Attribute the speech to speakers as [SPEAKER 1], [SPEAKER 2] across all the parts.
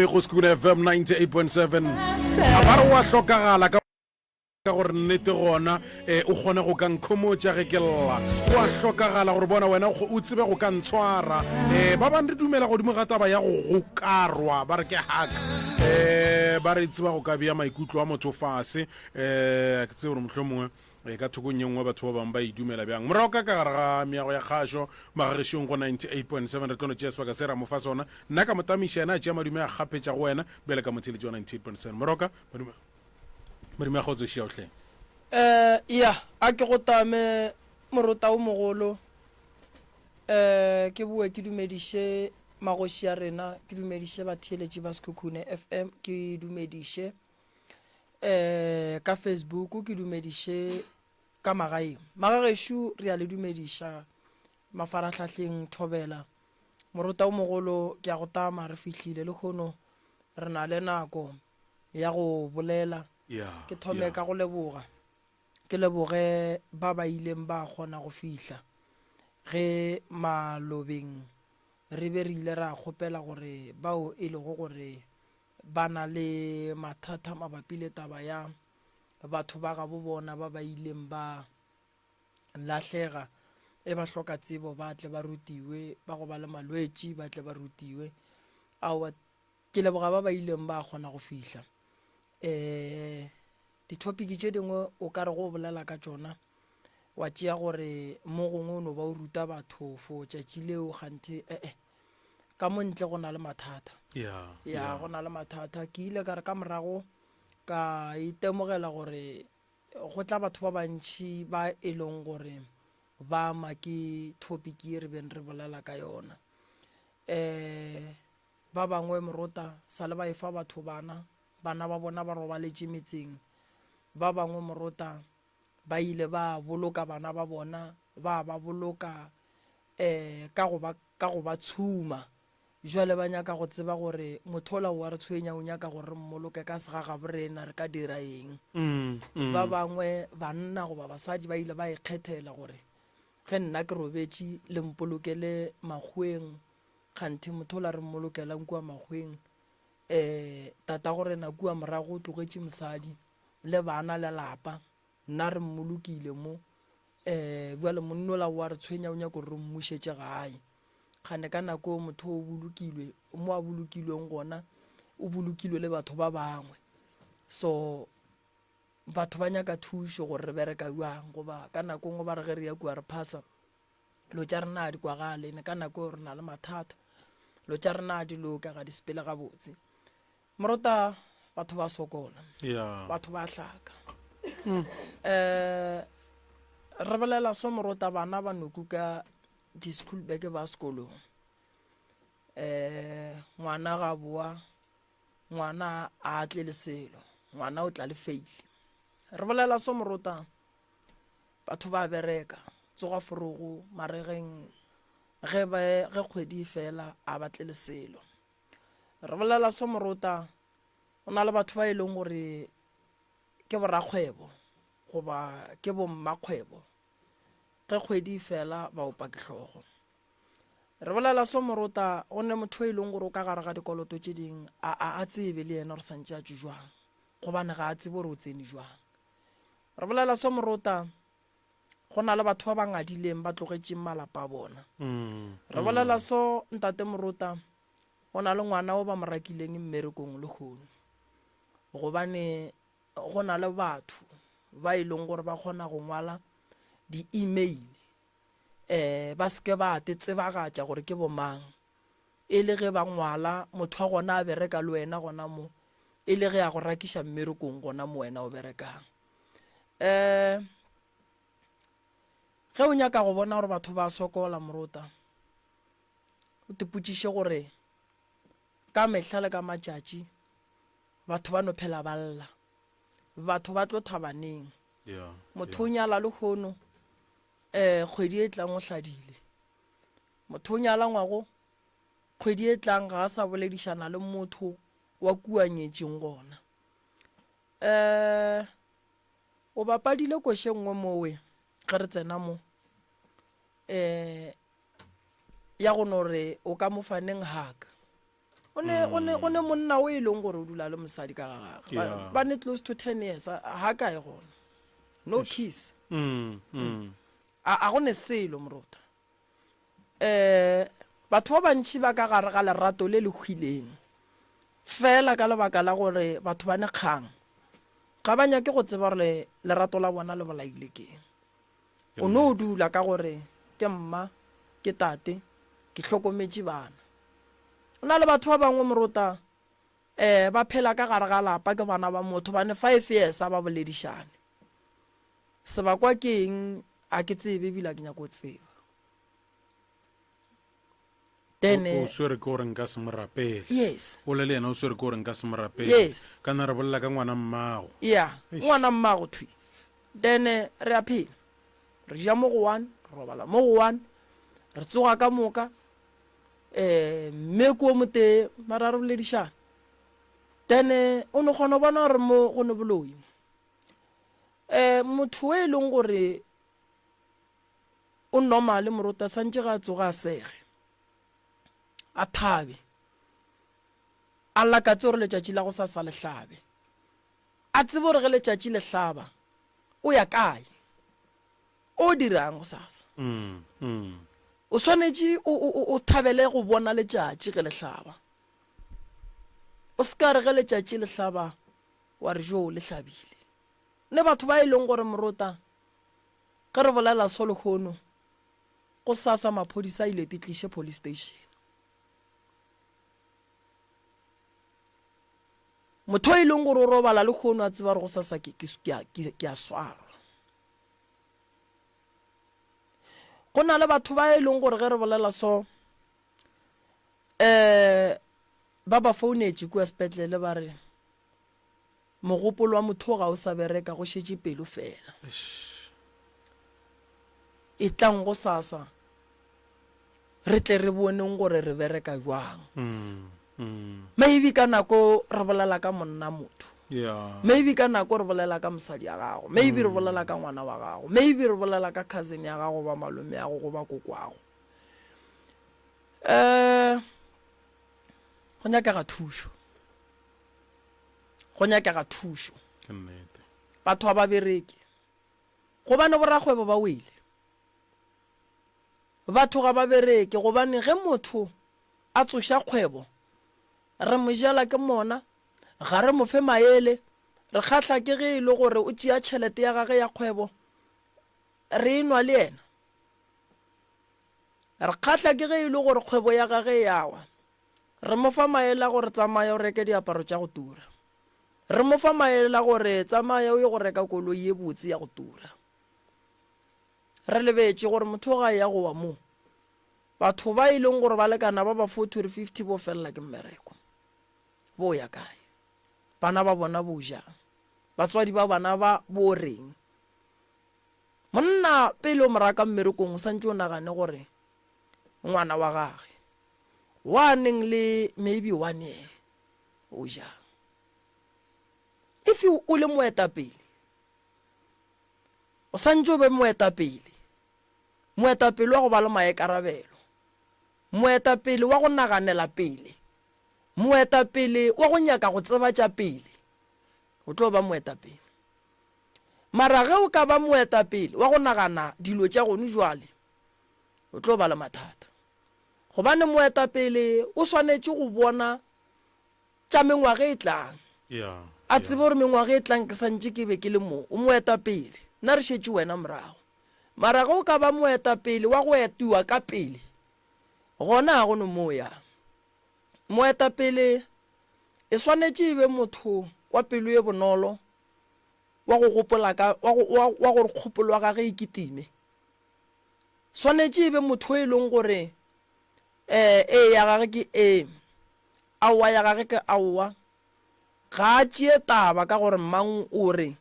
[SPEAKER 1] Go Sekhukhune FM 98.7. A ba re wa hlokagala ka gore nnete gona eh, o kgone go ka nkhomotša ge ke lla. Wa hlokagala gore bona wena o tsebe go ka ntshwara. Eh, ba bang re dumela godimo ga taba ya go gokarwa, ba re ke hug. Eh, ba re tseba go ka bea maikutlo a motho fase. Eh, ke tsebe gore mohlomongwe E ka thokong ye nngwe batho ba bangwe ba e dumela bjang. Morago ka ka gare ga meago ya kgašo magagešong go 98.7 re tlo no tšea sebaka se ra mo fa sona. Nna ka mo tamiša yena a tšea madume a kgapetša go wena bjale ka motheeletši wa 98.7. Morago ka madume madume a kgotso šiao hleng.
[SPEAKER 2] Eh, ya, a ke go tame morota o mogolo. Eh, ke boe ke dumediše magoši a rena, ke dumediše batheeletši ba Sekhukhune FM, ke dumediše um ka Facebook ke dumediše ka magaeng. Magagešo re a le dumediša mafarahlahleng thobela. Morota o mogolo ke a go tama re fihlile lehono re na le nako ya go bolela. Ke thome ka go leboga. Ke leboge ba ba ileng ba kgona go fihla ge malobeng re be re ile ra kgopela gore bao e lego gore ba na le mathata mabapi le taba ya batho ba gabo bona ba ba ileng ba lahlega e ba hloka tsebo ba tle ba rutiwe, ba go ba le malwetši ba tle ba rutiwe. Aowa, ke leboga ba ba ileng ba kgona go fihla. Um di-topic tše dingwe o ka re go bolela ka tšona wa tšea gore mo gongwe o no ba o ruta batho for tšatši leo kganthe ee ka mo ntle go na le mathata
[SPEAKER 1] yeah,
[SPEAKER 2] ya yeah. go na le mathata ke ile ka re ka morago ka itemogela gore go tla batho ba bantšhi ba e leng gore ba ama ke topic ye re beng re bolela ka yona um ba bangwe morota sa le ba efa batho bana bana ba bona ba robaletše metseng ba bangwe morota ba ile ba boloka bana ba bona ba ba boloka um ka go ba ka go ba tshuma. Jwale ba nyaka go tseba gore motho ola o a re tshwenya o nyaka gore re mmoloke ka segagaborena re ka dira eng. Ba bangwe banna goba basadi ba ile ba ikgethela gore ge nna ke robetše le mpolokele makgoweng kganthe motho ola re mmolokelang kua makgoweng um tatagorena kua morago o tlogetše mosadi le bana le lapa Nna re mmolokile mo. Um bjale monnola o a re tshwenya o nyaka gore re mmušetše gae. Kgane ka nako eo motho o bolokilwe, mo a bolokilweng gona o bolokilwe le batho ba bangwe. So batho ba nyaka thušo gore re bereka bjang goba ka nako nngwe ba re ge re ya kua re phasa lo tša rena ga di kwagale ene ka nako eo re na le mathata lo tša rena ga di loka ga di sepele gabotse. Morota batho ba sokola.
[SPEAKER 1] Yeah.
[SPEAKER 2] Batho ba hlaka. Mm. Eh re bolela so morota bana ba no kuka di school bag ba sekolong. Eh ngwana ga boa ngwana a tle le selo ngwana o tla le fail. Re bolela so morota batho ba bereka tsoga forogo maregeng ge ba ge kgwedi e fela a batle le selo. Re bolela so morota, go na le batho ba e leng gore ke borakgwebo goba ke bommakgwebo. Ge kgwedi e fela ba opa ke hlogo. Re bolela so morota, go ne motho e leng gore o ka gare ga dikoloto tše ding a a a tsebe le yena gore santše a tšwe jwang, gobane ga a tsebe gore o tsene jwang. Re bolela so morota, go na le batho ba ba ngadileng ba tlogetšeng malapa a bona. Re bolela so ntate morota, go na le ngwana o ba mo rakileng mmerekong lehono gobane go na le batho ba e leng gore ba kgona go ngwala di-email um ba seke ba te tsebagatša gore ke bomang e le ge ba ngwala motho wa gona a bereka le wena gona mo e le ge a go rakiša mmerekong gona mo wena o berekang um ge o nyaka go bona gore batho ba sokola morota O tipotšiše gore, Ka mehla le ka matšatši batho ba no phela ba lla. Batho ba tlo thaba neng? Motho o nyala lehono, um kgwedi e tlang o hladile. Motho o nyala ngwago, kgwedi e tlang ga a sa boledišana le motho wa kua nyetšeng gona. Um o bapadile koše nngwe mowe ge re tsena mo um ya go no re o ka mo fa neng hug. O ne, o ne, o ne monna o e leng gore o dula le mosadi ka ga gagwe. Ba,
[SPEAKER 1] Yeah.
[SPEAKER 2] ba ne close to 10 years, a- ha kae gona. No kiss.
[SPEAKER 1] Mm, mm.
[SPEAKER 2] A, a go ne selo morota. Eh, batho ba bantši ba ka gare ga lerato le le hwileng. Fela ka lebaka la gore batho ba ne kgang. Ga ba nyake go tseba gore lerato la bona le bolaile keng. O no dula ka gore ke mma, ke tate, ke hlokometše bana. Go na le batho ba bangwe morota um ba phela ka gare ga lapa ke bana ba motho ba ne five years a ba boledišane. Sebakwa ke eng a ke tsebe ebile a ke nyako tseba. Then
[SPEAKER 1] O swere ke gore nka se mo rapele.
[SPEAKER 2] Yes.
[SPEAKER 1] O le le yena o swere ke gore nka se mo rapele.
[SPEAKER 2] Yes.
[SPEAKER 1] Kana re bolela ka ngwana mmago.
[SPEAKER 2] Yeah, ngwana mmago thwi. Then re a phela. Re ja mo go one, re robala mo go one, re tsoga ka moka. Eh, mme ko motee mara re boledišana. Then o no kgona go bona gore mo go ne boloi. Eh, motho e leng gore o normal morota santše ga a tsoga a sege a thabe a lakatse gore letšatši la go sasa le hlabe a tsebe gore ge letšatši le hlaba o ya kae o dirang go sasa
[SPEAKER 1] mm, mm.
[SPEAKER 2] o swanetše o thabele go bona letšatši ge le hlaba o se ka re ge letšatši le hlaba wa re jo le hlabile ne batho ba e leng gore morota Ge re bolela so lehono, gosasa maphodisa a ile te tliše police station. Motho e leng gore o robala lehono a tseba gore gosasa ke, ke, ke, ke, ke a swarwa. Go na le batho ba e leng gore ge re bolela so, um ba ba founetše kua sepetlele ba re Mogopolo wa motho ga o sa bereka, go šetše pelo fela. Etlang gosasa re tle re boneng gore re bereka jwang. Maybe ka nako re bolela ka monna motho. Maybe ka nako re bolela ka mosadi ya gago. Maybe re bolela ka ngwana wa gago. Maybe re bolela ka cousin ya gago goba malome ya go goba kokwago. Um go nyakega thušo. Go nyakega thušo.
[SPEAKER 1] Ke nnete.
[SPEAKER 2] Batho ga ba bereke. Gobane borakgwebo ba wele. Batho ga ba bereke gobane ge motho a tsoša kgwebo, re mo jela ke mona, ga re mo fe maele, re kgahla ke ge e le gore o tšea tšhelete ya gage ya kgwebo, re e nwa le yena. Re kgahla ke ge e le gore kgwebo ya gage e a wa. Re mo fa maele a gore tsamaya o reke diaparo tša go tura. Re mo fa maele a gore tsamaya o ye go reka koloi ye botse ya go tura. Re lebetše gore motho ga ya go wa mo. Batho ba e leng gore ba lekana ba ba 40 or 50 bo felela ke mmereko. Bo ya kae? Bana ba bona bo jang? Batswadi ba bana ba bo reng? Monna pele o mo raka mmerekong o santše o nagane gore ngwana wa gage wa neng le maybe one year o jang. If o le moetapele, o santše o be moetapele, moetapele wa go ba le maekarabelo, moetapele wa go naganela pele, moetapele wa go nyaka go tseba tša pele, o tlo ba moetapele. Mara ge o ka ba moetapele wa go nagana dilo tša gonu jwale, o tlo ba le mathata. Gobane moetapele o swanetše go bona tša mengwaga e tlang, a tsebe gore mengwaga e tlang ke santše ke be ke le mo. O moetapele, nna re šetše wena morago. Mara ge o ka ba moetapele wa go etiwa ka pele, gona ga go no mo o yang. Moetapele e swanetše e be motho wa pelo e bonolo, wa go gopola ka, wa go, wa, wa gore kgopolo ya gage e kitime. Swanetše e be motho e leng gore eh, ee ya gage ke ee, aowa ya gage ke aowa. Ga a tšee taba ka gore mang o re,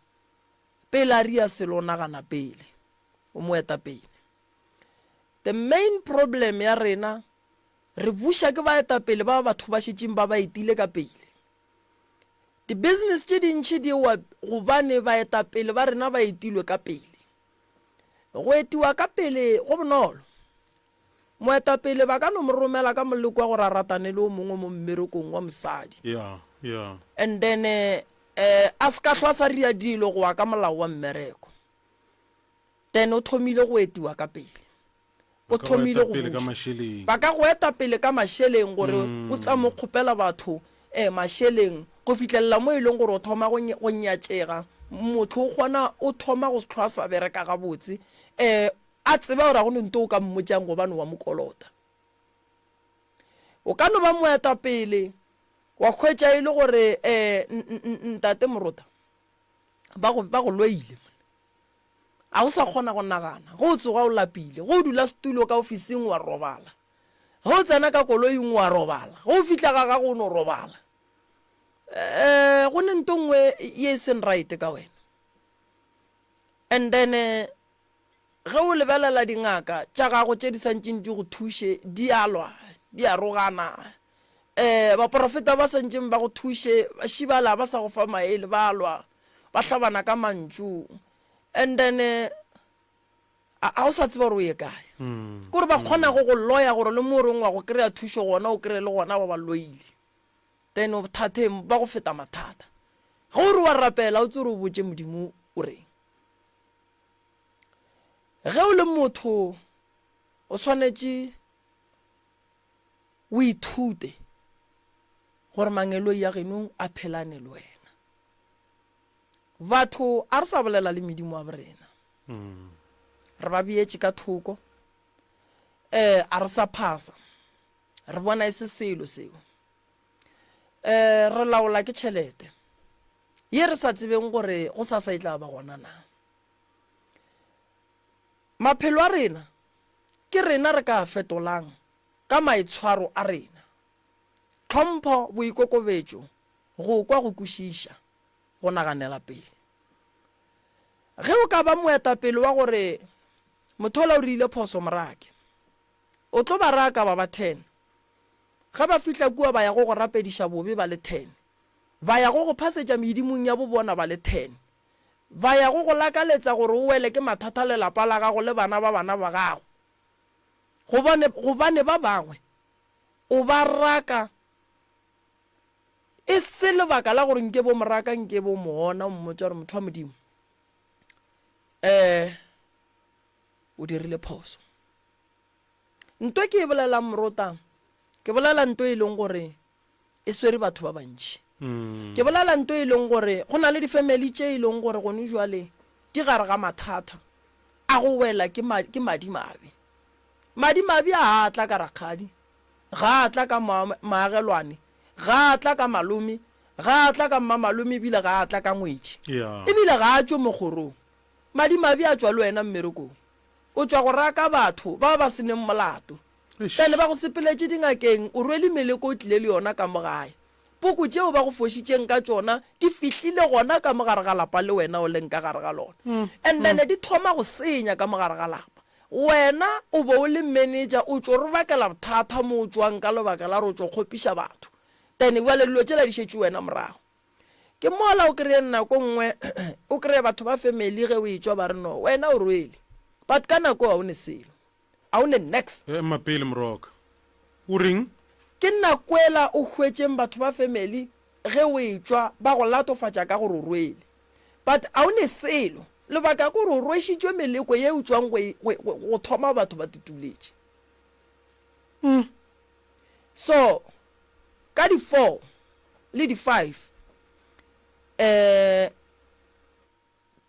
[SPEAKER 2] pele a ria selo o nagana pele, o mo eta pele. The main problem ya rena, re buša ke baetapele ba batho ba šetšeng ba ba etile ka pele. Di-business tše dintši di wa gobane baetapele ba rena ba etilwe ka pele. Go etiwa ka pele go bonolo. Moetapele ba ka no mo romela ka moleko wa gore a ratane le o mongwe mo mmerekong wa mosadi.
[SPEAKER 1] Yeah, yeah.
[SPEAKER 2] And then eh, a se ka hlwa a sa ria dilo go wa ka molao wa mmereko. Then o thomile go etiwa ka pele. O
[SPEAKER 1] Ba ka go
[SPEAKER 2] thomile
[SPEAKER 1] eta
[SPEAKER 2] go
[SPEAKER 1] pele ka
[SPEAKER 2] bušwa.
[SPEAKER 1] mašeleng.
[SPEAKER 2] Ba ka go eta pele ka mašeleng gore o tsame o kgopela batho eh mašeleng go fihlelela mo e leng gore o thoma go go nyatšega. Motho o kgona o thoma go se hlwa a sa bereka gabotse eh a tseba gore ga go ne nto o ka mmotšang gobane wa mo kolota. O ka no ba moetapele wa hwetša e le gore eh ntate Morota ba go ba go loile monna. A o sa kgona go nagana. Ge o tsoga o lapile. Ge o dula setulo ka ofising wa robala. Ge o tsena ka koloing wa robala. Ge o fihla ga gago o no robala. Um go ne nto nngwe ye e seng right ka wena. And then ge o lebelela dingaka tša gago tše di santšeng di go thuše di a lwa, di a rogana. Um baporofeta ba santšeng ba go thuše ba šibala ba sa go fa maele ba lwa, ba hlabana ka mantšu. And then a o sa tseba gore o ye kae. Ke gore ba kgona go go loya gore le mo o reng wa go kry-a thušo gona o kry-e le gona ba ba loile. Then o bothateng ba go feta mathata. Ge o re wa rapela o tse gore o botše Modimo o reng. Ge o le motho o swanetše o ithute gore mangeloi a geno a phelane le wena. Batho a re sa bolela le medimo wa borena. Re ba beetše ka thoko. Eh a re sa phasa. Re bona e se selo seo. Eh re laola ke tšhelete. Ye re sa tsebeng gore go sasa e tla ba gona na. Maphelo a rena ke rena re ka a fetolang ka maitshwaro a rena. Tlhompho, boikokobetšo, go kwa, go kwešiša, go naganela pele. Ge o ka ba moetapele wa gore motho ola o rile phoso morake, o tlo ba raka ba ba ten. Ge ba fihla kua ba ya go go rapediša bobe ba le ten. Ba ya go go phasetša medimong ya bobona ba le ten. Ba ya go go lakaletsa gore o wele ke mathata le lapa la gago le bana ba bana ba gago. Gobane, gobane ba bangwe o ba raka e se lebaka la gore nke bo mo raka, nke bo mo ona, o mmotša gore motho wa Modimo, um o dirile phoso. Nto ke e bolelang morota, ke bolela nto e leng gore e swere batho ba bantši. Ke bolela nto e leng gore go na le difamily tše e leng gore gone jwale di gare ga mathata a go wela ke ke madimabe. Madimabe a a tla ka rakgadi, ga a tla ka moagelwane, ga a tla ka malome, ga a tla ka mmamalome ebile ga a tla ka ngwetši. Ebile ga a tšwe mo kgorong. Madimabe a tšwa le wena mmerekong. O tšwa go raka batho ba ba se neng molato. Pele ba go sepeletše dingakeng, o rwele meleko o tlile le yona ka mo gae. Puku tšeo ba go fošitšeng ka tšona di fihlile gona ka mo gare ga lapa le wena o leng ka gare ga lona. And then di thoma go senya ka mo gare ga lapa. Wena o be o le manager o tšo re bakela bothata mo o tšwang ka lebaka la gore o tšo kgopiša batho. Then bjale dilo tšela di šetše wena morago. Ke mola o kry-e nako nngwe o kry-e batho ba family ge o etšwa ba re no wena o rwele but ka nako ga o ne selo. A o ne niks.
[SPEAKER 1] Ema pele Moroka. O reng?
[SPEAKER 2] Ke nakwela o hwetšeng batho ba family ge o etšwa ba go latofatša ka gore o rwele. But a o ne selo. Lebaka ke gore o rwešitšwe meleko ye o tšwang go e, go, go, go thoma batho ba tutuletše. Mm. So, ka di 4 le di 5 eh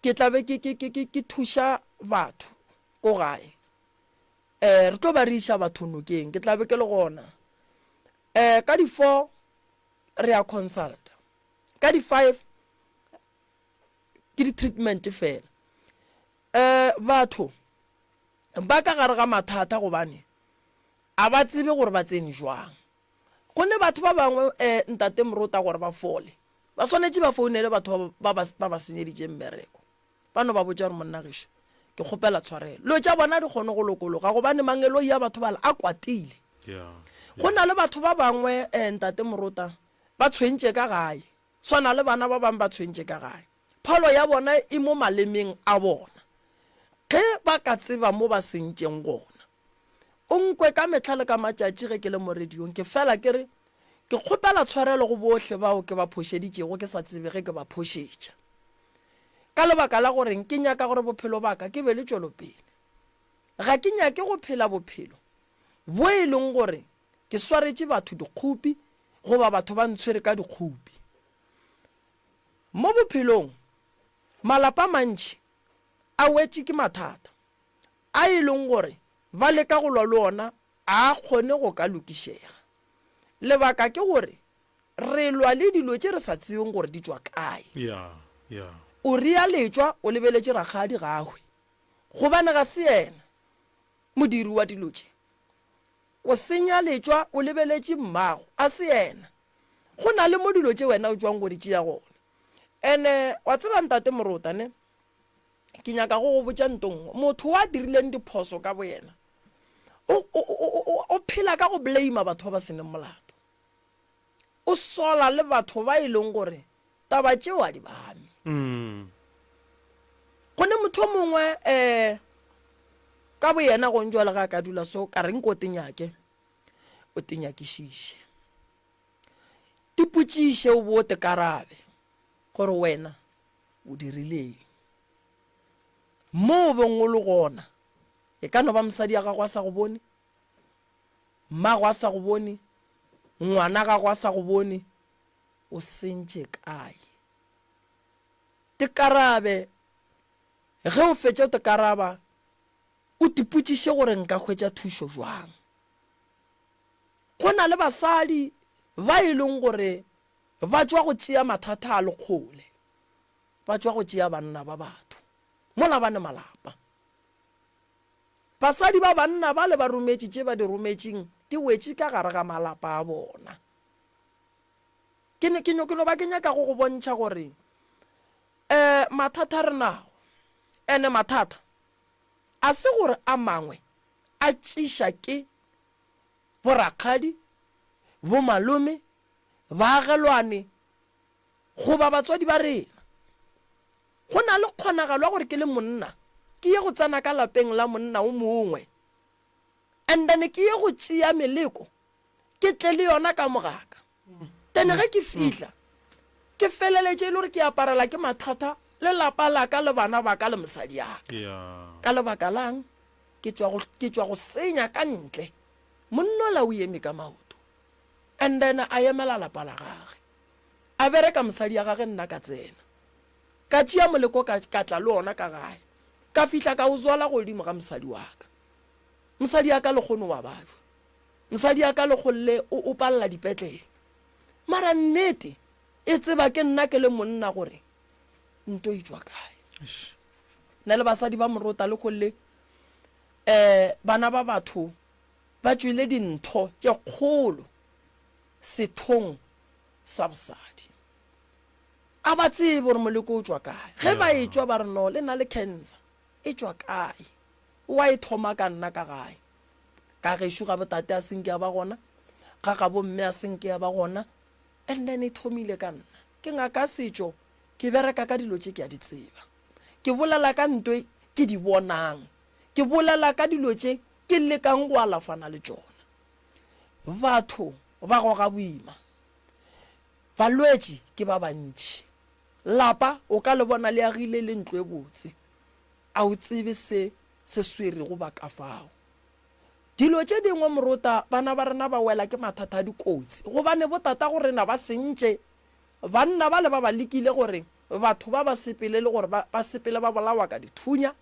[SPEAKER 2] ke tla be ke, ke, ke, ke, ke thuša batho ko gae. Eh, re tlo ba re iša batho nokeng, ke tla be ke le gona. Eh, ka di 4 re ya consulta. Ka di 5 ke di treatment fela. Eh, batho ba ka gare ga mathata gobane a ba tsebe gore ba tsene jwang. Go ne batho ba bangwe eh, ntate Morota gore ba fole ba swanetše ba founele batho ba ba ba ba senyeditšeng mmereko. Ba no ba botša gore monna gešo ke kgopela tshwarelo. Dilo tša bona di kgone go lokologa gobane mangeloi a batho bala a kwatile. Go na le batho ba bangwe eh, ntate Morota ba tshwentše ka gae. Swana le bana ba bangwe ba tshwentše ka gae. Pholo ya bona e mo malemeng a bona. Ge ba ka tseba mo ba sentšeng gona. O nkwe ka mehla le ka matšatši ge ke le mo radiong ke fela ke re ke kgopela tshwarelo go bohle bao ke ba phošeditšego ke sa tsebe ge ke ba phošetša. Ka lebaka la goreng ke nyaka gore bophelo ba ka ke be le tšwelopele. Ga ke nyake go phela bophelo bo e leng gore ke swaretše batho dikgopi goba batho ba ntshwere ka dikgopi. Mo bophelong malapa a mantši a wetše ke mathata a e leng gore ba leka go lwa le ona a a kgone go ka lokišega. Lebaka ke gore re lwa le dilo tše re sa tsebeng gore di tšwa kae.
[SPEAKER 1] Yeah, yeah.
[SPEAKER 2] O rea letšwa o lebeletše rakgadi ga a hwe gobane ga se yena modiri wa dilo tše. O senya letšwa o lebeletše mmago a se yena. Go na le mo dilo tše wena o tšwang go di tšea gona. Ene wa tseba ntate Morota ne? Ke nyaka go go botša nto nngwe. Motho wa dirileng diphoso ka boyena o, o, o, o, o phela ka go blame batho ba ba seneng molato. O sola le batho ba e leng gore taba tšeo a di ba ame.
[SPEAKER 1] Mm.
[SPEAKER 2] Go ne motho o mongwe um ka boyena gong jwale ga a ka dula so ka reng ko te nyake o te nyakišiše. Tipotšiše o bo o te karabe gore wena o dirileng. Mo o beng o le gona, e ka no ba mosadi ya gago a sa go bone, mmago a sa go bone, ngwana gago a sa go bone, o sentše kae? Te karabe, ge o fetša o te karaba, o tipotšiše gore nka hwetša thušo jwang. Go na le basadi ba e leng gore ba tšwa go tšea mathata a le kgole, ba tšwa go tšea banna ba batho mola ba ne malapa. Basadi ba banna bale ba rometše tše ba di rometšeng di wetše ka gare ga malapa a bona. Ke ne ke no ba ke nyaka go go bontšha gore um mathata re nago, ene mathata a se gore a mangwe a tšiša ke borakgadi, bomalome, baagelwane goba batswadi ba rena. Go na le kgonagalo ya gore ke le monna ke ye go tsena ka lapeng la monna o mongwe and then ke ye go tšea meleko ke tle le yona ka mo gaka. Then ge ke fihla ke feleletše e le gore ke aparela ke mathata le lapa la ka le bana ba ka le mosadi ya ka. Ka lebaka lang? Ke tšwa go, ke tšwa go senya ka ntle. Monnola o eme ka maoto and then a emela lapa la gage. A bereka mosadi ya gage nna ka tsena. Ka tšea moleko ka, ka tla le ona ka gae. Ka fihla ka o zwala godimo ga mosadi wa ka. Mosadi ya ka lekgono wa bajwa. Mosadi ya ka lekgolle o, o palela dipetlele. Mara nnete e tseba ke nna ke le monna gore nto e tšwa kae. Nna le basadi ba morota lekgolle um bana ba batho ba tšwele dintho tše kgolo sethong sa bosadi. A ba tsebe gore moleko o tšwa kae. Ge ba etšwa ba re no le na le cancer. E tšwa kae? Wa e thoma ka nna ka gae. Ka gešo ga botate a senke a ba gona, ga gabo mme a senke a ba gona, and then e thomile ka nna. Ke ngaka setšo, ke bereka ka dilo tše ke a di tseba. Ke bolela ka nto ke di bonang. Ke bolela ka dilo tše ke lekang go alafana le tšona. Batho ba goga boima. Balwetši ke ba bantši. Lapa o ka le bona le agile le ntlo e botse, a o tsebe se se swerego ba ka fao. Dilo tše dingwe morota, bana ba rena ba wela ke mathata a dikotsi gobane botatago rena ba sentše. Banna bale ba ba lekile gore batho ba ba sepele le gore ba, ba sepele ba bolawa ka dithunya,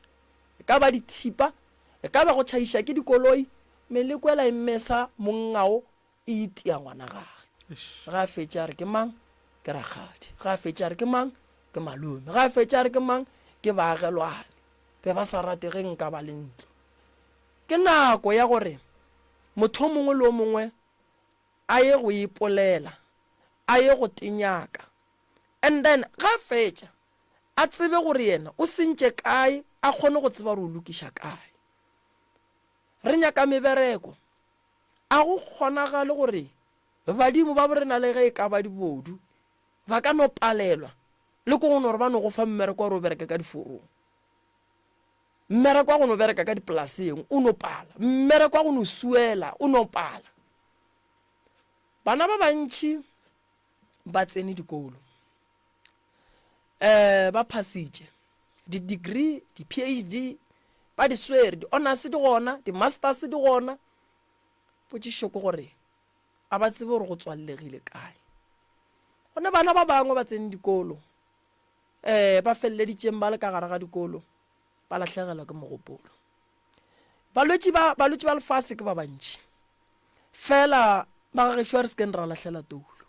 [SPEAKER 2] e ka ba dithipa, e ka ba go tšhaiša ke dikoloi, meleko ela e mesa mongao e itia ngwana gage. Ge a fetša a re ke mang? Ke rakgadi. Ge a fetša a re ke mang? Ke malome. Ge a fetša a re ke mang? Ke baagelwane. Be ba sa rate ge nka ba le ntlo. Ke nako ya gore motho o mongwe le o mongwe a ye go ipolela, a ye go tenyaka. And then ge a fetša a tsebe gore yena o sentše kae, a kgone go tseba gore o lokiša kae. Re nyaka mebereko. A go kgonagale gore badimo ba borena le ge e ka ba dibodu ba ka no palelwa le ko go no re ba no go fa mmereko wa gore o bereke ka diforong? Mmereko wa go no bereka ka dipolaseng o no pala. Mmereko wa go no suela o no pala. Bana ba bantši ba tsene dikolo. Um ba phasitše di-degree, di-PhD, ba di swere, di-honors di gona, di-masters di gona. Potšišo ke gore a ba tsebe gore go tswallegile kae. Go ne bana ba bangwe ba tsene dikolo um ba feleleditšeng ba le ka gare ga dikolo ba lahlegelwa ke mogopolo. Balwetši ba balwetši ba lefase ke ba bantši. Fela ba gagešo a re sekeng ra lahlela toulo.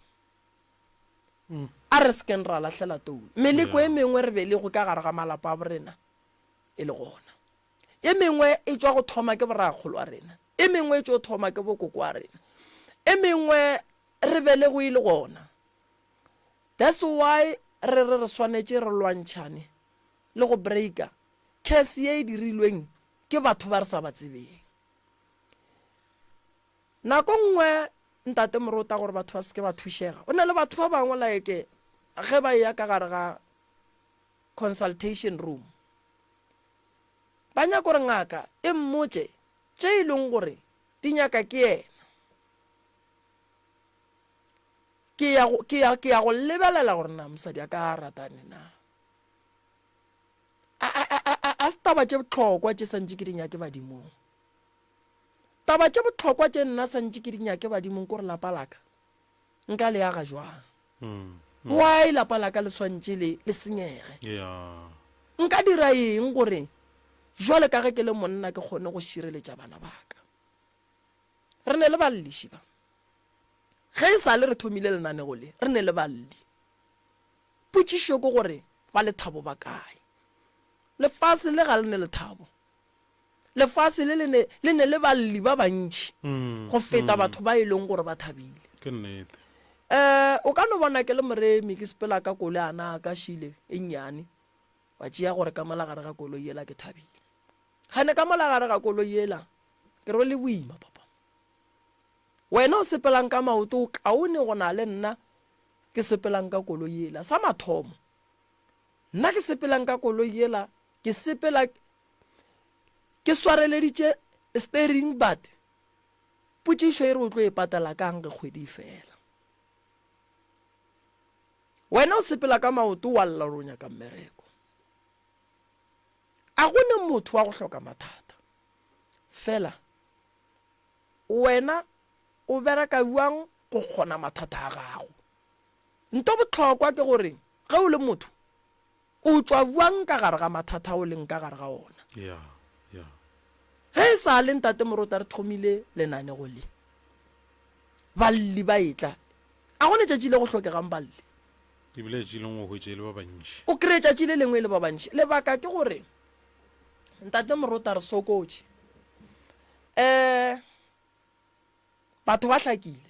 [SPEAKER 2] A re sekeng ra lahlela toulo. Meleko e mengwe re belego ka gare ga malapa a borena e le gona. E mengwe e tšwa go thoma ke borakgolo wa rena. E mengwe e tšo thoma ke bokoko wa rena. E mengwe re belego e le gona. That's why re re re swanetše re lwantšhane le go breaker curse ye e dirilweng ke batho ba re sa ba tsebeng. Nako nngwe Ntate Morota gore batho ba se ke ba thušega, o na le batho ba bangwe like ge ba eya ka gare ga consultation room ba nyaka gore ngaka e mmotše tše e leng gore di nyaka ke yena. Ke ya go, ke ya, ke ya go lebelela gore na mosadi a ka ratane na. A, a, a, a, a se taba tše bohlokwa tše santše ke di nyake badimong. Taba tše bohlokwa tše nna santše ke di nyake badimong ke gore lapa laka nka le aga jwang. Why lapa laka le swantše le, le senyege?
[SPEAKER 1] Yeah.
[SPEAKER 2] Nka dira eng gore jwale ka ge ke le monna ke kgone go šireletša bana ba ka? Re ne le balliši ba. Ge e sa le re thomile lenanego le, re ne le balli. Potšišo ke gore ba lethabo ba kae? Lefase le ga le ne lethabo. Lefase le le ne le ne le balli ba bantši go feta batho ba e leng gore ba thabile.
[SPEAKER 1] Ke nnete.
[SPEAKER 2] Um o ka no bona ke le moremi ke sepela ka koloi a na ka šile e nnyane, wa tšea gore ka mola gare ga koloi yela ke thabile. Gane ka mola gare ga koloi yela ke rwele boima papa. Wena o sepelang ka maoto o kaone go na le nna ke sepelang ka koloi yela. Sa mathomo, nna ke sepelang ka koloi yela ke sepela ke swareleditše steering but potšišo e re o tlo e patela kang ge kgwedi e fela. Wena o sepela ka maoto wa lla gore o nyaka mmereko. A go ne motho wa go hloka mathata. Fela Wena o bereka bjang go kgona mathata a gago? Nto bohlokwa ke gore ge o le motho, o tšwa bjang ka gare ga mathata a o leng ka gare ga ona?
[SPEAKER 1] Yeah, yeah.
[SPEAKER 2] Ge e sa le Ntate Morota re thomile lenanego le, balli ba etla. A go ne tšatši le go hlokegang balli?
[SPEAKER 1] Ebile tšatši lengwe o hwetše e le ba bantši.
[SPEAKER 2] O kry-e tšatši le lengwe e le ba bantši. Lebaka ke gore Ntate Morota re sokotše. Um batho ba hlakile.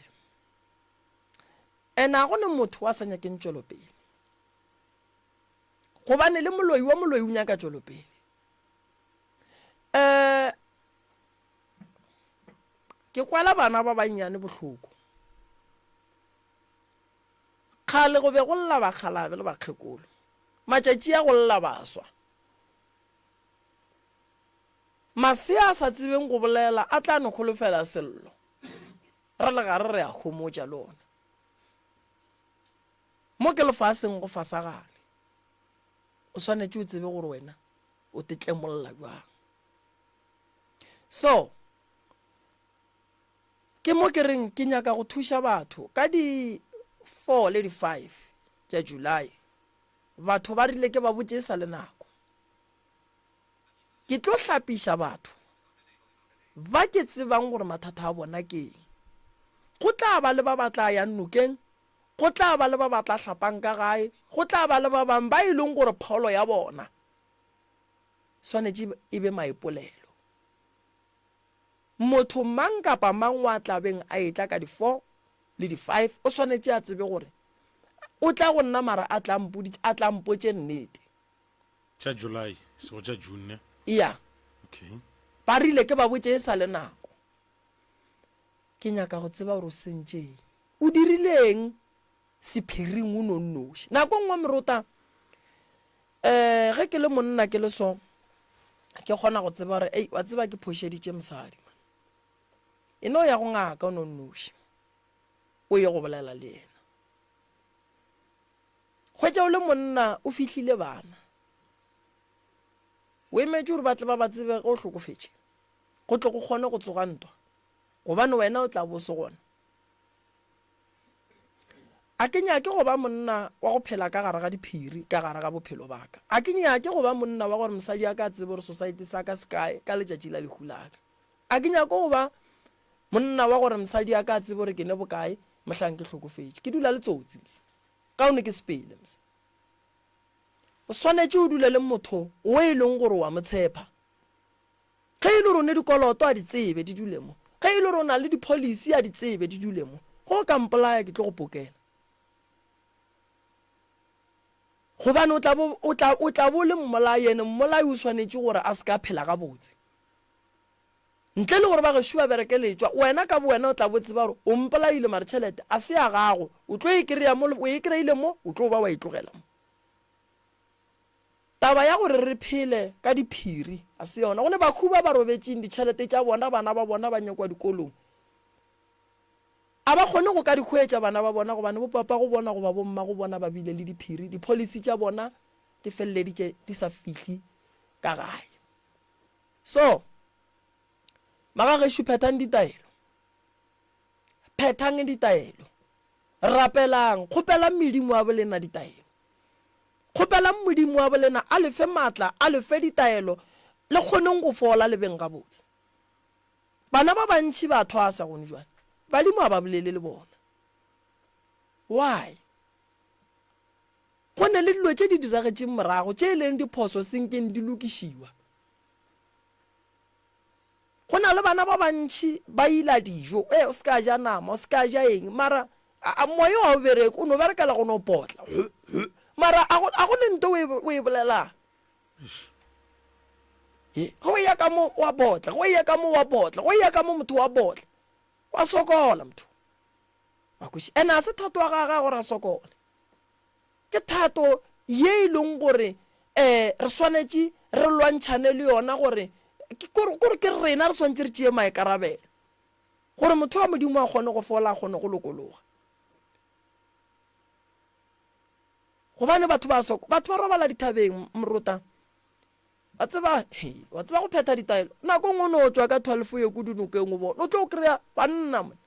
[SPEAKER 2] And a go ne motho wa sa nyakeng tšwelopele. Gobane le moloi wa moloi o nyaka tšwelopele. Um ke kwela bana ba bannyane bohloko. Kgale go be go lla bakgalabe le bakgekolo. Matšatši a go lla baswa. Masea a sa tsebeng go bolela a tla no holofela sello. Re le gare re a homotša le ona. Mo ke lefaseng go fasagane. O swanetše o tsebe gore wena o te tlemolla bjang. So, ke mo ke reng ke nyaka go thuša batho ka di 4 le di 5 tša July. Batho ba rile ke ba botše e sa le nako. Ke tlo hlapiša batho ba ke tsebang gore mathata a bona ke eng. Go tla ba le ba ba tla yang nokeng, go tla ba le ba ba tla hlapang ka gae, go tla ba le ba bang ba e leng gore pholo ya bona swanetše e be maipolelo. Motho mang kapa mang wa tla beng a etla ka di-four le di-five o swanetše a tsebe gore o tla go nna mara a tla a tla mpotše nnete.
[SPEAKER 1] Tša July, sego tša June ne?
[SPEAKER 2] Eya.
[SPEAKER 1] Okay.
[SPEAKER 2] Ba rile ke ba botše e sa le nako. Ke nyaka go tseba gore o sentše eng. O dirile eng sephiring o no nnoši. Nako nngwe morota, um ge ke le monna ke le so, Ke kgona go tseba gore ei wa tseba ke phošeditše mosadi man. E no ya go ngaka o no nnoši o ye go bolela le yena. Hwetša o le monna o fihlile bana. O emetše gore ba tle ba ba tsebe ge o hlokofetše, go tle go kgone go tsoga ntwa, gobane wena o tla bo o se gona. A ke nyake go ba monna wa go phela ka gare ga diphiri ka gare ga bophelo ba ka. A ke nyake go ba monna wa gore mosadi a ka a tsebe gore sosaete sa ka se kae ka letšatši la lehu la ka. A ke nyake go ba monna wa gore mosadi a ka a tsebe gore ke ne bokae mohlang ke hlokofetše. Ke dula le tsotsi msa. Kaone ke sepele msa. O swanetše o dule le motho o e leng gore wa mo tshepa. Ge e le gore o ne dikoloto a di tsebe di dule mo. Ge e le gore o na le di-policy a di tsebe di dule mo. Ge o ka mpolaya ke tlo go pokela. Gobane o tla bo o tla o tla bo le mmolai ene mmolai o swanetše gore a se ka phela gabotse. Ntle le gore ba gešo ba bereke letšwa, wena ka bowena o tla bo tseba gore o mpolaile mare tšhelete a se ya gago, o tlo e kry-a mo o e kry-ile mo, o tlo ba wa e tlogela mo. Taba ya gore re phele ka diphiri a se yona. Go ne bakhu ba ba robetšeng ditšhelete tša bona, bana ba bona ba nyakwa dikolong. A ba kgone go ka di hwetša bana ba bona gobane bo papa go bona goba bo mma go bona ba bile le diphiri, di-policy tša bona di feleleditše di sa fihli ka gae. So, magagešo phethang ditaelo. Phethang ditaelo. Rapelang, kgopelang medimo ya bolena ditaelo. Kgopelang Modimo wa bolena a le fe matla, a le fe ditaelo, le kgoneng go fola le beng gabotse. Bana ba bantši ba thwasa gone jwale, badimo ga ba bolele le bona. Why? Go ne le dilo tše di diragetšeng morago tše e leng diphoso senkeng di lokišiwa. Go na le bana ba bantši ba ila dijo, e, o se ka ja nama, o se ka ja eng, mara a, moya wa o bereke, o no berekela go no potla. Mara a go, a go ne nto o e, o e bolelang. Ge o eya ka mo wa potla, ge o eya ka mo wa potla, ge o eya ka mo motho wa potla, wa sokola motho. Wa kwešiša? Ene a se thato wa gagwe gore a sokole. Ke thato ye e leng gore um re swanetše re lwantšhane le yona gore kore kore ke rena re swanetše re tšee maikarabelo gore motho wa Modimo a kgone go fola a kgone go lokologa. Gobane batho ba soko batho ba robala dithabeng morota wa tseba wa tseba go phetha ditaelo nako nngwe o no tšwa ka 12 ye kudu nokeng o bona o tlo kry-a banna mone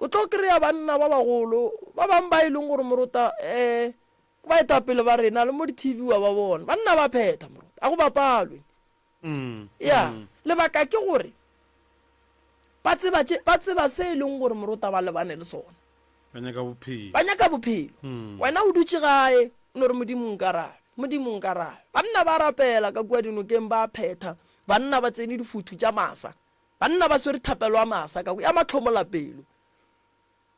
[SPEAKER 2] O tlo kry-a banna ba bagolo ba bangwe ba e leng gore morota um ke baetapele ba rena le mo di-tv wa ba bona banna ba phetha morota a go bapalwe mm, ya mm. lebaka ke gore ba tseba ba tseba se e leng gore morota ba lebane le sona
[SPEAKER 1] ba nyaka bophelo
[SPEAKER 2] ba nyaka bophelo mm. wena o dutše gae o no re modimo nkarabe modimo nkarabe banna ba rapela ka kua dinokeng ba phetha banna ba tsene difuthu tša masa Banna ba swere thapelo ya masa ka ya mahlomolapelo.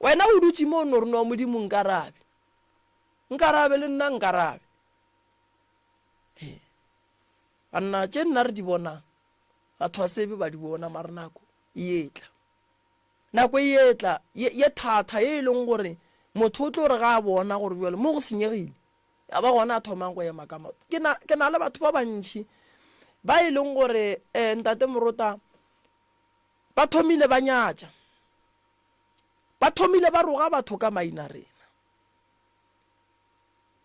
[SPEAKER 2] Wena o dutše mo o no re no Modimo nkarabe. Nkarabe le nna nkarabe. He. Banna tše nna re di bonang batho ba sebe ba di bona mare nako e etla. Nako e etla ye, ye thata ye e leng gore motho o tlo re ga a bona gore jwale mo go senyegile Ya ba gona a thomang go ema ka maoto. Ke na, ke na le batho ba bantši ba e leng gore um Ntate Morota ba thomile ba nyatša. Ba thomile ba roga batho ka maina rena.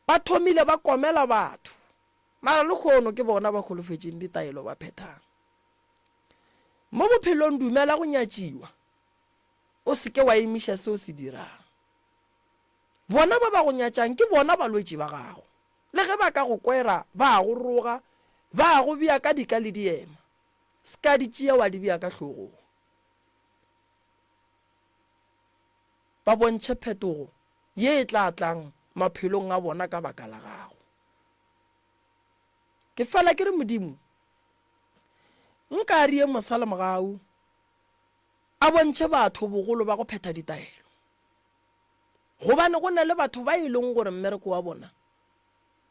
[SPEAKER 2] Ba thomile ba komela batho. Mara lekgono ke bona ba holofetšeng ditaelo ba phethang. Mo bophelong dumela go nyatšiwa. O se ke wa emiša se o se dirang. Bona ba ba go nyatšang ke bona balwetši ba gago. Le ge ba ka go kwera, ba a go roga, ba a go bea ka dika le diema. Se ka di tšea wa di bea ka hlogong. Ba bontšhe phetogo ye e tla tlang maphelong a bona ka baka la gago. Ke fela ke re Modimo, nka re ye mosa le mogau, a bontšhe batho bogolo ba go phetha ditaelo. Gobane go na le batho ba e leng gore mmereko wa bona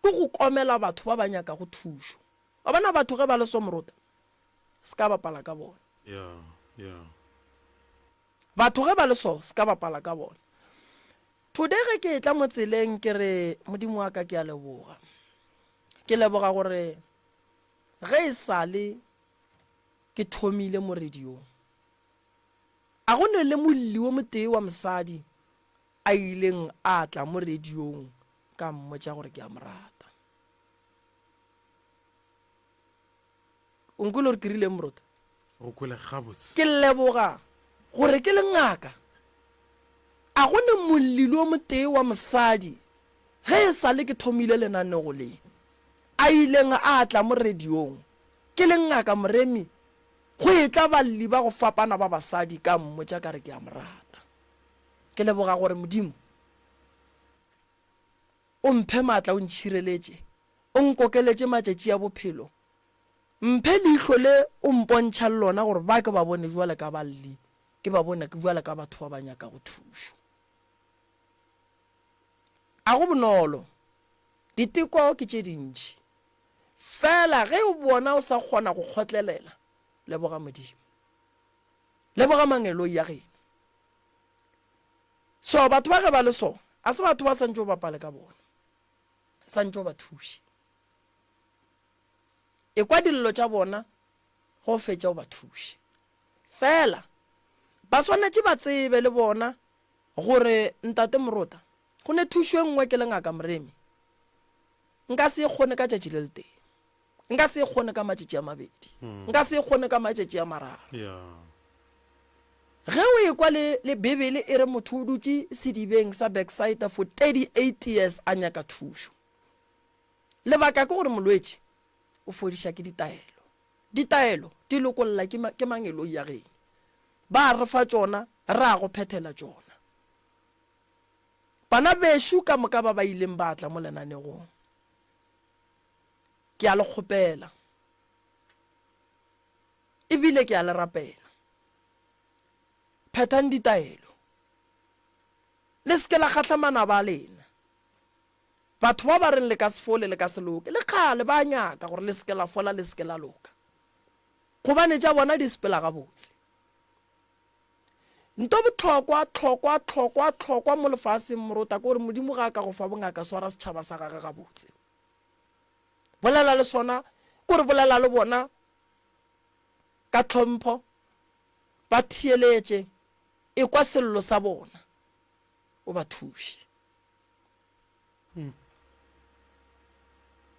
[SPEAKER 2] ke go komela batho ba ba nyakago thušo. Wa bona batho ge ba le so morota, se ka bapala ka bona.
[SPEAKER 1] Yeah, yeah.
[SPEAKER 2] Batho ge ba le so, se ka bapala ka bona. Today ge ke etla mo tseleng ke re Modimo wa ka ke a leboga. Ke leboga gore. Ge e sa le ke thomile mo radiong, a go ne le molli wo motee wa mosadi a ileng a tla mo radiong ka mmotša gore ke a mo rata. O nkwele gore ke rileng Morota?
[SPEAKER 1] Go kwele gabotse.
[SPEAKER 2] Ke leboga gore ke le ngaka. A go ne molli le wo motee wa mosadi ge e sa le ke thomile lenanego le, a ileng a tla mo radiong ke le ngaka Moremi, go etla balli ba go fapana ba basadi ka mmotša ka re ke a mo rata. Ke leboga gore Modimo o mphe maatla o ntšhireletše, o nkokeletše matšatši a bophelo. Mphe leihlo le o mpontšhang lona gore ba ke ba bone bjale ka balli, ke ba bone bjale ka batho ba ba nyakago thušo. A go bonolo, diteko ke tše dintši. Fela ge o bona o sa kgona go kgotlelela, leboga Modimo. Leboga mangeloi a geno. So batho ba ge ba le so, a se batho ba santše o bapale ka bona. Santše o ba thuše. Ekwa dillo tša bona, ge o fetša o ba thuše. Fela ba swanetše ba tsebe le bona gore Ntate Morota, go ne thušo e nngwe ke le Ngaka Moremi. Nka se e kgone ka tšatši le letee. Nka se e kgone ka matšatši a mabedi. Nka se e kgone ka matšatši a mararo. Ge o ekwa le, le Bibele e re motho o dutše sedibeng sa Bethsaida for 38 years a nyaka thušo. Lebaka ke gore molwetši o fodiša ke ditaelo. Ditaelo di lokolla ke, ke mangeloi a geno. Ba re fa tšona, ra go phethela tšona. Bana bešo ka moka ba ba ileng ba tla mo lenanegong, ke a le kgopela e bile ke a le rapela, phethang ditaelo. Le se ke la kgahla manaba a lena. Batho ba ba reng le ka se fole, le ka se loke, le kgale ba nyaka gore le se ke la fola, le se ke la loka, gobane tša bona di sepela gabotse. Nto bohlokwa, hlokwa, hlokwa, hlokwa mo lefaseng, morota, ke gore Modimo ga a ka go fa bongaka, swara setšhaba sa gage gabotse. Bolela le sona, ke gore bolela le bona ka tlhompho, ba theeletše, ekwa sello sa bona, o ba thuše.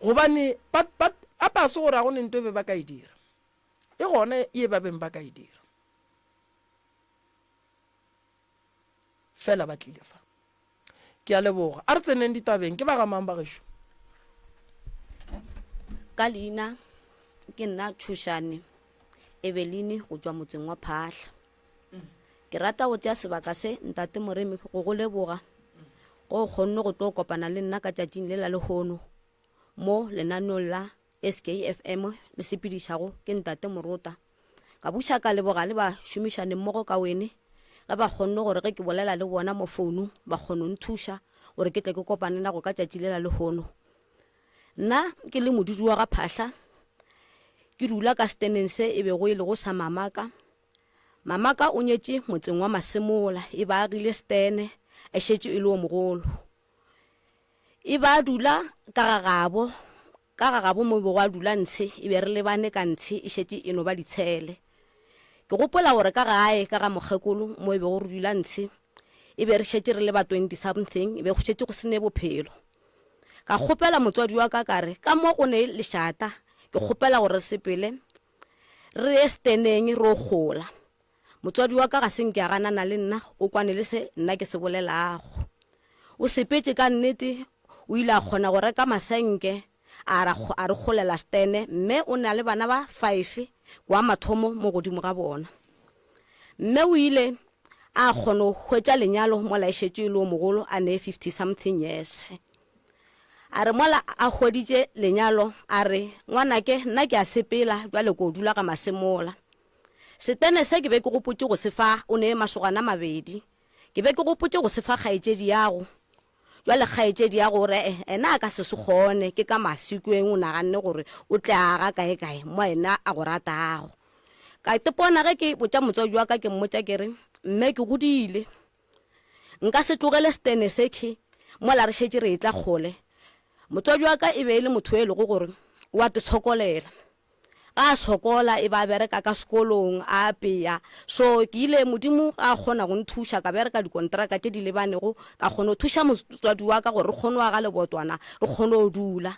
[SPEAKER 2] Gobane ba, ba, a pa se gore ga go ne nto e be ba ka e dira. E gona ye ba beng ba ka e dira. Fela ba tlile fa. Ke a leboga. A re tseneng ditabeng. Ke ba ga mang ba gešo?
[SPEAKER 3] Ka leina ke nna Tšhošane Eveline go tšwa motseng wa Phahla. Ke rata go tšea sebaka se Ntate Moremi go go leboga go kgonne go tlo kopana le nna ka tšatšing le la lehono mo lenaneong la SKFM le sepedišago ke Ntate Morota. Ka buša ka leboga le bašomišani mmogo ka wene ge ba kgonne gore ge ke bolela le bona mo founung ba kgone go nthuša gore ke tle ke kopane nago ka tšatši le la lehono. Nna ke le modudi wa ga Phahla ke dula ka seteneng se e bego e lego sa mamaka. Mamaka o nyetše motseng wa Masemola e ba agile setene e šetše e le o mogolo. E ba dula ka ga gabo, ka ga gabo mo bego a dula ntshe e be re lebane ka ntshe e šetše e no ba ditshele. Ke gopola gore ka gae ka ga mokgekolo mo e bego re dula ntshe e be re šetše re le ba 20 something e be go šetše go se ne bophelo. Ka kgopela motswadi wa ka ka re ka mo go ne lešata ke kgopela gore re sepele re ye seteneng re o gola. Motswadi wa ka ga se nke a ganana le nna, o kwane le se nna ke se bolelago. O sepetše ka nnete, o ile a kgona go reka masenke a ra a re golela setene, mme o na le bana ba five, kwa mathomo mo godimo ga bona. Mme o ile a kgona go hwetša lenyalo mola e šetše e le o mogolo a ne 50 something years. A re mola a hweditše lenyalo a re, Ngwanake, nna ke a sepela bjale ko dula ga Masemola. Setene se ke be ke gopotše go se fa o ne masogana a mabedi. Ke be ke gopotše go se fa kgaetšediago. Bjale kgaetšediago o re, Ena a ka se se kgone, ke ka Masikweng o naganne gore o tle a aga kaekae mo ena a go ratago. Ka itepona ge ke botša motswadi wa ka ke mmotša ke re, Mme ke godile. Nka se tlogele setene sekhi mola re šetše re etla kgole. Motswadi wa ka e be e le motho e lego gore o a te tshokolela. Ga a sokola e ba a bereka ka sekolong a apea. So ke ile Modimo ga a kgona go nthuša ka bereka dikontraka tše di lebanego ka kgona go thuša motswadi wa ka gore re kgone go aga lebotwana re kgone go dula.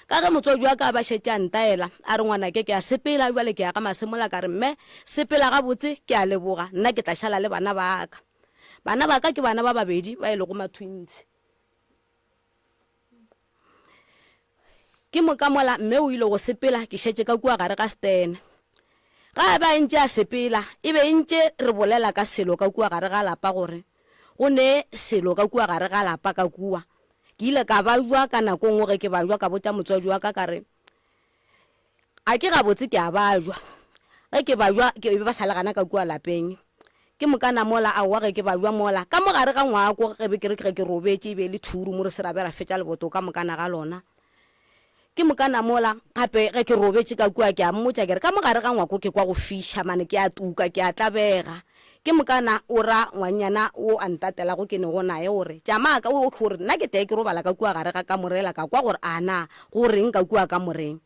[SPEAKER 3] Ka ge motswadi wa ka a ba šetše a ntaela a re ngwanake ke a sepela bjale ke ya ga Masemola ka re mme sepela gabotse ke a leboga nna ke tla šala le bana ba ka. Bana ba ka ke bana ba babedi ba e lego ma-twins. Ke moka mola mme o ile go sepela ke šetše ka kua gare ga stene. Ga a be a ntše a sepela, e be e ntše re bolela ka selo ka kua gare ga lapa gore go ne selo ka kua gare ga lapa ka kua. Ke ile ka bajwa ka nako nngwe ge ke bajwa ka botša motswadi wa ka ka re, A ke gabotse ke a bajwa. Ge ke bajwa ke be ba sa le gana ka kua lapeng. Ke mokana mola, aowa ge ke bajwa mola, ka mo gare ga ngwako ge be ke re ge ke robetše e be e le thuru mo re se ra be ra fetša leboto ka mokana ga lona. Ke mokana mola gape ge ke robetše ka kua ke a mmotša ke re ka mo gare ga ngwako ke kwa go fiša mane ke a tuka ke a tlabega. Ke mokana o ra ngwannyana wo a ntatelago ke nego naye o re, Tšamaya ka o gore nna ke tee ke robala ka kua gare ga kamore yela ka kwa gore a na go reng ka kua kamoreng.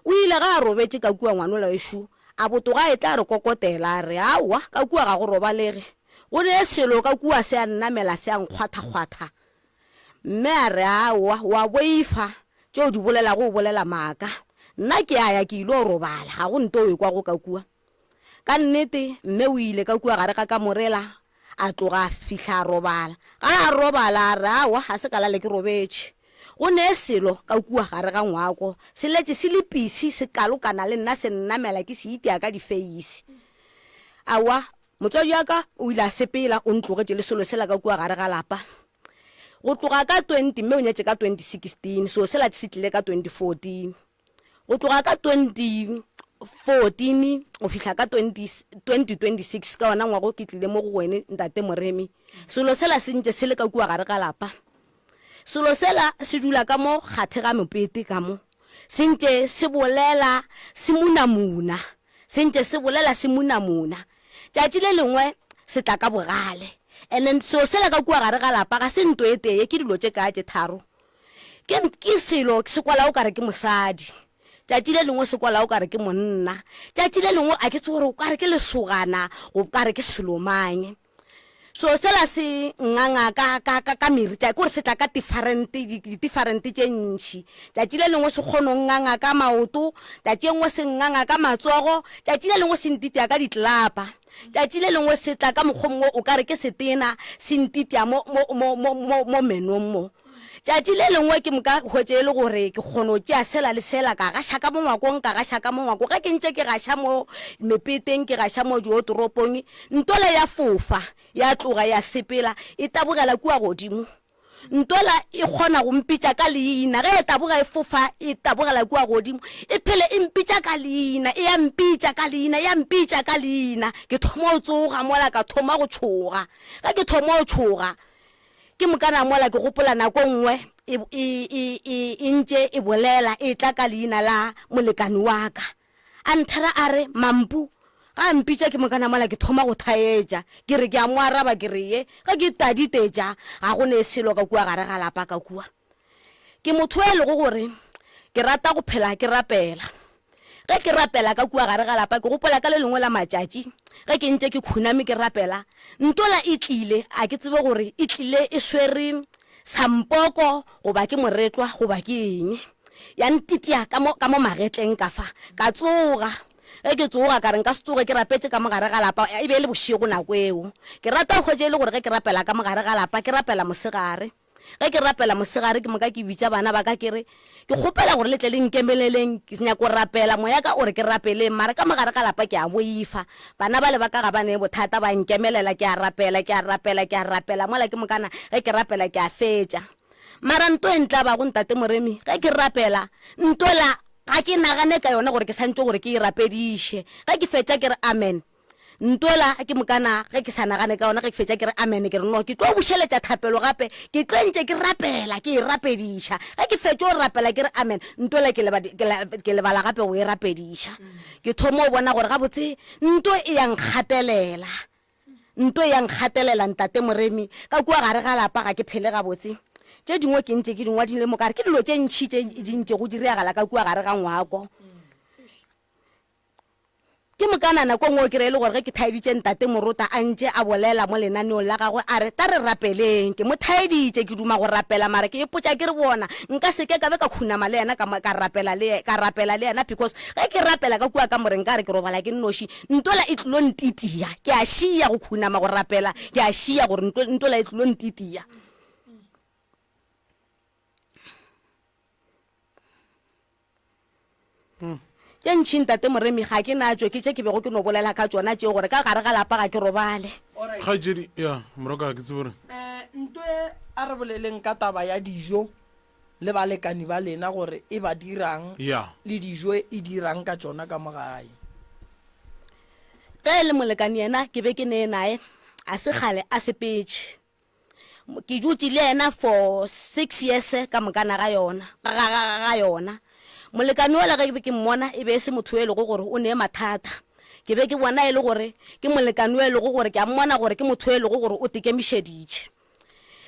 [SPEAKER 3] O ile ge a robetše ka kua ngwanola wešo a botoga a etla a re kokotela a re, Aowa, ka kua ga go robalege. Go ne selo ka kua se a nnamela se a nkgwathakgwatha. Mme a re, Aowa, o a boifa, tše o di bolelago o bolela maaka. Nna ke a ya ke ilo robala, ga go nto o e kwago ka kua. Ka nnete, mme o ile ka kua gare ga kamore yela, a tloga a fihla a robala. Ga a robala a re, Aowa, ga se ka lale ke robetše. Go ne selo ka kua gare ga ngwako, se letše se le pisi, se kalokana le nna, se nnamela ke se itia ka difeisi. Aowa, motswadi wa ka o ile a sepela, o ntlogetše le selo sela ka kua gare ga lapa. Go tloga ka 20, mme o nyetše ka 2016, selo sela se tlile ka 2014. Go tloga ka 2014 go fihla ka 2026 ka ona ngwago ke tlile mo go wene ntate Moremi, selo sela se ntše se le ka kua gare ga lapa. Selo sela se dula ka mo kgathe ga mopete ka mo, se ntše se bolela se munamuna, se ntše se bolela se munamuna. Tšatši le lengwe se tla ka bogale. And then selo sela ka kua gare ga lapa ga se nto e tee, ke dilo tše kaa tše tharo. Ke, ke selo se kwala o ka re ke mosadi. Tšatši le lengwe se kwala o ka re ke monna. Tšatši le lengwe a ke tsebe gore o ka re ke lesogana, o ka re ke selo mang. So sela se nganga ka, ka, ka, ka meri, ke gore se tla ka different, di, di different tše ntši. Tšatši le lengwe se kgono nganga ka maoto, tšatši e nngwe se nganga ka matsogo, tšatši le lengwe se ntitia ka ditlelapa. Tšatši le lengwe se tla ka mokgwa o mongwe o ka re ke setena, se ntitia mo, mo, mo, mo, mo, mo menong mo. Tšatši le lengwe ke moka hwetše e le gore ke kgona go tšea sela le sela ka gaša ka mo ngwakong, ka gaša ka mo ngwakong. Ge ke ntše ke gaša mo mepeteng, ke gaša mo diotoropong, ntwela ya fofa, ya tloga ya sepela, e tabogela kua godimo. Ntwela e kgona go mpitša ka leina. Ge e taboga e fofa, e tabogela kua godimo, e phele e mpitša ka leina, e a mpitša ka leina, e a mpitša ka leina. Ke thoma go tsoga mola ka thoma go tšhoga. Ge ke thoma go tšhoga, Ke mokana mola ke gopola nako nngwe e, e, e, e, e ntše e bolela e tla ka leina la molekani wa ka. A nthera a re, Mampu. Ga a mpitša ke mokana mola ke thoma go thaetša. Ke re ke a mo araba ke re ye. Ge ke taditetša ga go ne selo ka kua gare ga lapa ka kua. Ke motho e lego gore ke rata go phela ke rapela. Ge ke rapela ka kua gare ga lapa, ke gopola ka le lengwe la matšatši ge ke ntše ke khuname ke rapela, ntola e tlile, a ke tsebe gore e tlile e swere sampoko goba ke moretlwa goba ke eng, ya ntitia ka mo, ka mo magetleng ka fa. Ka tsoga. Ge ke tsoga, ka re nka se tsoge ke rapetše ka mo gare ga lapa, e be e le bošego nako eo. Ke rata go hwetša e le gore ge ke rapela ka mo gare ga lapa, ke rapela mosegare. Ge ke rapela mosegare ke moka ke bitša bana ba ka ke re, Ke kgopela gore le tle le nkemeleleng, ke nyako rapela, moya ka o re ke rapeleng, mara ka mo gare ga lapa ke a boifa. Bana bale ba ka ga ba ne bothata, ba nkemelela, ke a rapela, ke a rapela, ke a rapela, mola ke mokana ge ke rapela ke a fetša. Mara nto e ntlabago Ntate Moremi, ge ke rapela, ntola ga ke nagane ka yona gore ke santše gore ke e rapediše. Ge ke fetša ke re amen. Ntwela ke mokana ge ke sa nagane ka yona, ge ke fetša ke re amene, ke re no, ke tlo bušeletša thapelo gape, ke tlo ntše ke rapela, ke e rapediša. Ge ke fetša go rapela ke re amen, ntwela ke leba, ke la, ke lebala gape go e rapediša. Ke thoma go bona gore gabotse nto e ya nkgatelela, nto e ya nkgatelela Ntate Moremi, ka kua gare ga lapa ga ke phele gabotse. Tše dingwe ke ntše ke di ngwadile mo ka re ke dilo tše ntši tše di ntšego di diragala ka kua gare ga ngwako. Ke mokana nako e nngwe o kry-e e le gore ge ke thaeditše Ntate Morota a ntše a bolela mo lenaneong la gagwe a re, Tla re rapeleng. Ke mo thaeditše, ke duma go rapela mara ke ipotša ke re bona nka se ke ka be ka khunama le yena ka, ka rapela le, ka rapela le yena because ge ke rapela ka kua kamoreng ka re ke robala ke nnoši, ntola e tlilo ntitia. Ke a šia go khunama go rapela, ke a šia gore nto, ntola e tlilo ntitia. Tše ntši Ntate Moremi ga ke natšo, ke tše ke bego ke no bolela ka tšona tšeo gore ka gare ga lapa ga ke robale.
[SPEAKER 1] Kgaetšedi, ya, Moroka ga ke tsebe gore.
[SPEAKER 2] Nto e a re boleleng ka taba ya dijo le balekani ba lena gore e ba dirang
[SPEAKER 1] Ya.
[SPEAKER 2] le dijo e dirang ka tšona ka mo gae.
[SPEAKER 3] Ge e le molekani yena ke be ke nee naye a se kgale a sepetše. Ke dutše le yena for six years ka mokana ga yona, ga, ga, ga, ga yona. Molekane yola ge ke be ke mmona e be e se motho yo e lego gore o ne mathata. Ke be ke bona e le gore ke molekane yo e lego gore ke a mmona gore ke motho yo e lego gore o tekemišeditše.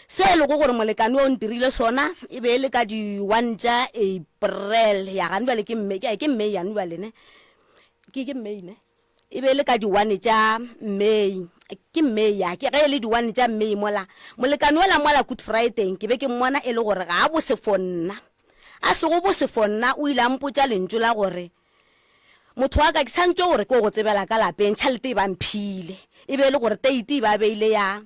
[SPEAKER 3] Se e lego gore molekane yo o ntirile sona e be e le ka di one tša April ya gane bjale ke May, ke May yane bjale ne? Ke, ke May ne? E be e le ka di-one tša May, ke May ya, ke ge e le di-one tša May mola, molekane wola mola Good Friday ke be ke mmona e le gore ga a bose for nna. A sego bose for nna, o ile a mpotša lentšu la gore, Motho wa ka ke santše gore ke o go tsebela ka lapeng, tšhelete e ba mphile. E be e le gore teiti e ba beile ya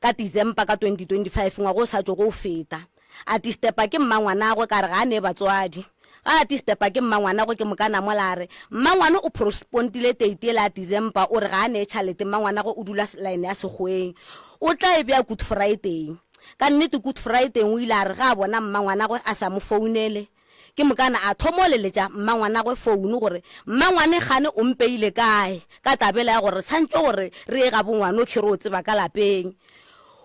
[SPEAKER 3] ka December ka 2025, ngwaga o sa tšogo o feta. A tistepa ke mmangwanagwe ka re ga a ne batswadi. Ga a tistepa ke mmangwanagwe ke moka Namola a re, Mmangwane o prospontile teiti yela ya December o re ga a ne tšhalete mmangwanagwe o dula line ya Sekgoweng. O tla e bea Good Friday. Ka nnete Good Friday o ile a re ge a bona mmangwanagwe a sa mo founele ke mokana a thomo leletša mmangwanagwe founu gore mmangwane kgane o mpeile kae ka tabela ya gore re tshwantše gore re ye ga bongwanokhwi re o tseba ka lapeng.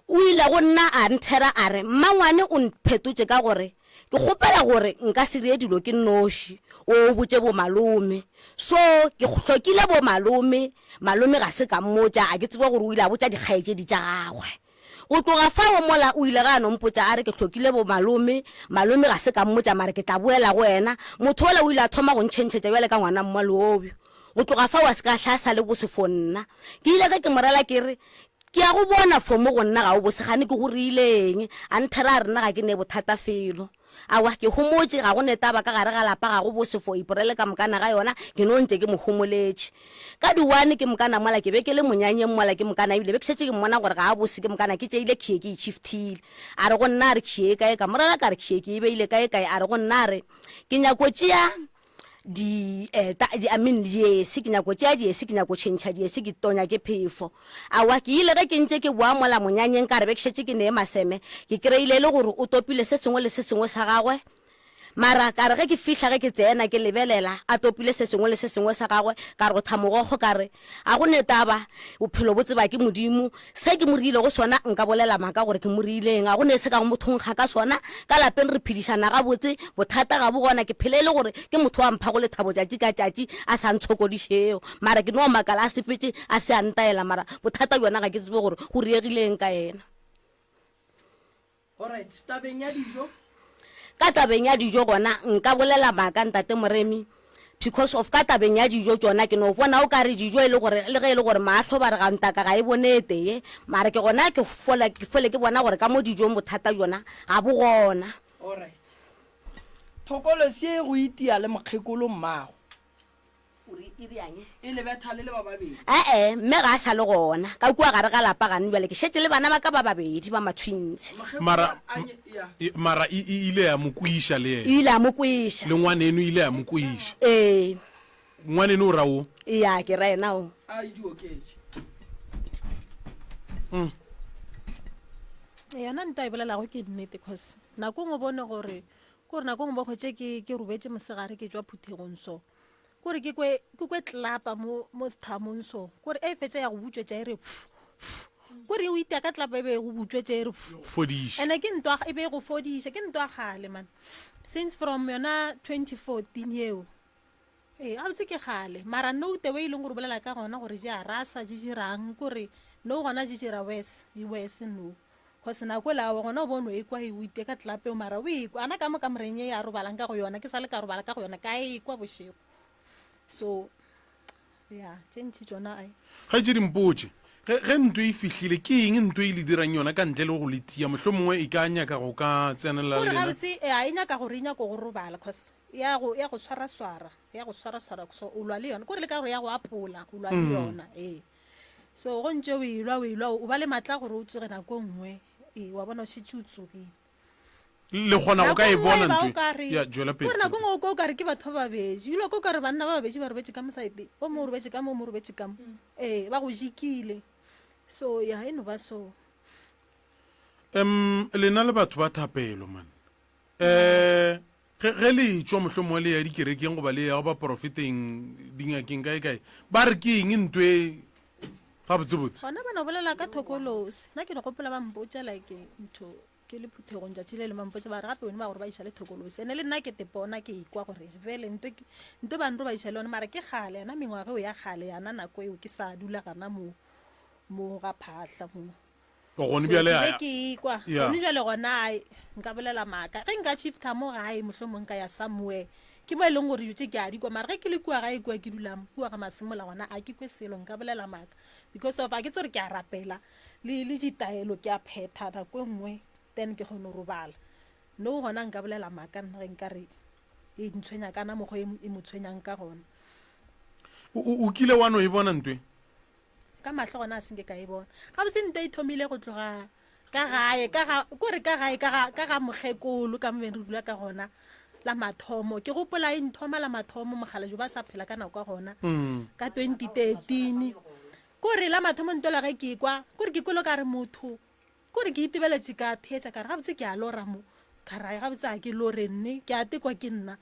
[SPEAKER 3] O ile go nna a nthera a re, Mmangwane o mphetotše ka gore ke kgopela gore nka se dire dilo ke nnoši, o o botše bomalome. So ke hlokile bomalome, malome ga se ka mmotša, a ke tsebe gore o ile a botša dikgaetšedi tša gagwe. Go tloga fao mola o ile ga a no mpotša a re ke hlokile bomalome, malome ga se ka mmotša mara ke tla boela go wena. Motho ola o ile a thoma go ntšhentšhetša bjale ka ngwana mmaleobjo. Go tloga fao a se ka hla a sa le bose for nna. Ke ile ge ke mo rela ke re, Ke a go bona for mo go nna ga o bose gane ke go reile eng? A nthera a re nna ga ke ne bothata felo. Aowa ke homotše ga go ne taba ka gare ga lapa ga go bose for Iporele ka mokana ga yona ke no ntše ke mo homoletše. Ka di one ke mokana mola ke be ke le monyanyeng mola ke mokana ebile be ke šetše ke mmona gore ga a bose ke mokana ke tšeile khie ke e shiftile. A re go nna a re khie e kae ka mo rela ka re khie ke e beile kae kae a re go nna a re ke nyako tšea di eh, ta, di, I mean, diesi ke nyako tšea diesi ke nyako tšhentšha diesi ke tonya ke phefo aowa ke ile ge ke ntše ke boa mola monyanyeng ka re be ke šetše ke nee maseme ke kry-ile e le gore o topile se sengwe le se sengwe sa gagwe mara ka re ge ke fihla ge ke tsena ke lebelela a topile se sengwe le se sengwe sa gagwe ka rotha mogokgo ka re Ga go ne taba, bophelo bo tseba ke Modimo. Se ke mo riilego sona, nka bolela maaka gore ke mo riileng. Ga go ne se ka go mo thonkga ka sona. Ka lapeng re phedišana gabotse, bothata ga bo gona. Ke phela e le gore ke motho wa mphago lethabo tšatši ka tšatši, a sa ntshokodišego. Mara ke no makala a sepetše a se a ntaela, mara bothata bjona ga ke tsebe gore go riegile eng ka yena.
[SPEAKER 2] Alright, tabeng ya dijo.
[SPEAKER 3] Ka tabeng ya dijo gona nka bolela maaka Ntate Moremi because of ka tabeng ya dijo tšona ke no bona o ka re dijo e le gore le ge e le gore maahlo ba re ga ntaka ga e bone e tee mara ke gona ke fola ke fole ke bona gore ka mo dijong bothata bjona ga bo gona.
[SPEAKER 2] Alright. Thokolosi e go itia le mokgekolo mmago. E le betha le le ba babedi.
[SPEAKER 3] Ee, mme ga a sa le gona ka kua gare ga lapa gane bjale ke šetše le bana ba ka ba babedi ba ma-twins.
[SPEAKER 1] Mara, mara e, e ile ya mo kweša le yena.
[SPEAKER 3] E ile ya mo kweša.
[SPEAKER 1] Le ngwaneno e ile ya mo kweša.
[SPEAKER 3] Ee.
[SPEAKER 1] Ngwaneno o ra wo?
[SPEAKER 3] Ya, ke ra yena o.
[SPEAKER 2] A e di oketše.
[SPEAKER 4] Yona nto a e bolelago ke nnete cause nako nngwe o bone gore kore nako nngwe bo hwetše ke ke robetše mosegare ke tšwa phuthegong so kore ke kwe ke kwe tlapa mo mo sethamong so kore e fetša ya go butšwetša e re phu, phu. Kore o itia ka tlapa e be e go butšwetša e re phu.
[SPEAKER 1] Fodiša.
[SPEAKER 4] Ene ke ntwa e be e go fodiša ke ntwa kgale man since from yona 2014 yeo ee gabotse ke kgale mara no the way e leng gore o bolela ka gona gore je a rasa je dirang kore no gona je dira worse di worse no Cause nako ela awa gona o bo no ekwa e o itia ka tlelapa eo mara o ekwa ana ka mo kamoreng ye a robalang ka go yona ke sa le ka robala ka go yona ka ekwa bošego so Ya, tše ntši tšona ai.
[SPEAKER 1] Kgaetšedi mpotše, ge, ge ntwa e fihlile, ke eng ntwa e le dirang yona ka ntle le go le tia? Mohlomongwe e ka nyaka go ka tsenelela
[SPEAKER 4] le
[SPEAKER 1] lena.
[SPEAKER 4] Gabotse, ya, e nyaka gore e nyako go robala, cause ya go, ya go swaraswara, ya go swaraswara, so o lwa le yona. Kore le ka gore ya go apola, o lwa le yona, ee. So go ntše o elwa, o elwa, o ba le matla a gore o tsoge nako e nngwe, ee, wa bona o šetše o tsogile.
[SPEAKER 1] Le kgona go ka e bona ntwe? Ya, tšwela pele.
[SPEAKER 4] Kore nako e nngwe o kwa o kare ke batho ba babedi, ebile o kwa o kare banna ba babedi ba robetše ka mo saeteng, o mongwe o robetše ka mo, o mongwe o robetše ka mo. Ee, ba go jikile. So ya, e no ba so.
[SPEAKER 1] Um, lena le batho ba thapelo man. Um, ge, ge le etšwa mohlomongwe le ya dikerekeng goba le ya go baporofeteng, dingakeng kae kae, ba re ke eng ntwe e gabotsebotse?
[SPEAKER 4] Gona ba no bolela ka thokolosi. Nna ke no gopola ba mpotša like ntho Ke le phuthegong tšatši le lengwe ba mpotša ba re gape wene ba gore ba iša le thokolosi ene le nna ke tepona ke ikwa gore vele nto nto ba nro ba iša le yone mara ke kgale yana mengwaga eo ya kgale yana nako eo ke sa dula gana mo mo ga phahla mo
[SPEAKER 1] gone bjale
[SPEAKER 4] ke ke ikwa gone jale gona ai nka bolela maaka ge nka shifta mo gae mohlomong nka ya somewhere ke mo e leng gore dilo tše ke a di kwa mara ge ke le kua gae kua ke dulang kua ga masemola gona a ke kwe selo nka bolela maaka because of a ke tse gore ke a rapela le le ditaelo ke a phetha nako e nngwe then ke kgone go robala no gona nka bolela maaka nna ge nka re e ntshwenya kana mokgwa e, e mo tshwenyang ka gona
[SPEAKER 1] o kile wa no e bona ntwe
[SPEAKER 4] ka mahlo gona a senke ka e bona gabotse ntwe e thomile go tloga ka gae ka ga kore ka gae ka ga ka ga mokgekolo ka mo beng re dula ka gona la mathomo ke gopola e nthoma la mathomo mogala jo ba sa phela ka nako ya gona mm. ka 2013 Kore la mathomo ntola ge ke ekwa, kore ke kwele o ka re motho, kore ke itebeletše ka theetša ka re gabotse ke a lora mo, ka re ai gabotse ga ke lore nne, ke a tekwa ke nna.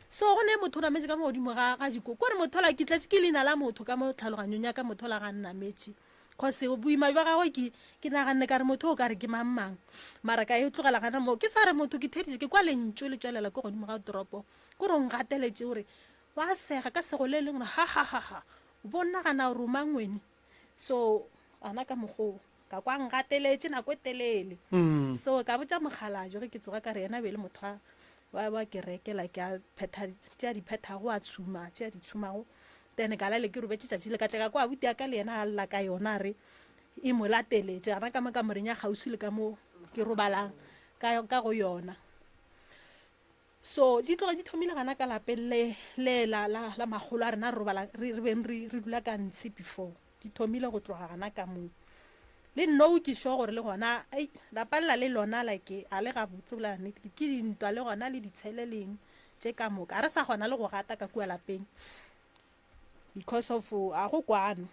[SPEAKER 4] So go ne motho o nametše ka mo godimo ga ga diko, kore motho ola ke tletše ke leina la motho ka mo tlhaloganyong ya ka motho ola ga nnametše. Cause boima bja gagwe ke ke naganne ka re motho o ka re ke mang mang, mara ka e tlogela gana moo. Ke sa re motho ke theeditše ke kwa lentšu le tšwelela ko godimo ga toropo, kore o ngateletše o re wa sega ka sego le lengwe ha ha ha ha. O bo nagana gore o mang wene? So gana ka mokgoo ka kwa ngateletše nako e telele. Mm. So ka botša mokgalabje ge ke tsoga ka re yena be le motho wa wa kereke like a phetha tše a di phethago a tshuma tše a di tshumago. Then ka lale ke robetše tšatši le ka tle ka kwa abuti ya ka le yena a lla ka yona a re e mo lateletše gana ka mo kamoreng ya kgauswi le ka mo ke robalang ka ka go yona. So di tloga di thomile gana ka lapeng le le la la la magolo a rena re robala re re beng re re dula ka ntshe before di thomile go tloga gana ka moo le nno ke sure gore le gona ei lapa lela le lona like a le gabotse bolela nnete ke dintwa le gona le ditshele leng tše ka moka a re sa gona le go gata ka kua lapeng because of a go kwano.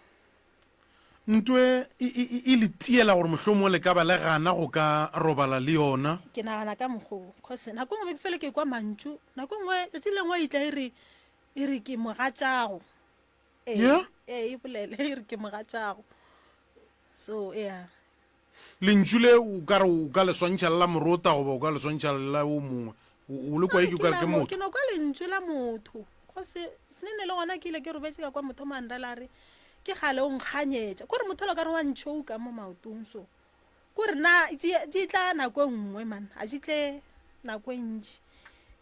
[SPEAKER 1] Ntwe e, e, e, e le tiela gore mohlomongwe le ka ba le gana go ka robala le yona.
[SPEAKER 4] Ke nagana ka mokgoo, cause nako e nngwe be ke fele ke kwa mantšu, nako e nngwe tšatši le lengwe e tla e re e re ke mogatšago. Ee,
[SPEAKER 1] Yeah?
[SPEAKER 4] ee e bolele e re ke mogatšago. So yeah.
[SPEAKER 1] Lentšu le o ka re o ka le swantšha le la morota goba o ka le swantšha le la o mongwe. O, o le kwa e ke o ka re ke motho.
[SPEAKER 4] Ke no kwa lentšu la motho. Cause senene le gona ke ile ke robetše ka kwa motho mandala a re ke gale o nkganyetša. Kore motho ola o ka re wa ntšhouka mo maotong so. Kore na di tla nako e nngwe man, a di tle nako e ntši.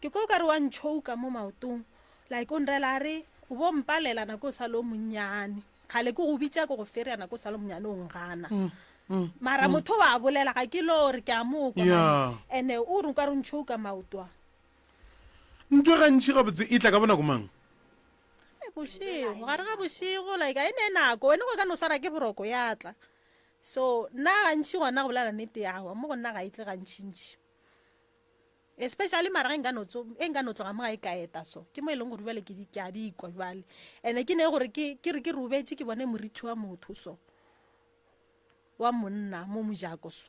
[SPEAKER 4] Ke kwa o ka re wa ntšhouka mo maotong like o nrela a re o bo mpalela nako o sa le o monnyane. Kgale ke go bitša ke go fereya nako o sa le monyane o ngana. Mm, mm, Mara mm. motho wa bolela ga ke lo re ke a mo kwa.
[SPEAKER 1] Yeah.
[SPEAKER 4] Ene o re o ka re ntšhouka maoto a.
[SPEAKER 1] Ntho gantši gabotse e tla ka bonako mang?
[SPEAKER 4] Bošego, gare ga bošego like a e ne nako wene go ka no swara ke boroko ya tla. So nna gantši gona go bolela nnete awa mo go nna ga e tle gantšintši. Especially mara ge nka no tso e nka no tloga mo gae ka eta so ke mo e leng gore jwale ke di ke a di kwa jwale ene ke ne gore ke ke re ke robetše ke bone morithi wa motho so wa monna mo mojako so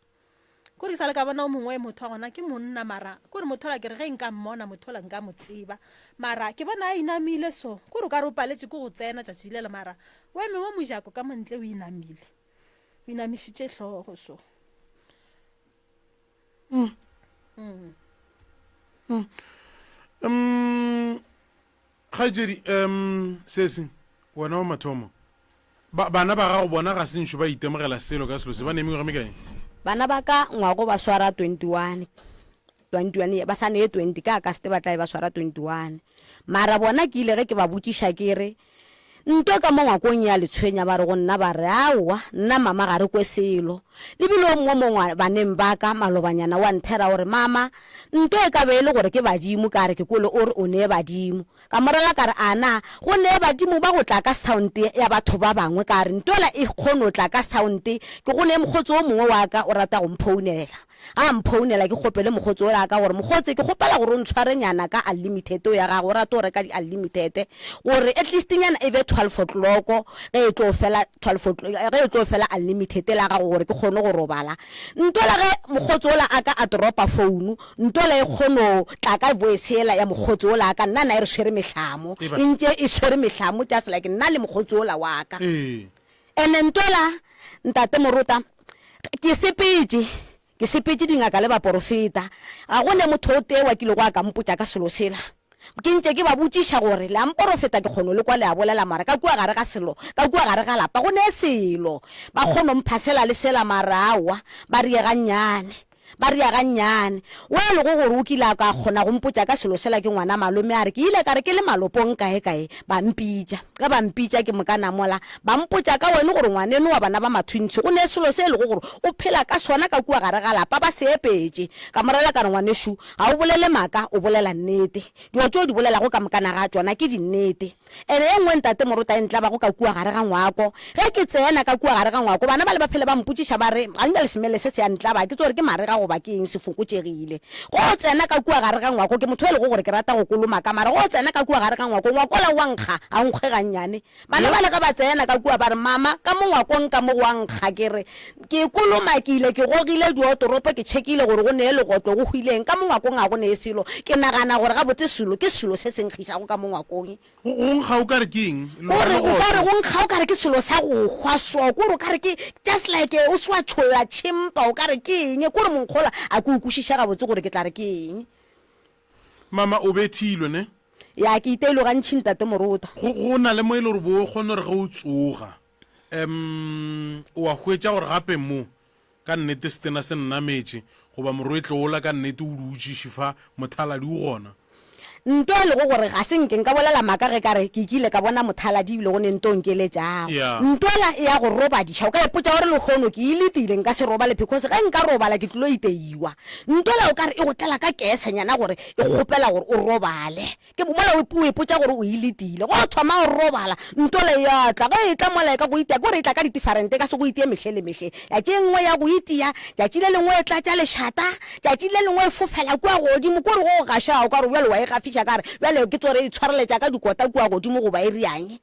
[SPEAKER 4] kore ke sa le ka bona o mongwe motho wa gona ke monna mara kore motho ola ke re ge nka mmona motho ola nka mo tseba mara ke bona a inamile so kore o ka re o paletše ke go tsena tšatši lela mara o eme mo mojako ka montle o inamile o inamišitše hlogo so
[SPEAKER 1] Mm. Mm. Um, kgaetšedi um sesi wena wa mathomo ba, bana ba gago bona ga se nšo ba itemogela selo ka selo se ba ne mengwaga mekae
[SPEAKER 3] Bana ba ka ngwago ba swara 21 21 ba sa nee 20 ka Akaste ba tla be ba swara 21 mara bona ke ile ge ke ba botšiša ke re. Nto ka mo ngwakong ya le tshwenya ba re go nna ba re, Aowa, nna mama ga re kwe selo. Le bile o mongwe mo baneng ba ka malobanyana wa nthera o re, Mama, nto e ka be e le gore ke badimo, ka re ke kwele o re o nee badimo. Ka mo rela ka re, A na go nee badimo ba go tla ka sound ya batho ba bangwe? Ka re, Ntola e kgono tla ka sound, ke go nee mokgotsi o mongwe wa ka o rata go mphounela. Ga a mphounela ke kgopele mokgotsi ola ka gore, Mokgotsi, ke kgopela gore o ntshware nyana ka unlimited eo ya gago, o rate go reka di-unlimited gore at least nyana e be 12 o'clock ge e tlo fela 12 o'clock, ge e tlo fela unlimited ela ya gago gore ke kgone go robala. Ntola ge mokgotsi ola a ka a dropa founu, ntola e kgono tla ka voice yela ya mokgotsi ola a ka, nna na e re swere mehlamo, e ntše e swere mehlamo just like nna le mokgotsi ola wa ka.
[SPEAKER 1] Ee.
[SPEAKER 3] Ene ntwela, Ntate Morota, ke sepetše, ke sepetše dingaka le baporofeta, ga go ne motho o tee wa kilego a ka mpotša ka selo sela. Ke ntše ke ba botšiša gore le a mporofeta, ke kgono le kwa le a bolela, mara ka kua gare ga selo, ka kua gare ga lapa go ne selo. Ba kgono mpha sela le sela, mara aowa, ba re ye gannyane. Ba ria gannyane. Wo e lego gore o kile a ka kgona go mpotša ka selo sela ke ngwana malome a re ke ile ka re ke le malopong kaekae ba mpitša. Ge ba mpitša ke moka namola ba mpotša ka wene gore ngwaneno wa bana ba Mathuntshi go ne selo se e lego gore o phela ka sona ka kua gare ga lapa ba se epetše. Ka mo rela ka re ngwanešu ga o bolele maaka o bolela nnete. Dilo tše o di bolelago ka mokana ga tšona ke dinnete. Ene ye nngwe Ntate Morota e ntlabago ka kua gare ga ngwako. Ge ke tsena ka kua gare ga ngwako, bana bale ba phele ba mpotšiša ba re, Ga nna semele se se a ntlaba, ga ke tsebe gore ke marega goba ke eng, se fokotšegile. Go o tsena ka kua gare ga ngwako, ke motho yo e lego gore ke rata go kolomaka, mara go o tsena ka kua gare ga ngwako, ngwako wola o a nkga, ga o nkgwe gannyane. Bana bale ge ba tsena ka kua ba re, Mama, ka mo ngwakong ka mo go a nkga. Ke re, Ke kolomakile, ke gogile diotoropo, ke tšhekile gore go nee legotlo, go hwile eng. Ka mo ngwakong ga go nee selo. Ke nagana gore gabotse selo ke selo se se nkgišago ka mo ngwakong.
[SPEAKER 1] Go, go nkga o ka re ke eng?
[SPEAKER 3] Ko re o ka re go nkga o ka re ke selo sa go hwa so. Ko re o ka re ke just like o se wa tšholla tšhempa o ka re ke eng. Ko re monkgola a ke o kwešiše gabotse gore ke tla re ke eng.
[SPEAKER 1] Mama, o bethilwe, ne?
[SPEAKER 3] Ya, ke iteilwe gantši, Ntate Morota.
[SPEAKER 1] Go, go na le mo e le gore bo o kgone gore ge o tsoga, um o a hwetša gore gape mo, ka nnete setena se nnametše, goba morwetlo wola ka nnete o dutše šifa mothaladi o gona.
[SPEAKER 3] Nto e lego gore ga se nke nka bolela maaka ge ka re ke kile ka bona mothaladi ebile go ne nto nkeletšago.
[SPEAKER 1] Yeah.
[SPEAKER 3] Nto ela e ya go robadiša. O ka ipotša gore lehono ke e letile nka se robale because ge nka robala ke tlilo iteiwa. Nto ela o ka re e go tlela ka kesenyana gore e kgopela gore o robale. Ke mola o o ipotša gore o e letile. Ge o thoma o robala, nto ela e a tla. Ge e tla mola e ka go itia, ke gore e tla ka ditifarente, e ka se go itie mehle le mehle. Tšatši e nngwe ya go itia, tšatši le lengwe e tlatša lešata, Tšatši le lengwe e fofela kua godimo, ko re go o gaša, o ka re bjale wa e gafiša, ka re bjale ke tlo re e tshwareletša ka dikota kua godimo goba e riang.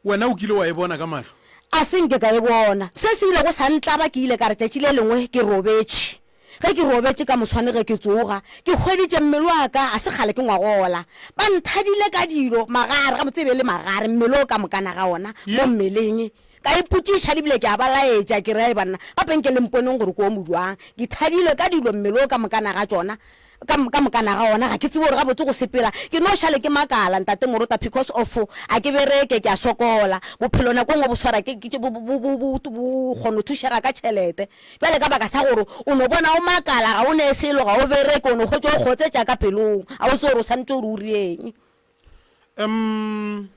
[SPEAKER 1] Wena o kile wa e bona ka mahlo?
[SPEAKER 3] A se nke ka e bona. Se se ilego sa ntlaba, ke ile ka re tšatši le lengwe ke robetše. Ge ke robetše ka moswane ge ke tsoga, ke hweditše mmele wa ka, ga se kgale ke ngwagola. Ba nthadile ka dilo, magare, gabotse e be e le magare, mmele o ka mokana ga ona mo mmeleng. Ka ipotšiša ebile ke a ba laetša, ke re, Ai banna, gape nke le mponeng gore ke o mojwang. Ke thadilwe ka dilo mmele wo ka mokana ga tšona, ka, ka mokana ga ona. Ga ke tsebe gore gabotse go sepela. Ke no šale ke makala, Ntate Morota, because of a ke bereke, ke a sokola. Bophelo nako e nngwe bo swara ke, ke, bo, bo, bo, bo, bo kgona go thušega ka tšhelete. Bjale ka baka sa gore o no bona o makala, ga o ne selo, ga o bereke, o no hwetša o kgotsetša ka pelong. Ga o tsebe gore o swanetše gore o rieng.
[SPEAKER 1] Um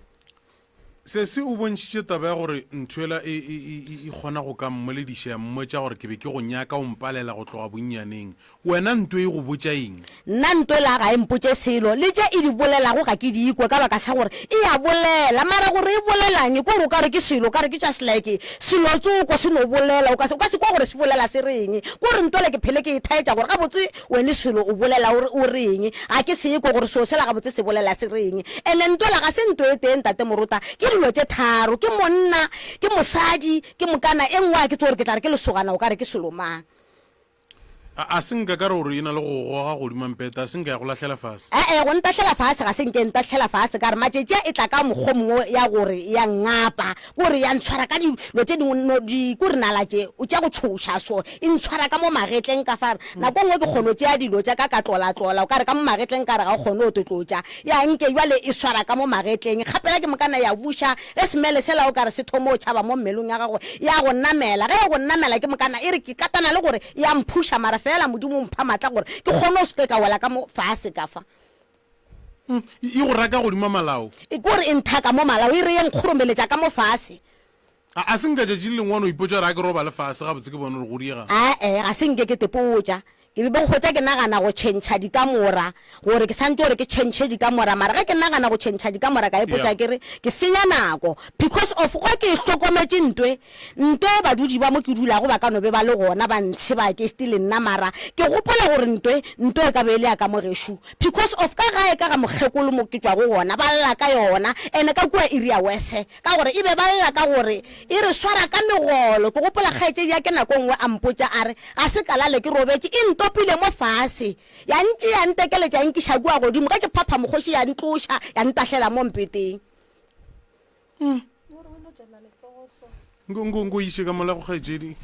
[SPEAKER 1] Sesi o bontšhitše taba ya gore ntho ela e, e, e, e, e kgona go ka mmolediša ya mmotša gore ke be ke go nyaka o mpalela go tloga bonnyaneng. Wena nto e go botša eng?
[SPEAKER 3] Nna nto ela ga e mpotše selo, le tše e di bolelago ga ke di kwe ka baka sa gore e a bolela. Mara gore e bolelang, ke gore o ka re ke selo, o ka re ke just like selo tsoko se no bolela, o ka se, o ka se kwa gore se bolela se reng. Ke gore nto ela ke phele ke e thaetša gore gabotse Wene selo o bolela o re, o reng? Ga ke se kwe gore seo sela gabotse se bolela se reng. Ene nto la ga se nto e tee, Ntate Morota, ke dilo tše tharo, ke monna, ke mosadi, ke mokana e nngwe ga ke tsebe gore ke tla re ke lesogana o ka re ke selo mang.
[SPEAKER 1] A, a se nka ka re gore e na le go go goga godimo mpete, a se nka ya go lahlela fase?
[SPEAKER 3] E-e, go ntahlela fase ga se nke e ntahlela fase, ka re matšatši a e tla ka mokgwa o mongwe ya gore ya nngapa. Kore ya ntshwara ka dilo tše dingwe, no di, kore nala tše, tša go tšhoša so, e ntshwara ka mo magetleng ka fa. Nako e nngwe ke kgono tšea dilo tša ka ka tlolatlola, o ka re ka mo magetleng ka re ga o kgone go tlotlotša. Ya nke bjale e swara ka mo magetleng. Kgapela ke mokana ya buša, ge semele sela o ka re se thoma go tšhaba mo mmelong ya gago, ya go namela. Ge e go namela ke mokana e re ke katana le gore ya mphuša, mara feela Modimo o mpha maatla gore ke kgone go se ke ka wela ka mo fase ka fa.
[SPEAKER 1] E go raka godimo malao.
[SPEAKER 3] E kore e nthaka mo malao, e re ye nkgoromeletša ka mo fase.
[SPEAKER 1] A, a se nka tšatši le lengwe wa no ipotša gore a ke robale fase gabotse ke bone gore go diega?
[SPEAKER 3] Ae, ga se nke ke tepotša. Ke be go hwetša ke nagana go tšhentšha dikamora, gore ke santše gore ke tšhentšhe dikamora, mara ge ke nagana go tšhentšha dikamora ka ipotša ke re ke senya nako because of ge ke e hlokometše ntwe, ntwe badudi ba mo ke dulago ba ka no be ba le gona ba ntsheba ke still nna mara ke gopola gore ntwe, ntwe e ka be e le ya ka mo gešo because of ka gae ka ga mokgekolo mo ke tšwago gona ba lla ka yona and ka kua area worse. Ka gore e be ba lla ka gore e re swara ka megolo. Ke gopola kgaetšedi ya ke nako nngwe a mpotša a re, Ga se ka lale ke robetše, e ntopile mo fase, ya ntšea ya ntekeletša ya nkiša kua godimo, ge ke phapha mokgoši ya ntloša ya ntahlela mo mpeteng.
[SPEAKER 1] Nko, nko, nko iše ka mola go kgaetšedi.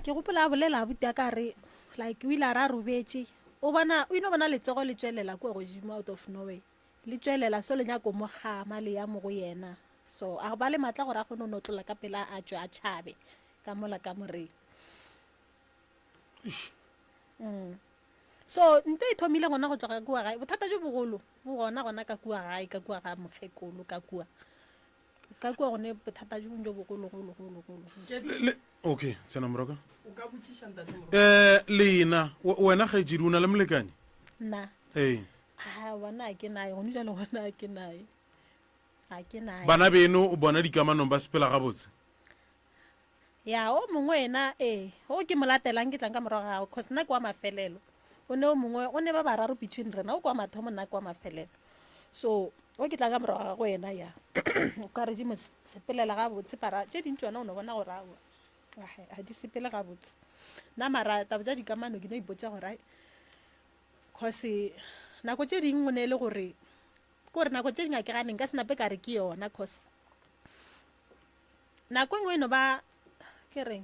[SPEAKER 4] Ke gopola a bolela abuti a ka re like o ile a re a robetše o bona o ino bona letsogo le tšwelela kua godimo out of nowhere. Le tšwelela so le nyako mo gama le ya mo go yena. So a ba le matla gore a kgone go notlola ka pela a tšwe a tšhabe ka mola kamoreng. Mm. So nto e thomile gona go tloga kua gae. Bothata jo bogolo bo gona gona ka kua gae ka kua ga mokgekolo ka kua. Ka kua gone bothata jo bongwe jo bogolo golo golo golo.
[SPEAKER 1] Okay, tsena moroka. O ka botšiša ntate moroka. Eh lena wena kgaetšedi o na le molekane?
[SPEAKER 4] Nna.
[SPEAKER 1] Ee.
[SPEAKER 4] A bona a ke naye gone jale gona a ke naye. A ke naye.
[SPEAKER 1] Bana beno o bona dikamanong ba sepela gabotse?
[SPEAKER 4] Ya o mongwe yena ee o ke mo latelang ke tlang ka morago ga gagwe cause nna ke wa mafelelo. O ne o mongwe o ne ba bararo between rena o ke wa mathomo nna ke wa mafelelo. So o ke tlang ka morago ga gagwe yena ya o ka re di mo sepelela gabotse para tše dintši wena o no bona gore aowa ga di sepele gabotse. Nna mara taba tša dikamano ke no ipotša gore ai cause nako tše dingwe o ne e le gore ke gore nako tše dingwe a ke gane nka se nape ka re ke yona cause nako e nngwe e no ba ke reng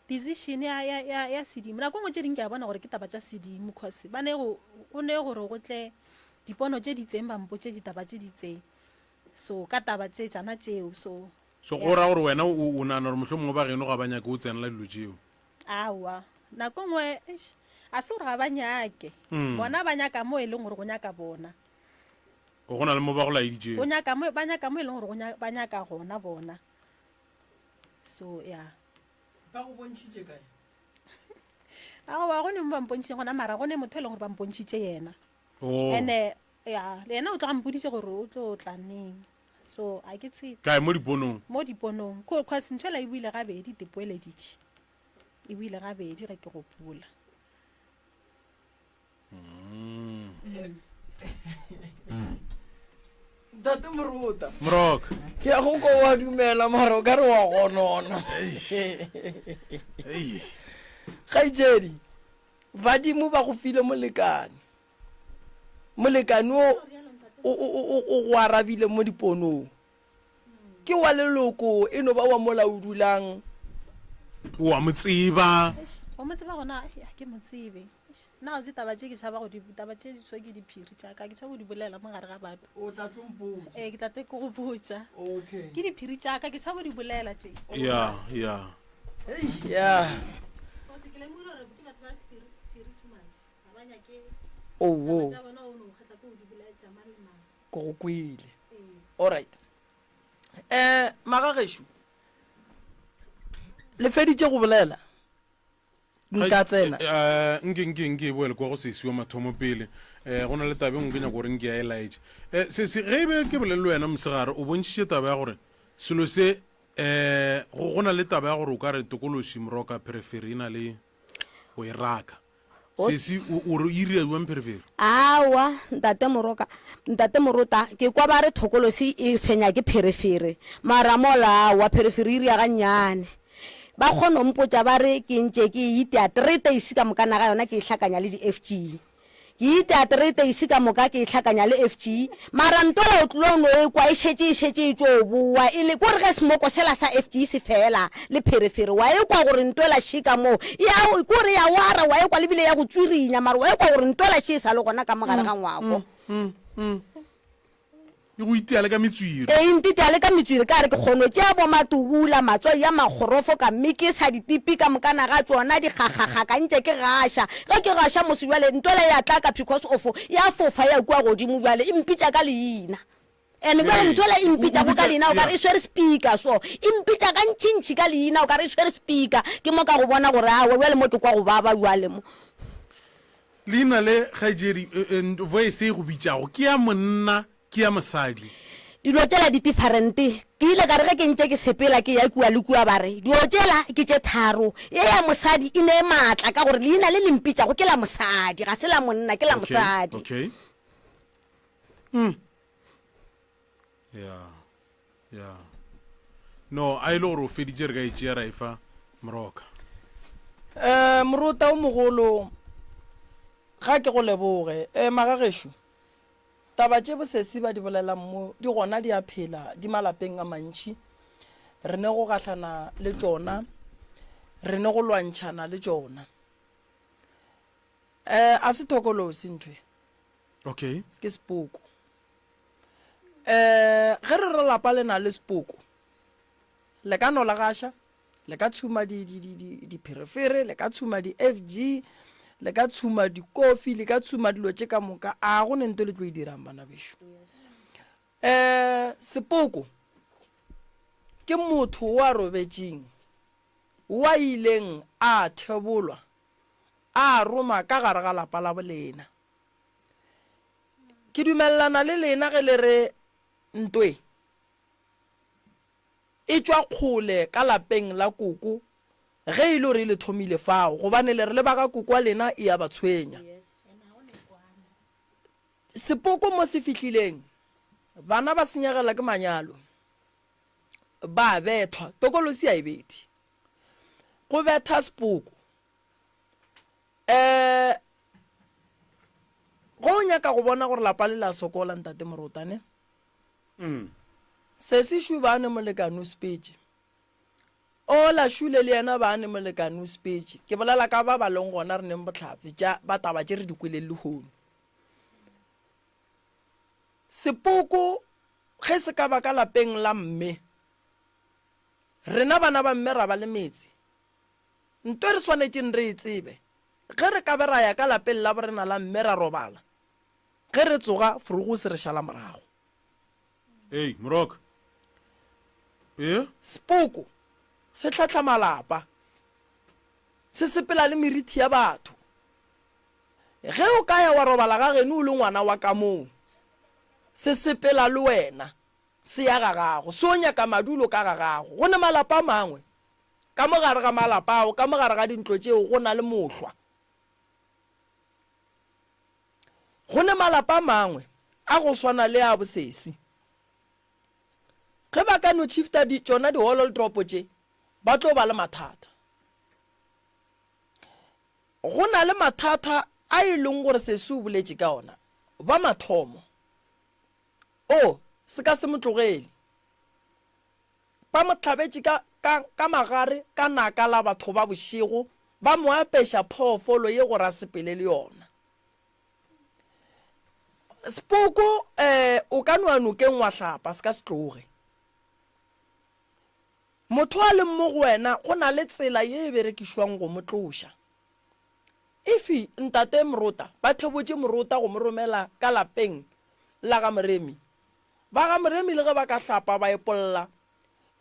[SPEAKER 4] decision ya, ya, ya, ya sedimo nako e nngwe tše dingwe ke a bona gore ke taba tša sedimo cause ba ne go go ne gore go tle dipono tše di itseng ba mpotše ditaba tše di itseng so ka taba tše tšana tšeo so
[SPEAKER 1] So go ra gore wena o o nagana gore mohlomongwe ba geno ga ba nyake o tsenela dilo tšeo?
[SPEAKER 4] Aowa, nako e nngwe eish, a se gore ga ba nyake.
[SPEAKER 1] Mm.
[SPEAKER 4] Bona ba nyaka mo e leng gore go nyaka bona.
[SPEAKER 1] O go na le mo ba go laeditšego.
[SPEAKER 4] Go nyaka mo ba nyaka mo e leng gore go nya- ba nyaka gona bona. So yeah.
[SPEAKER 2] Ba go bontšhitše kae?
[SPEAKER 4] Aowa, go ne mo ba mpontšhitšeng gona mara go ne motho e leng gore ba mpontšhitše yena.
[SPEAKER 1] Oh.
[SPEAKER 4] Ene ya, le yena o tloga mpoditše gore o tlo tla neng. So a ke tsebe.
[SPEAKER 1] Kae mo diponong?
[SPEAKER 4] Mo diponong. Ko cause ntho ela e buile gabedi tepoeleditše. E buile gabedi ge ke gopola.
[SPEAKER 2] Ntate Morota.
[SPEAKER 1] Moroka.
[SPEAKER 2] Ke ya go ko wa dumela mara o ka re wa gonona.
[SPEAKER 1] Ei.
[SPEAKER 2] Kgaetšedi, badimo ba go file molekane. Molekane o o o o go arabile mo diponong. Ke wa leloko e no ba wa mola o dulang.
[SPEAKER 1] O a mo tseba.
[SPEAKER 4] Eish, wa mo tseba gona ai, ga ke mo tsebe. Eish, nna ga se taba tše ke tšhaba go di taba tše so ke diphiri tša ka ke tšhaba go di bolela mo gare ga batho.
[SPEAKER 2] O tla tlo mpotša.
[SPEAKER 4] Ee, ke tla tle ke go botša.
[SPEAKER 2] Okay.
[SPEAKER 4] Ke diphiri tša ka ke tšhaba go di bolela tše.
[SPEAKER 1] Ya, ya.
[SPEAKER 2] Hei, ya.
[SPEAKER 4] Cause ke lemogile gore ke batho ba spirit, phiri too much. Ga ba nyake
[SPEAKER 2] Owo.
[SPEAKER 4] taba tša bona o no kgahla ke go di bolela tša mang le mang.
[SPEAKER 2] Ke go kwele. Alright. Eh, magagešo. Le feditše go bolela? Nka tsena.
[SPEAKER 1] Eh, nke nke nke e boele kwa go sesi wa mathomo pele. Eh, go na le taba e nngwe ke nyako gore nke ya e laetše. Eh, sesi, ge e be ke bolele le wena mosegare, o bontšhitše taba ya gore selo se eh go go na le taba ya gore o ka re tokološi moroka pherefere e na le go e raka. Sesi, o, o re e ira bjang pherefere?
[SPEAKER 3] Aowa, Ntate Moroka, Ntate Morota, ke kwa ba re thokolosi e fenya ke pherefere. Mara mola, aowa, pherefere e ira gannyane. Ba kgono mpotša ba re ke ntše ke e itea treteisi ka moka naga yona ke e hlakanya le di-FG. Ke itea treteisi ka moka ke e hlakanya le FG, mara ntwela o tlilo no e kwa e šetše e šetše e tšo bowa e le, kore ge smoko sela sa FG se fela le pherefere wa e kwa gore ntwela še ka moo e a, kore ya wara wa e kwa le bile ya go tswirinya mara wa e kwa gore ntwela še e sa le gona ka mo gare ga ngwako.
[SPEAKER 1] E go itia le ka metswiri.
[SPEAKER 3] E ntitia le ka metswiri ka re ke kgono tšea bo matubula, matswai a makgorofo ka mikisa ditipi ka mokana ga tšona di kgakgakgaka ntše ke gaša. Ge ke gaša mose bjale ntwela ya tlaka because of ya fofa ya kua godimo bjale e mpitša ka leina. And bjale ntwela e mpitšago ka leina o ka re e swere speaker so e mpitša gantšintši ka leina o ka re e swere speaker ke mo ka go bona gore aowa bjale mo ke kwa go baba bjale mo.
[SPEAKER 1] Leina le, kgaetšedi, voice e go bitšago, ke ya monna, ke ya mosadi?
[SPEAKER 3] Dilo tšela di different. Ke ile ka re ge ke ntše ke sepela ke ya kua le kua ba re dilo tšela ke tše tharo. Ye ya mosadi e ne maatla ka gore leina le le mpitšago ke la mosadi, ga se la monna, ke la mosadi.
[SPEAKER 1] Okay. Mm. Yeah. Yeah. No, a e le gore o feditše re ka e tšea ra e fa Moroka.
[SPEAKER 2] Eh, morota o mogolo, ga ke go leboge. Eh, magagešo, taba tše bosesi ba di bolelang mo di gona di a phela di malapeng a mantši. Re ne go gahlana le tšona, re ne go lwantšhana le tšona. Eh, a se thokolosi ntho e.
[SPEAKER 1] Okay.
[SPEAKER 2] Ke sepoko. Eh, ge re re lapa le na le sepoko, le ka no la gaša, le ka tshuma dipherefere, le ka tshuma di-F_G, le ka tshuma dikofi, le ka tshuma dilo tše ka moka, a go ne nto le tlo e dirang bana bešo. Um sepoko ke motho wa robetšeng, wa ileng a thebolwa, a roma ka gare ga lapa la bolena. Ke dumelelana le lena ge le re ntwe e tšwa kgole ka lapeng la koko ge e le gore e le thomile fao, gobane le re le ba ga koko wa lena e a ba tshwenya. Sepoko mo se fihlileng, bana ba senyegela ke manyalo, ba a bethwa, tokolosi a e bethe. Go betha sepoko Um go o nyaka go bona gore lapa le la sokola ntate Morota ne?
[SPEAKER 1] Mm.
[SPEAKER 2] Sesi šu ba ne molekane o sepetše. Ola Šule le yena ba ne molekane o sepetše. Ke bolela ka ba ba leng gona re neng bohlatse tša ba taba tše re di kweleng lehono. Sepoko ge se ka ba ka lapeng la mme, rena bana ba mme ra ba le metse. Nto e re swanetšeng re e tsebe, ge re ka be ra ya ka lapeng la borena la mme ra robala, ge re tsoga forogo se re šala morago.
[SPEAKER 1] Ei, Moroka. E?
[SPEAKER 2] Sepoko se hlahla malapa, se sepela le merithi ya batho. Ge o ka ya wa robala ga geno o le ngwana wa ka moo, se sepela le wena, se ya ga gago, se o nyaka madulo ka ga gago. Go ne malapa a mangwe Ka mo gare ga malapa ao, ka mo gare ga dintlo tšeo go na le mohlwa. Go ne malapa a mangwe a go swana le a bosesi. Ge ba ka no shifta di, tšona di-holodropo tše, ba tlo ba le mathata. Go na le mathata a e leng gore sesi o boletše ka ona, ba mathomo. O, se ka se mo tlogele. Ba mo hlabetše ka, ka, ka magare ka naka la batho ba bošego, ba mo apeša phoofolo ye gore a sepele le yona. Sepoko, eh, o ka no ya nokeng wa hlapa, se ka se tloge. Motho a leng mo go wena, go na le tsela ye e berekišwang go mo tloša. If ntate Morota, ba thebotše Morota go mo romela ka lapeng la ga Moremi, Ba ga Moremi le ge ba ka hlapa ba epolla,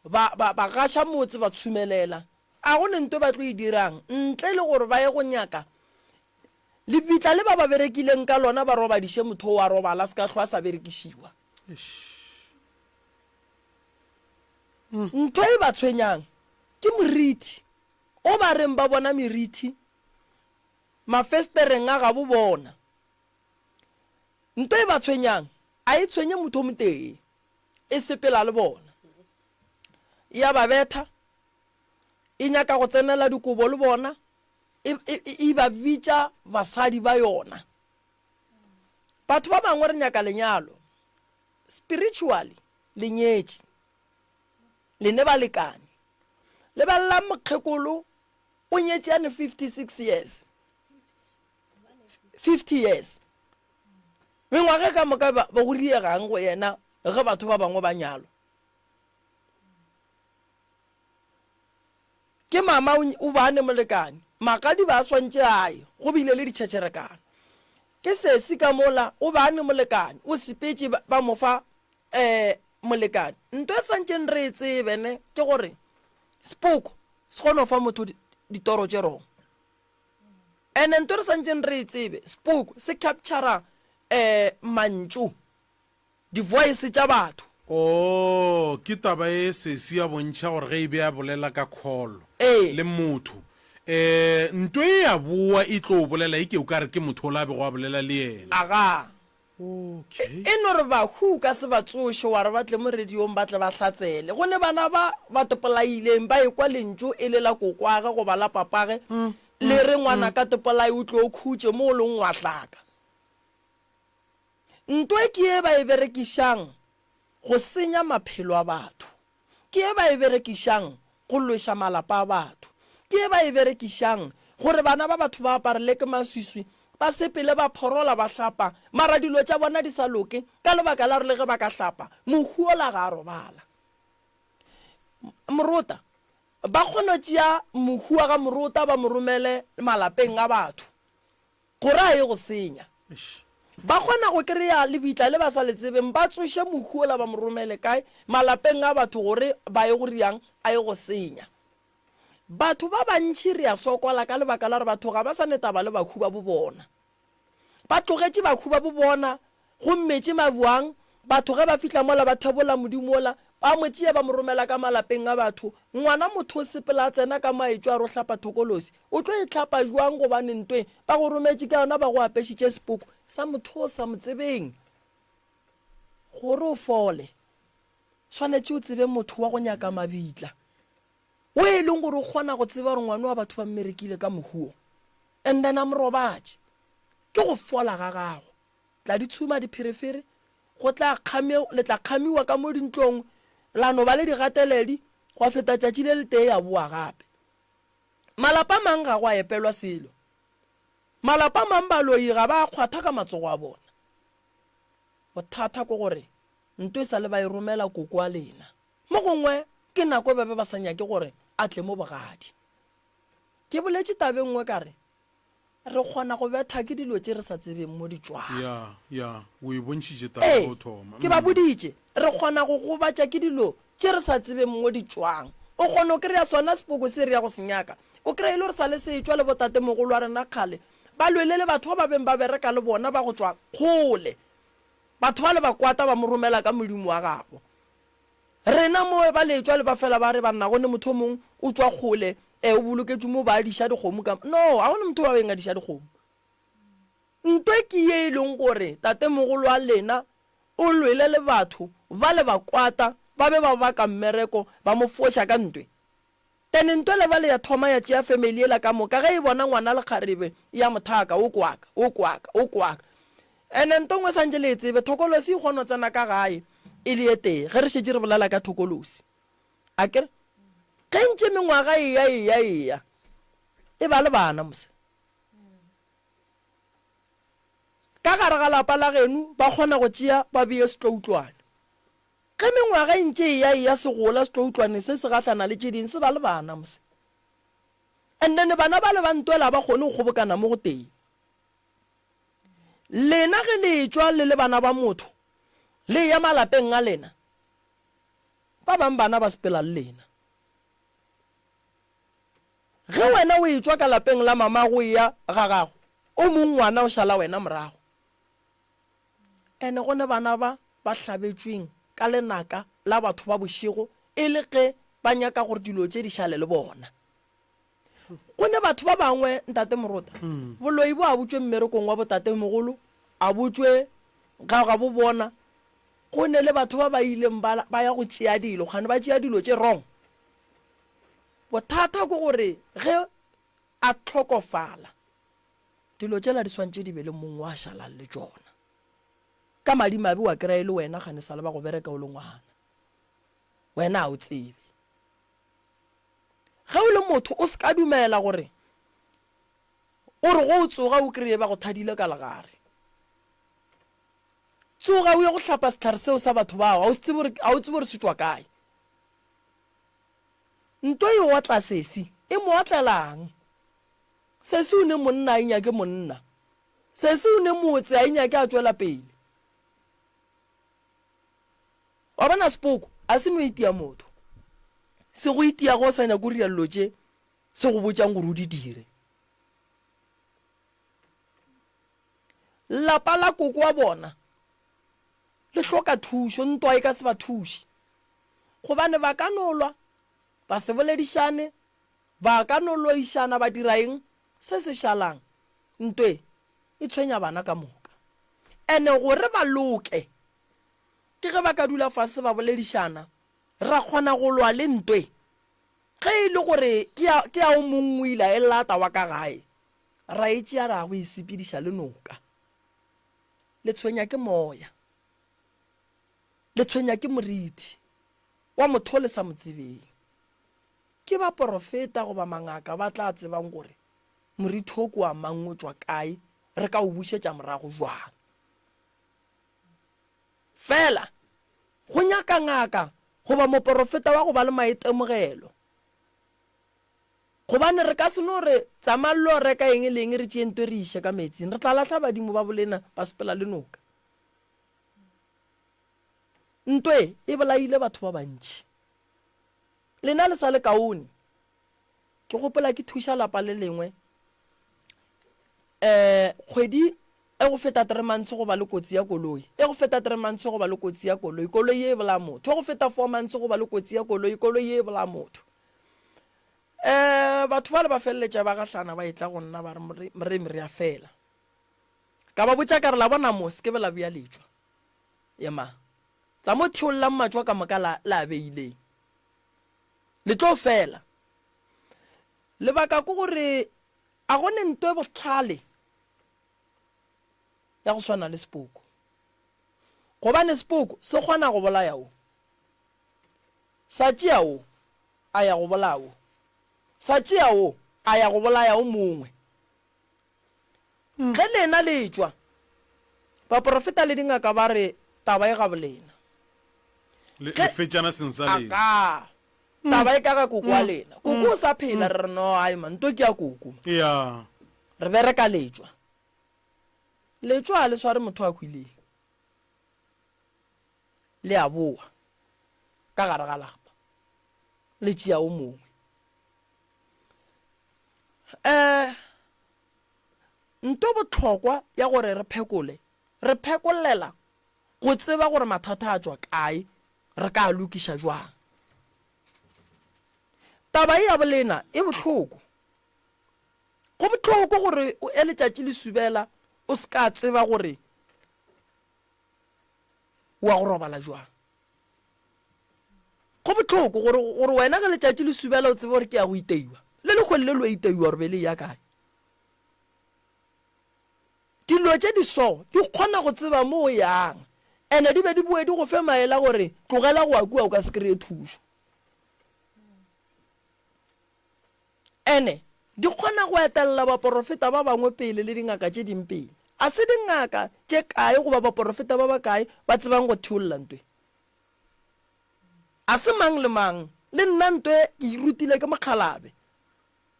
[SPEAKER 2] ba, ba, ba gaša motse ba tshumelela, a go ne nto ba tlo e dirang ntle le gore ba ye go nyaka lebitla le ba ba berekileng ka lona ba robadiše motho o a robala se ka hlwa a sa berekišiwa. Ntho e ba tshwenyang ke moriti o ba reng ba bona meriti mafestereng a gabo bona. Nto e ba tshwenyang a e tshwenye motho o motee, e sepela le bona. E a ba betha, e nyaka go tsenela dikobo le bona, e, e, e, e ba bitša basadi ba yona. Batho ba bangwe re nyaka lenyalo, spiritually le nyetše, le ne balekane. Lebelelang mokgekolo o nyetše ane 56 years. 50 years mengwaga ka moka ba go riegang go yena. ge batho ba bangwe ba nyalwa? Ke mama o ba ne molekane, magadi ba swantše a ye, go bile le ditšhetšherekano. Ke sesi ka mola o ba ne molekane, o sepetše ba mo fa um molekane. Nto e swantšeng re e tsebe ne ke gore sepoko se kgona go fa motho ditoro tše wrong. Ene nto re swantšeng re e tsebe, sepoko se capture-ra um mantšu. Di-voice tša batho.
[SPEAKER 1] Oh, ke taba e sesi a bontšha gore ge e be a bolela ka call
[SPEAKER 2] Ee.
[SPEAKER 1] le motho, eh, nto e ya boa e tlo bolela e ke o ka re ke motho ola a bego a bolela le yena.
[SPEAKER 2] Agaa.
[SPEAKER 1] Okay.
[SPEAKER 2] E no re bahu o ka se ba tsoše wa re ba tle mo radiong ba tle ba hlatsele. Go ne bana ba ba tepolaileng ba ekwa lentšu e le la kokwage goba la papage le re ngwanaka tepolai o tlo o khutše mo o leng wa hlaka. Ntwa ke ye ba e berekišang go senya maphelo a batho. Ke ye ba e berekišang go lweša malapa a batho. Ke ye ba e berekišang gore bana ba batho ba aparele ke maswiswi, ba sepele ba phorola ba hlapa, mara dilo tša bona di sa loke ka lebaka la gore le ge ba ka hlapa, mohu ola ga a robala. Morota, ba kgona tšea mohu wa ga Morota ba mo romele malapeng a batho. Gore a ye go senya. Ba kgona go kry-a lebitla le ba sa le tsebeng, ba tsoše mohu ola ba mo romele kae? Malapeng a batho gore ba ye go riang? A ye go senya. Batho ba bantši re a sokola ka lebaka la gore batho ga ba sa ne taba le bahu ba bo bona. Ba tlogetše bahu ba bo bona Go metše mabjang, batho ge ba fihla mola ba thebola Modimo wola, ba mo tšea ba mo romela ka malapeng a batho. Ngwana motho o sepela a tsena ka mo a etšwa a re o hlapa thokolosi. O tlo e hlapa bjang gobane ntweng ba go rometše ka yona ba go apešitše sepoko sa motho o sa mo tsebeng. Gore o fole, swanetše o tsebe motho wa go nyaka mabitla, o e leng gore o kgona go tseba gore ngwana wa batho ba mmerekile ka mohu wo and then a mo robatše. Ke go fola ga gago. Tla di tshuma dipherefere, go tla kgame, le tla kgamiwa ka mo dintlong, la no ba le digateledi, gwa feta tšatši le letee ya boa gape. Malapa a mang ga go a epelwa selo. Malapa a mang baloi ga ba a kgwatha ka matsogo a bona. Bothata ke gore nto e sa le ba e romela koko wa lena. Mo gongwe ke nako e ba be ba sa nyake gore a tle mo bogadi. Ke boletše taba e nngwe ka re, Re kgona go betha ke dilo tše re sa tsebeng mo di tšwago.
[SPEAKER 1] Ya, ya, o e bontšhitše taba ya
[SPEAKER 2] Ee,
[SPEAKER 1] go thoma.
[SPEAKER 2] ke ba boditše, re kgona go gobatša ke dilo tše re sa tsebeng mo di tšwang. O kgona go kry-a sona sepoko se re ya go se nyaka. O kry-a e le gore sa le se etšwa le botatemogolo wa rena kgale, ba lwele le batho ba ba beng ba bereka le bona ba go tšwa kgole. Batho bale ba kwata ba mo romela ka modimo wa gabo. Rena mo ba le tšwa le ba fela ba re banna go ne motho o mong o tšwa kgole e o boloketšwe mo ba diša dikgomo ka no ga go ne motho ba beng a diša dikgomo. Ntwe ke ye e leng gore tatemogolo wa lena o lwele le batho ba le ba kwata ba be ba baka mmereko ba mo foša ka ntwe. Then ntwe le bale ya thoma ya tšea family yela ka moka ge e bona ngwana lekgarebe ya mo thaka o kwaka o kwaka o kwaka. Ene nto ngwe santše le e tsebe thokolosi e kgono tsena ka gae e le e tee ge re šetše re bolela ka thokolosi. Akere ge ntše mengwaga eya eya eya e ba le bana mose. Ka gare ga lapa la geno ba kgona go tšea ba beye setloutlwane. Ge mengwaga e ntše e ya e ya se gola setloutlwane se se gahlana le tše ding se ba le bana mose. And then bana bale ba ntwela ga ba kgone go kgobokana mo go tee. Lena ge le etšwa le le bana ba motho le eya malapeng a lena, ba bang bana ba sepela le lena. Ge wena o etšwa ka lapeng la mamago o eya ga gago, o mong ngwana o šala wena morago. Ene go ne bana ba ba hlabetšweng ka lenaka la batho ba bošego e le ge ba nyaka gore dilo tše di šale le bona. Go ne batho ba bangwe, Ntate Morota, boloi bo a bo tšwe mmerekong wa botatemogolo, a bo tšwe ga ga bo bona. Go ne le batho ba ba ileng ba, ba ya go tšea dilo, kgane ba tšea dilo tše wrong. Bothata ke gore ge a hlokofala, Dilo tšela di swantše di be le mong wa šalang le tšona. Ka madimabe wa kry-a e le wena gane sa le ba go bereka o le ngwana. Wena ga o tsebe. Ge o le motho o se ka dumela gore o re go o tsoga o kry-e ba go thadile ka legare. Tsoga o ye go hlapa sehlare seo sa batho bao, ga o se tsebe gore, ga o tsebe gore se tšwa kae. Nto e otla sesi, e mo otlelang? Sesi o ne monna a e nyake monna. Sesi o ne motse a e nyake a tšwela pele. Wa bona sepoko a se no itia motho. Se go itia ge o sa nyake go dira dilo tše se go botšang gore o di dire. Lapa la koko wa bona le hloka thušo, ntwa e ka se ba thuše. Gobane ba ka no lwa, ba se boledišane, ba ka no loišana ba dira eng, se se šalang, ntwe e tshwenya bana ka moka. Ene gore ba loke, ke ge ba ka dula fase ba boledišana, ra kgona go lwa le ntwe. Ge e le gore ke ya, ke ya o mong o ile a e lata wa ka gae, ra e tšea ra go e sepediša le noka. Le tshwenya ke moya. Le tshwenya ke moriti wa motho o le sa mo tsebeng. Ke baporofeta goba mangaka ba tla tsebang gore moriti wo ke wa mang o tšwa kae, re ka o bušetša morago bjang. Fela go nyaka ngaka goba moporofeta wa go ba le maitemogelo. Gobane re ka se no re, Tsamayang le yo reka eng le eng re tšee nto re iše ka meetsing. Re tla lahla badimo ba bolena ba sepela le noka. Nto e e bolaile batho ba bantši. Lena le sa le kaone. Ke gopola ke thuša lapa le lengwe um kgwedi e go feta three months go ba le kotsi ya koloi, e go feta three months go ba le kotsi ya koloi, koloi ye e bolaya motho, e go feta four months go ba le kotsi ya koloi, koloi ye e bolaya motho. Um batho bale ba feleletša ba gahlana ba etla go nna ba re Moremi re a fela. Ka ba botša ka re la bona mo se ke be la bea letšwa. Ema. Tsa mo theollang matšwa ka moka la la beileng. Le tlo fela. Lebaka ke gore a go ne nto e bohlale ya go swana le sepoko. Gobane sepoko se kgona go bolaya wo. Sa tšea wo, a ya go bolaya wo. Sa tšea wo, a ya go bolaya o mongwe. Ge lena le etšwa, baporofeta le dingaka ba re, Taba e gabolena.
[SPEAKER 1] Le, le fetšana seng sa lena.
[SPEAKER 2] Akaa. Taba e ka ga koko wa lena. Koko o sa phela, re re, No, ai man, nto ke ya koko.
[SPEAKER 1] Ya.
[SPEAKER 2] Re bereka letšwa. Letšwa ga le sware motho a hwileng. Le a boa ka gare ga lapa, le tšea o mongwe. Um nto bohlokwa ya gore re phekole, re phekolela go tseba gore mathata a tšwa kae, re ka a lokiša jwang. Taba ye ya bolena e bohloko. Go bohloko gore o e letšatši le subela o se ka tseba gore wa go robala jwang. Go bohloko gore gore wena ge letšatši le subela o tsebe gore ke ya go iteiwa. Le lekgwele le lo iteiwa gore be le ya kae. Dilo tše di so di kgona go tseba mo o yang ene di be di boe di go fe maele a gore tlogela go ya kua o ka se kry-e thušo. Ene di kgona go etelela baporofeta ba bangwe pele le dingaka tše ding pele. A se dingaka tše kae goba baporofeta ba bakae ba tsebang go theolla ntwe? A se mang le mang. Le nna ntwe ke e rutile ke mokgalabe.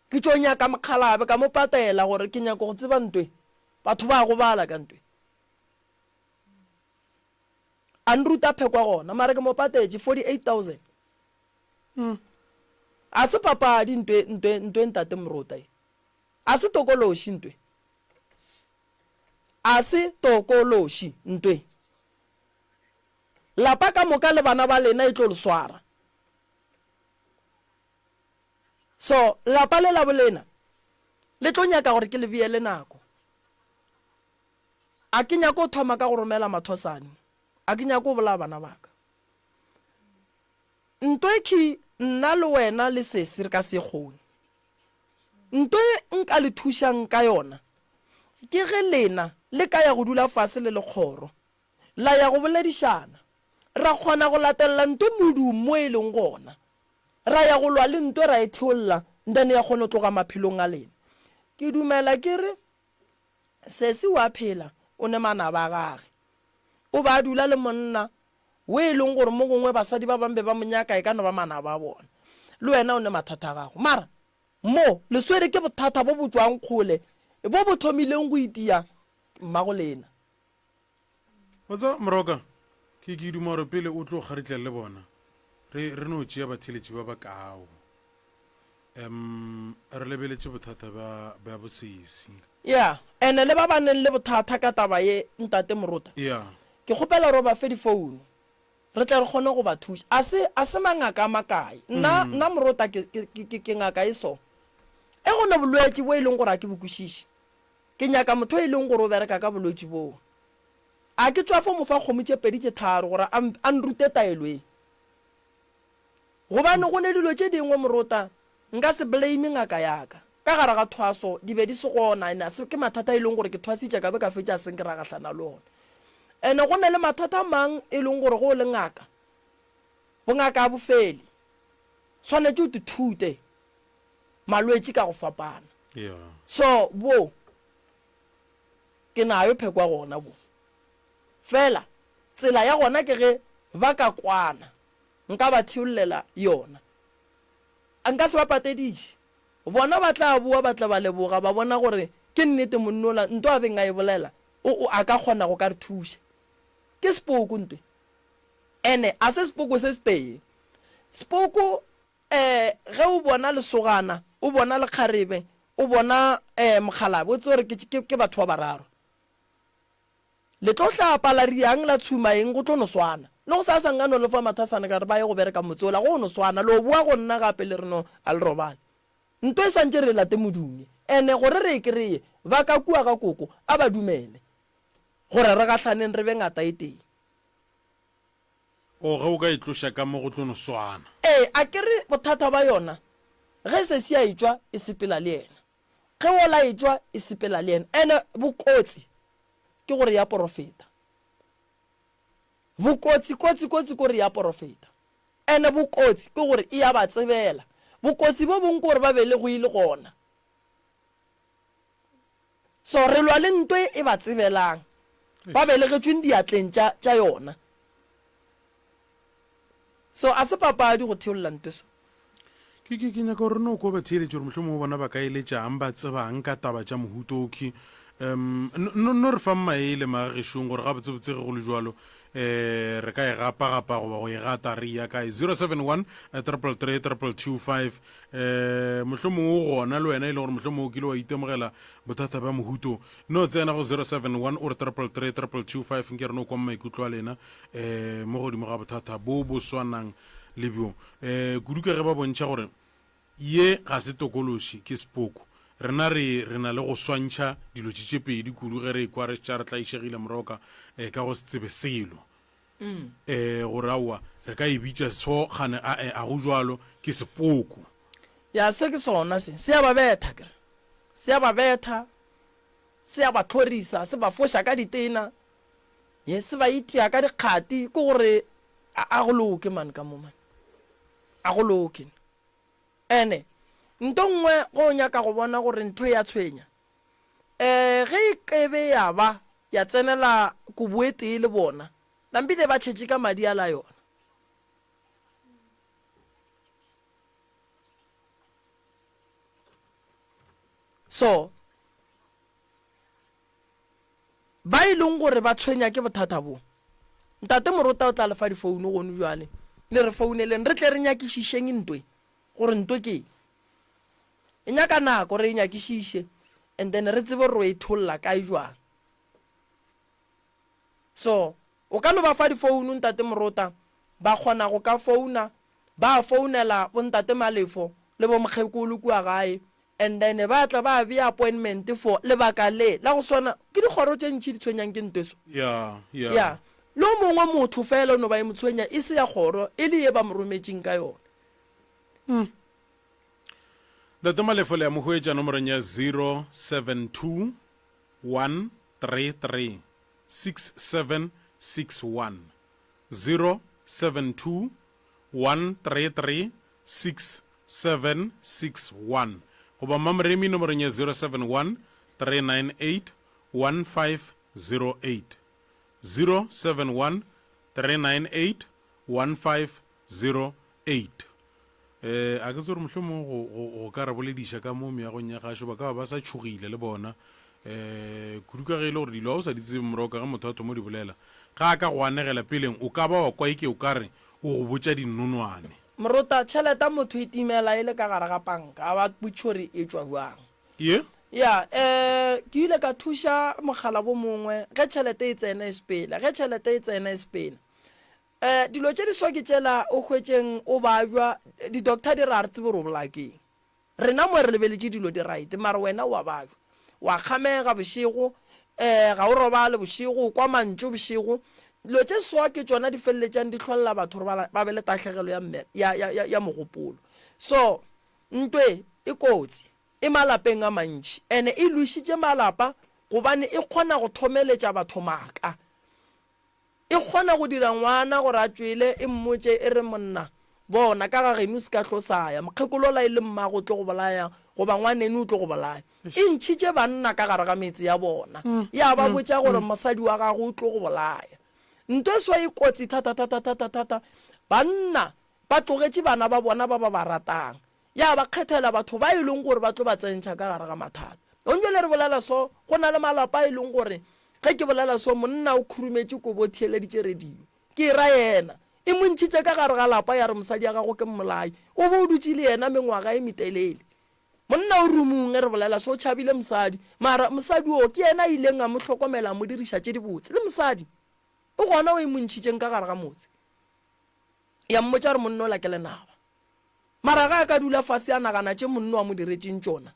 [SPEAKER 2] Ke tšo nyaka mokgalabe ka mo patela gore ke nyaka go tseba ntwe. Batho ba gobala ka ntwe. A nruta phekwa gona mara ke mo patetše 48000. A se papadi ntwe ntwe ntwe ntate Morota ye. A se tokološi ntwe. A se tokološi ntwe. Lapa ka moka le bana ba lena e tlo le swara. So lapa le la bolena le tlo nyaka gore ke le beele nako. A ke nyake go thoma ka go romela mathosane. A ke nyake go bolaya bana ba ka. Nto e khi nna le wena le sesi re ka se e kgone. Nto e nka le thušang ka yona ke ge lena le ka ya go dula fase le le kgoro, la ya go boledišana, ra kgona go latelela nto modung mo e leng gona, ra ya go lwa le nto ra e theolla, then ya kgona go tloga maphelong a lena. Ke dumela ke re sesi wa phela o ne manaba a gage. O be a dula le monna wo e leng gore mo gongwe basadi ba bangwe be ba mo nyaka e ka no ba manaba a bona. Le wena o ne mathata a gago. Mara mo le swere ke bothata bo bo tšwang kgole bo bo thomileng go itia mmago lena.
[SPEAKER 1] Wa tseba, Moroka, ke, ke duma gore pele o tlo kgaritlela le bona, re, re no tšea batheeletši ba bakao. Um, re lebeletše bothata bja, bja bosesi.
[SPEAKER 2] Ya, ene le ba ba neng le bothata ka taba ye, Ntate Morota.
[SPEAKER 1] Ya.
[SPEAKER 2] Ke kgopela gore o ba fe difouno, re tle re kgone go ba thuša. A se, a se mangaka a makae. Nna, nna Morota ke, ke, ke, ke ngaka e so. E go ne bolwetši bo e leng gore a ke bo kwešiše. Ke nyaka motho e leng gore o bereka ka bolwetši boo. A ke tšwafe mo fa kgomo tše pedi tše tharo gore a, a nrute taelo ye. Gobane go ne dilo tše dingwe, morota, nka se blame ngaka ya ka. Ka gare ga thwaso, di be di se gona, ene a se, ke mathata e leng gore ke thwasitše ka be ka fetša seng ke ra gahlana le ona. Ene go ne le mathata a mang e leng gore ge o le ngaka, bongaka a bo fele. Swanetše o tithute malwetši ka go fapana.
[SPEAKER 1] Yeah.
[SPEAKER 2] So bo ke nayo pheko ya gona bo. Fela tsela ya gona ke ge ba ka kwana, nka ba theollela yona. Nka se ba patediše. Bona ba tla boa ba tla ba leboga ba bona gore ke nnete monnola nto a beng a e bolela o, o a ka kgona go ka re thuša. Ke sepoko ntwe. Ene a se sepoko se setee. Sepoko Ee, ge o bona lesogana, o bona lekgarebe, o bona ee mokgalabje, o tsebe gore ke, ke, ke batho ba bararo. Le tlo hlapa, la riang, la tshuma eng, go tlo no swana. Le go sasa nka no le fa mathasana ka re ba ye go bereka motse ola, go no swana. Le o boa go nna gape le re no, a le robale. Nto e santše re e late modung. Ene gore re e kreye, ba ka kua ga koko, a ba dumele gore re gahlaneng re be ngata e tee.
[SPEAKER 1] O ge o ka e tloša ka mo go tlo no swana.
[SPEAKER 2] Ee, a ke re bothata ba yona, ge sesi a etšwa e sepela le yena, ge wola a etšwa e sepela le yena. Ene bokotsi ke gore ya porofeta. Bokotsi, kotsi, kotsi ke gore ya porofeta. Ene bokotsi ke gore e ya ba tsebela. Bokotsi bo bong ke gore ba belegwe e le gona. So re lwa le ntwe e ba tsebelang, ba belegetšweng diatleng tša, tša yona. So a se papadi go theolla ntwe so.
[SPEAKER 1] Ke, ke, ke nyaka gore re no kwa batheeletši gore mohlomongwe bona ba ka eletšang, ba tsebang ka taba tša mohuta okhwi. Um, no, no, no re fang maele magagešong gore gabotsebotse ge go le bjalo, um re ka e gapa-gapa goba go e gata re eya kae. 071 333 2225 um mohlomongwe o gona le wena e le gore mohlomongwe o kile wa itemogela bothata bja mohuto no tsena go 071 o re 333 225 nke re no kwa maikutlo a lena um mo godimo ga bothata bo bo swanang le bjo um kudu ka ge ba bontšha gore ye ga se tokološi ke sepoko rena re re na le go swantšha dilo tše tše pedi kudu ge re ekwa re tša re tlaišegile moroka um ka go se tsebe selo um gore aowa re ka e bitša so kgane a-e a go jwalo ke sepoko.
[SPEAKER 2] Ya se ke sona se, se a ba betha kere, se a ba betha, se a ba hlorisa, se ba foša ka ditena, ye se ba itia ka dikgati, ke gore a, a go loke man ka mo man, a go loke. Ene nto nngwe go o nyaka go bona gore ntho e ya tshwenya, um ge e kebe ya ba ya tsenela kobo e tee le bona, nampile ba tšhetše ka madi a la yona. So, ba e leng gore ba tshwenya ke bothata bo, Ntate Morota o tla le fa difouno gonu jwale, le re founeleng re tle re nyakišišeng ntwe, gore ntwe ke eng. E nyaka nako re e nyakišiše and then re tsebe gore e tholla kae jwang. So o ka no ba fa difounu Ntate Morota, ba kgona go ka founa, ba founela bo Ntate Malefo le bo mokgekolo kua gae and then ba tla ba bea appointment for lebaka le la go swana. Ke dikgoro tše ntši di tshwenyang ke ntwe so.
[SPEAKER 1] Yeah, yeah.
[SPEAKER 2] Yeah. Le o mongwe motho fela o no ba e mo tshwenya e se ya kgoro e le ye ba mo rometšeng ka yona.
[SPEAKER 1] Ntate Malefo le a mo hwetša nomorong ya 072 133 6761, 072 133 6761, goba Mmamoremi nomorong ya 071 398 1508, 071 398 1508. Eh, a ke tsore mohlomong go, go, go ka re bolediša ka mo meagong ya gašo ba ka ba ba sa tšhogile le bona eh, kudu ka ge e le gore dilo ga o sa di tsebe moroka ge motho a thomo di bolela ga a ka go anegela peleng o ka ba wa kwa eke o ka re o go botša dinonwane.
[SPEAKER 2] Morota, tšhelete ya motho e timela e le ka gare ga panka, a ba botše gore e tšwa bjang.
[SPEAKER 1] Ye?
[SPEAKER 2] Ya, eh, ke ile ka thuša mokgalabo mongwe ge tšhelete e tsena e sepela, ge tšhelete e tsena e sepela. Eh, dilo tše di so ke tšela o hwetšeng o babja, di-doctor di re a re tsebe gore o bolaya ke eng. Rena mo re lebeletše dilo di right, mara wena o a babja. Wa kgamega bošego, eh, ga o robale bošego, o kwa mantšu bošego. Dilo tše so ke tšona di feleletšang di hlolela batho gore ba, ba be le tahlegelo ya, ya, ya, ya, ya mogopolo. So, ntwe e kotsi. E malapeng a mantši ene e lwešitše malapa gobane e kgona go thomeletša batho maaka. E kgona go dira ngwana gore a tšwele e mmotše e re monna bona ka ga geno se ka hlo sa ya, mokgekolo ola e le mmago o tlo go bolaya goba ngwaneno o tlo go bolaya. E ntšhitše banna ka gare ga metse ya bona ya ba botša gore mosadi wa gago o tlo go bolaya. Nto e swa e kotsi thata-thata-thata-thata. Banna ba tlogetše bana ba bona ba ba ba ratang ya ba kgethela batho ba e leng gore ba tlo ba tsentšha ka gare ga mathata. Gong bjale re bolela so, go na le malapa a e leng gore ge ke bolela so monna o khurumetše kobo o theeleditše radio. Ke e ra yena. E mo ntšhitše ka gare ga lapa ya re mosadi ya gago ke mmolai. O bo o dutše le yena mengwaga e metelele. Monna o rumung ge re bolela so o tšhabile mosadi. Mara mosadi oo ke yena a ileng a mo hlokomela a mo diriša tše dibotse. Le mosadi o gona o e mo ntšhitšeng ka gare ga motse. Ya mmotša gore monna ola ke lenaba. Mara ge a ka dula fase a nagana tše monno a mo diretšeng tšona,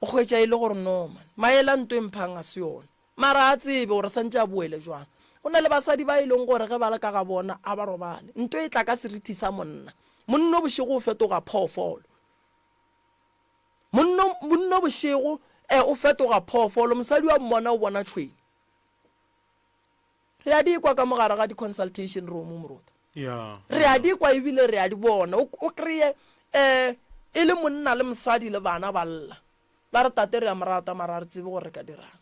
[SPEAKER 2] o hwetša e le gore no man, maele a nto e mphang ga se yona. Mara a tsebe gore santše a boele jwang. Go na le basadi ba e leng gore ge ba le ka ga bona a ba robale. Nto e tla ka serithi sa monna. Monno bošego o fetoga phoofolo. Monno, monno bošego eh, o fetoga phoofolo. Mosadi wa mmona o bona tšhwene. Re a di kwa ka mo gare ga di-consultation room, Moruta.
[SPEAKER 1] Yeah.
[SPEAKER 2] Re a di kwa ebile re a di bona. O, o kry-e um e le monna le mosadi le bana ba lla. Ba re tate re a mo rata mara ga re tsebe gore re ka dirang.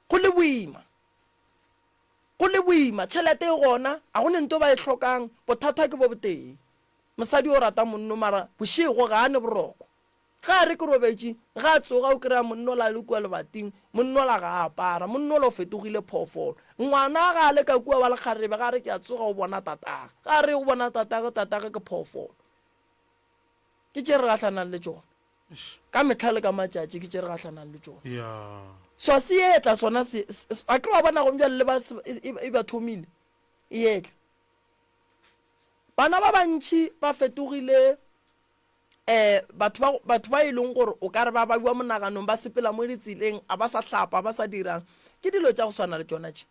[SPEAKER 2] Go le boima. Go le boima. Tšhelete e gona, a go ne nto ba e hlokang. Bothata ke bo botee. Mosadi o rata monno mara bošego ga a ne boroko. Ge a re ke robetše, ge a tsoga o kry-a monna ola a le kua lebating, monna ola ga a apara, monna ola o fetogile phoofolo. Ngwana ga a le ka kua wa lekgarebe, ge a re ke a tsoga o bona tatage, ge a re o bona tatage, tatage ke phoofolo. Ke tše re gahlanang le tšona ka mehla le ka matšatši, ke tše re gahlanang le tšona. So se etla sona se, a ke re wa bona gong bjale le ba e ba thomile e etla. Bana ba bantši ba fetogile um batho ba batho ba e leng gore o ka re ba babiwa monaganong ba sepela mo ditseleng a ba sa hlapa ba sa dirang ke dilo tša go swana le tšona tše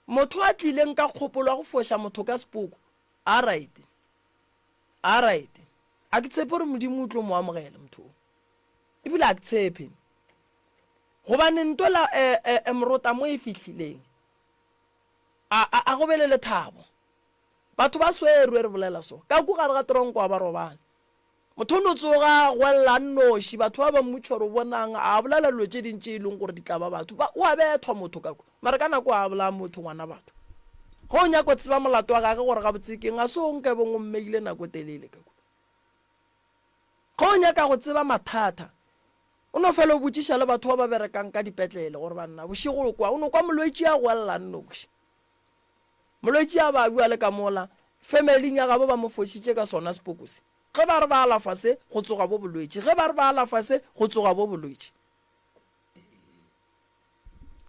[SPEAKER 2] motho a tlileng ka kgopolo ya go foša motho ka sepoko a right a right a ke tshepe gore modimo o tlo mo amogela motho o ebile a ke tshepe gobane ntola um eh, eh, morota mo e fihlileng a a go be le lethabo Batho ba swerwe, re bolela so. Ka ku gare ga tronko a ba robale. Motho o no tsoga a gwella a nnoši, batho ba ba mmutšha gore o bonang, a bolela dilo tše ding tše e leng gore di tla ba batho. Ba, o a bethwa motho ka ku. Mara ka nako a bolaya motho, ngwana batho. Ge o nyaka go tseba molato wa gage gore gabotse keng, a se o nkabeng o mmeile nako e telele ka ku. Ge o nyaka go tseba mathata, o no fela o botšiša le batho ba ba berekang ka dipetlele gore banna, bošego o kwa, o no kwa molwetši a gwella a nnoši. Molwetši a ba bua le ka mola, femeling ya gabo ba mo fošitše ka sona sepoko se. Ge ba re ba alafa se, go tsoga bo bolwetši. Ge ba re ba alafa se, go tsoga bo bolwetši.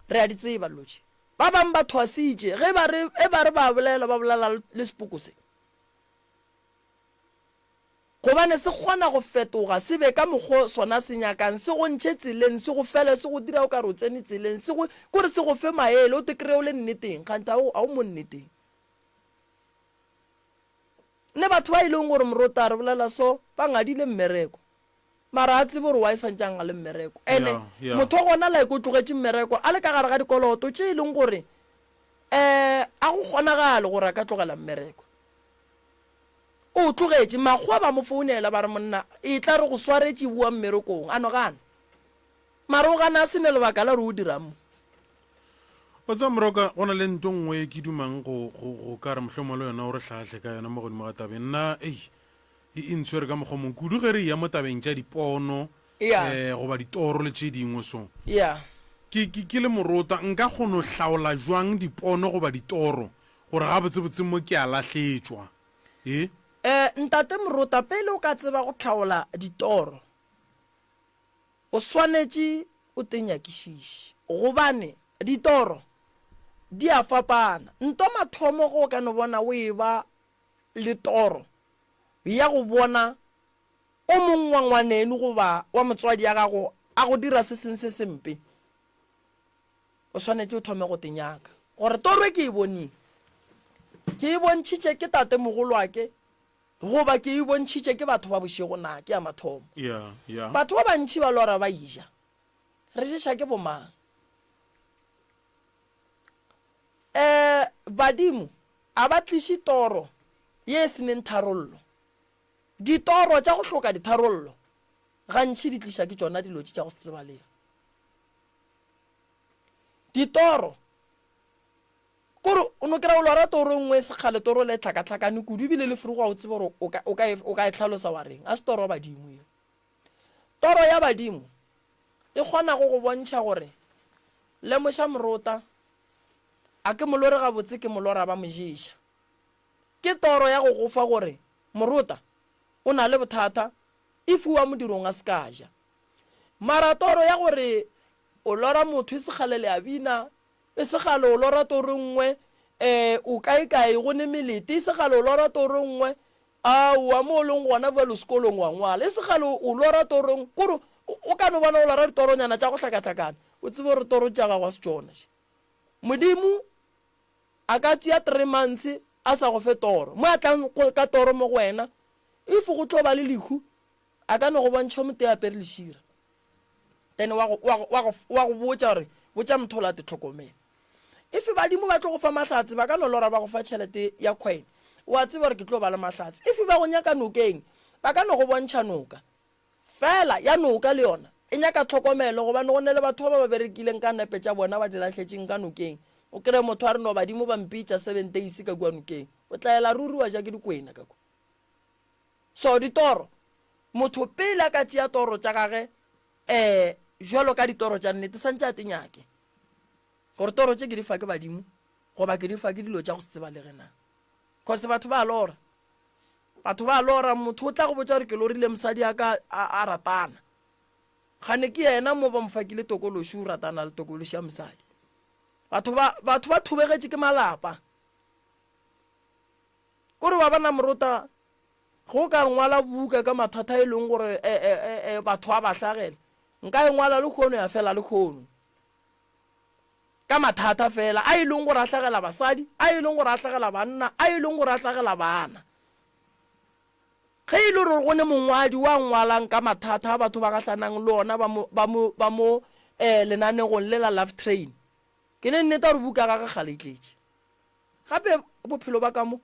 [SPEAKER 2] Re a di tseba dilo tše. Ba bang ba thwasitše, ge ba re, e ba re ba bolela, ba bolela le sepoko se. Gobane se kgona go fetoga se be ka mokgo sona se nyakang, se go ntšhe tseleng, se go fele, se go dira o ka re o tsene tseleng, se go, kore se go fe maele, o te kry-e o le nneteng, kganthe ga o, ga o mo nneteng. Ne batho ba e leng gore morota re bolela so, ba ngadile mmereko, mara a tsebe gore why santše a ngale mmereko. Ene
[SPEAKER 1] Yeah, yeah.
[SPEAKER 2] motho wa gona like o tlogetše mmereko a le ka gare ga dikoloto tše e leng gore um a go kgonagale gore a ka tlogela mmereko. O tlogetše. Makgowa ba mo founela ba re, Monna, etla re go swaretše, boa mmerekong. A no gana. Mara o gana a se ne lebaka la gore o dirang mo.
[SPEAKER 1] O tseba Moroka, go na le nto nngwe e ke dumang go, go, go ka re mohlomongwe le wena o re hlahle ka yona mo godimo ga tabeng. Nna, ei, e, e ntshwere ka mokgwa o mongwe kudu ge re eya mo tabeng tša dipono,
[SPEAKER 2] Ya.
[SPEAKER 1] eh, goba ditoro le tše dingwe so.
[SPEAKER 2] Ya.
[SPEAKER 1] Ke, ke, ke le morota, nka kgono hlaola jwang dipono goba ditoro gore gabotsebotse mo ke a lahletšwa? E?
[SPEAKER 2] Eh, Ntate Morota, pele o ka tseba go hlaola ditoro, O swanetše o te nyakišiše, gobane ditoro di a fapana. Nto mathomo ge o ka no bona o eba le toro ya go bona o mong wa ngwaneno goba wa motswadi ya gago a go dira se seng se sempe, o swanetše o thome go te nyaka gore toro e ke e boneng ke e bontšhitše ke tatemogolwake Goba ke e bontšhitše ke batho ba bošego na? Ke ya mathomo.
[SPEAKER 1] Yeah, yeah.
[SPEAKER 2] Batho ba bantši ba lora ba ija. Re ješa ke bomang? Eh, badimo a ba tliše toro ye e seneng tharollo. Ditoro tša go hloka ditharollo gantši di tliša ke tšona dilo tše tša go se tsebalege. Ditoro Kore o no kry-a o lora toro e nngwe e sekgale, toro le e hlakahlakane kudu ebile le frugo ga o tsebe gore o ka, o ka e, o ka e hlalosa wa reng. A se toro ya badimo yeo. Toro ya badimo e kgona go go bontšha gore lemoša morota, a ke molore gabotse ke molora ba mo ješa. Ke toro ya go go fa gore morota o na le bothata e fiwa modirong a se ka ja. Mara toro ya gore o lora motho e sekgale le a bina, E se kgale o lora toro nngwe, eh, o kaekae go ne melete. E se kgale o lora toro nngwe, aowa, mo o leng gona bjalo sekolong wa ngwala. E se kgale o lora toro nngwe, kore o ka no bona o lora ditoronyana tša go hlakahlakana, o tsebe gore toro tša gago ga se tšona še. Modimo a ka tšea three months a sa go fe toro. Mo a tlang ka toro mo go wena, if go tlo ba le lehu, a ka no go bontšha motho a apere lešira. Then wa go, wa go, wa go, wa go botša gore botša motho o la te tlhokomela. If badimo ba tlo go fa mahlatse, ba ka no lora ba go fa tšhelete ya coin. O a tseba gore ke tlo ba le mahlatse. If ba go nyaka nokeng, ba ka no go bontšha noka. Fela ya noka le yona e nyaka tlhokomelo gobane go ne le batho ba ba berekileng ka nepe tša bona ba di lahletšeng ka nokeng. O kry-e motho a re no badimo ba mpitša seven days ka kua nokeng. O tla ela ruri wa ja ke dikwena ka kua. So ditoro, motho pele a ka tšea toro tša gage um jwalo ka ditoro tša nnete santše a te nyake gore toro tše ke di fa ke badimo goba ke di fa ke dilo tša go se tsebalege na. Cause batho ba lora, batho ba lora, motho o tla go botša gore ke lorile mosadi a ka a ratana, gane ke yena mo ba mo fakile tokološi o ratana le tokološi ya mosadi. Batho ba batho ba thubegetše ke malapa. Kore wa bona morota, ge o ka ngwala buka ka mathata e leng gore e, e, e, e, batho a ba hlagela, nka e ngwala le kgono ya fela le kgono. Ka mathata fela a e leng gore a hlagela basadi, a e leng gore a hlagela banna, a e leng gore a hlagela bana. Ge e le gore go ne mongwadi wa ngwalang ka mathata a batho ba gahlanang le ona ba mo, ba mo, ba mo eh, lenanegong le la Love Train, ke ne nneta gore buka gage kgale e tletše. Gape bophelo ba ka mo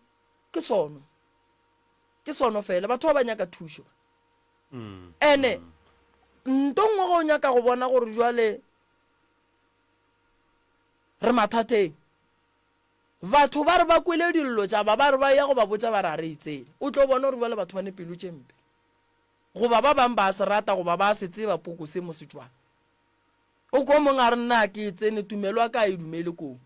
[SPEAKER 2] ke sono, ke sono fela. Batho ba ba nyaka thušo. Ene nto nngwe ge o nyaka go bona gore jwale re mathateng, batho ba re ba kwele dillo tša ba, ba re ba ya go ba botša ba re a re itsele. O tlo bona gore jwale batho ba ne pelo tše mpe. Goba ba bang ba se rata goba ba se tseba poko se mo se tšwang. O ko mong a re nna ke e tsene tumelo a ka a e dumele koo.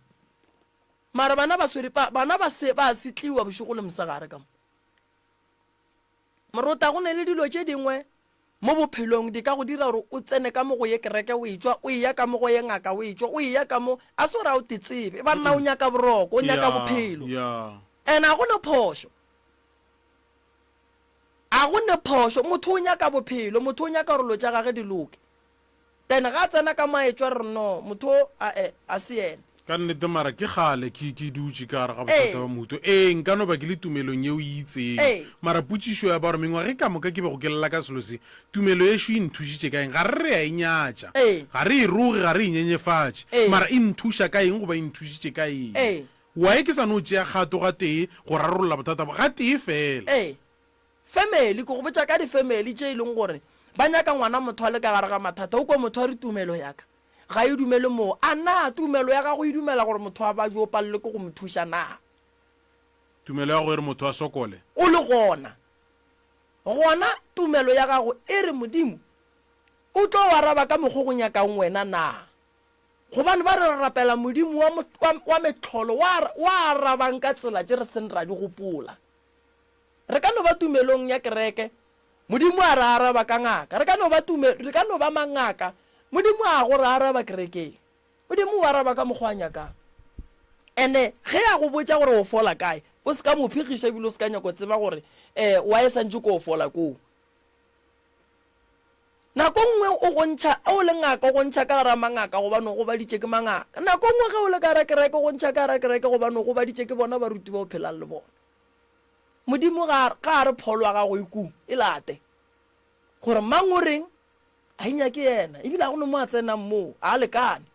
[SPEAKER 2] Mara bana ba swere pa bana ba se ba setliwa bošego le mosegare ka mo. Morota go ne le dilo tše dingwe mo bophelong di ka go dira gore o tsene ka mo go ye kereke o etšwa o eya ka mo go ye ngaka o etšwa o eya ka mo a se gore a o te tsebe ba nna o nyaka boroko o nyaka bophelo and a go ne phošo a go ne phošo motho o nyaka bophelo motho o nyaka gore lo tša gage di loke Then ga a tsena ka mo a etšwa re re no motho o ae a se yena.
[SPEAKER 1] Ka nnete mara ke kgale ke ke dutše ka gare ga bothata ba mohuto. Ee, nka no ba ke le tumelong yeo e itseng. Mara potšišo ya ba gore mengwaga e ka moka ke bego ke lla ka selo se, tumelo yešo e nthušitše ka eng? Ga re re a e nyatša, ga re e roge, ga re e nyenyefatše, mara e nthuša ka eng goba e nthušitše ka eng? Why ke sa no tšea kgato gatee go rarolla bothata bo gatee feela?
[SPEAKER 2] Family, ke go botša ka di-family tše e leng gore Ba nyaka ngwana motho a le ka gare ga mathata. O kwa motho a re tumelo ya ka ga e dumele moo. A na tumelo ya gago e dumela gore motho a babje o palelwe ke go mo thuša na?
[SPEAKER 1] Tumelo ya gago e re motho a sokole.
[SPEAKER 2] O le gona. Gona tumelo ya gago e re Modimo o tlo o araba ka mokgo go nyakang wena na? Gobane ba re re rapela Modimo wa, wa, wa mehlolo wa, wa arabang ka tsela tše re seng ra di gopola. Re ka no ba tumelong ya kereke, Modimo a re araba ka ngaka. Re ka no ba tume, re ka no ba mangaka, Modimo a go re araba kerekeng. Modimo o araba ka mokgwa a nyakang. Ene ge a go botša gore o fola kae, o se ka mo phegiša ebile o se ka nyako tseba gore um wa e santše ko o fola koo. Nako nngwe o go ntšha, o le ngaka o go ntšha ka gara mangaka gobane o gobaditše ke mangaka. Nako nngwe ge o le ka gara kereke o go ntšha ka gara kereke gobane o gobaditše ke bona baruti ba o phelang le bona. Modimo ga ga a re pholo ya gago e kung, e late. Gore mang o reng, a e nyake yena, ebile ga go no mo a tsenang moo, a lekane.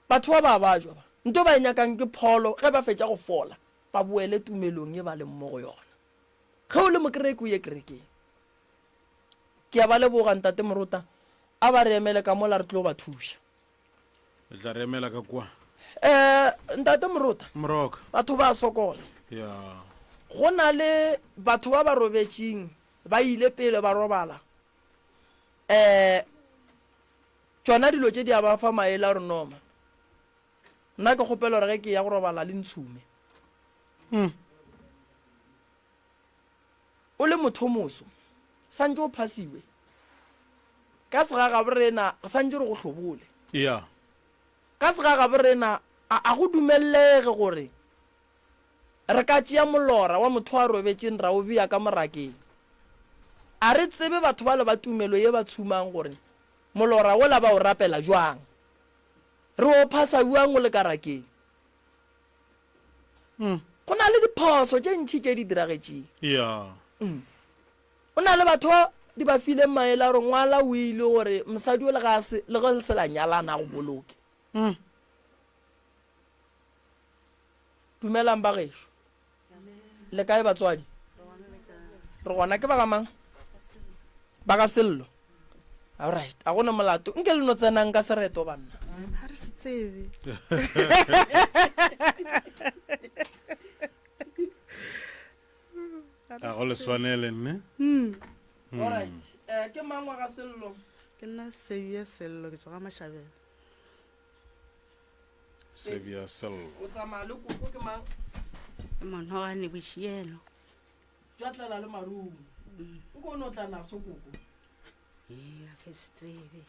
[SPEAKER 2] Batho ba ba bajwa ba, nto ba e nyakang ke pholo, ge ba fetša go fola, ba boele tumelong ye ba leng mo go yona. Ge o le mokereke o ye kerekeng. Ke a ba leboga Ntate Morota, a ba re emele ka mola re tlo ba thuša.
[SPEAKER 1] Le tla re emela ka kwa.
[SPEAKER 2] Eh, Ntate Morota.
[SPEAKER 1] Moroka.
[SPEAKER 2] Batho ba sokola.
[SPEAKER 1] Ya.
[SPEAKER 2] Go na le batho ba ba robetšeng ba ile pele ba robala. Eh, tšona dilo tše di a ba fa maele a gore no man. Nna ke kgopela gore ge ke ya go robala le ntshume.
[SPEAKER 1] Hmm.
[SPEAKER 2] O le motho moso, santše o phasiwe. Ka segagabo rena re santše re go hlobole.
[SPEAKER 1] Yeah.
[SPEAKER 2] Ka segagabo rena a, a go dumelelege gore re ka tšea molora wa motho a robetšeng ra o bea ka morakeng. A re tsebe batho bale ba tumelo ye ba tshumang gore molora wola ba o rapela jwang. Re o phasa bjang o le ka rakeng. Mm. Go na le diphoso tše ntši tše di diragetšeng.
[SPEAKER 1] Yeah.
[SPEAKER 2] Mm. Go na le batho ba di ba fileng maele a gore ngwala o ile gore mosadi o le ga se le ge le se la nyalana a go boloke.
[SPEAKER 1] Mm.
[SPEAKER 2] Dumelang ba gešo. Le kae batswadi? Re gona ke ba ga mang? Ba ga Sello. All right, a gona molato. Nke le no tsenang ka sereto banna.
[SPEAKER 5] Ga re se tsebe.
[SPEAKER 1] A go le swanele nne.
[SPEAKER 2] Hmm. All right. Eh ke mang wa ga Sello?
[SPEAKER 5] Ke nna Sevia Sello ke tswa ga Mashabela.
[SPEAKER 1] Sevia Sello.
[SPEAKER 2] O tsamaya le koko ke mang?
[SPEAKER 3] Monogane bošielo.
[SPEAKER 2] Jwa tlala le marumo. Nko o no tla naso koko.
[SPEAKER 3] Ee, ga ke se tsebe.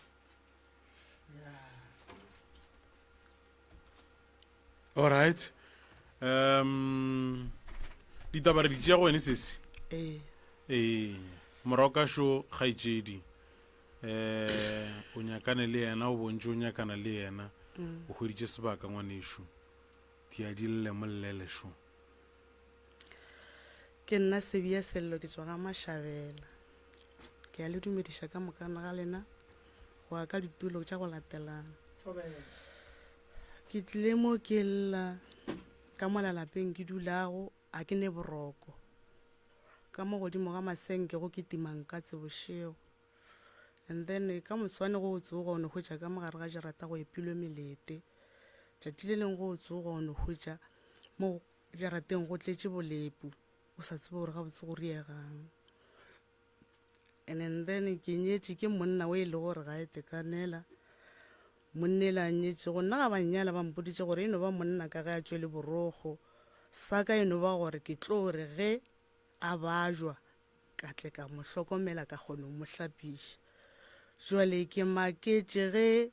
[SPEAKER 1] All right. Um ditaba re di tšea go wene sesi.
[SPEAKER 5] Ee.
[SPEAKER 1] Ee, moroka šo kgaetšedi. Eh, o nyakane le yena, o bontše o nyakana le yena. O hweditše sebaka ngwanešu. Dia di lle mollele šo.
[SPEAKER 5] Ke nna Sebia Sello ke tswa ga Mashabela. Ke a le dumediša ka moka ga lena go ya ka ditulo tša go latelana. Ke tlile mo ke lla ka mola lapeng ke dulago a ke ne boroko. Ka mo godimo ga masenke go kitima nkatse bošego. And then ka moswane go o tsoga o no hwetša ka mogare ga jarata go epilwe melete. Tšatši le leng go o tsoga o no hwetša mo jarateng go tletše bolepu o sa tsebe gore gabotse go riegang. And then ke nyetše ke monna o e le gore ga e tekanela. Monna ela a nyetšego nna ga ba nnyala ba mpoditše gore e no ba monna ka ge a tšwele borokgo. Sa ka e no ba gore ke tlo re ge a bajwa ka tle ka mo hlokomela ka kgona go mo hlapiša. Jwale ke maketše ge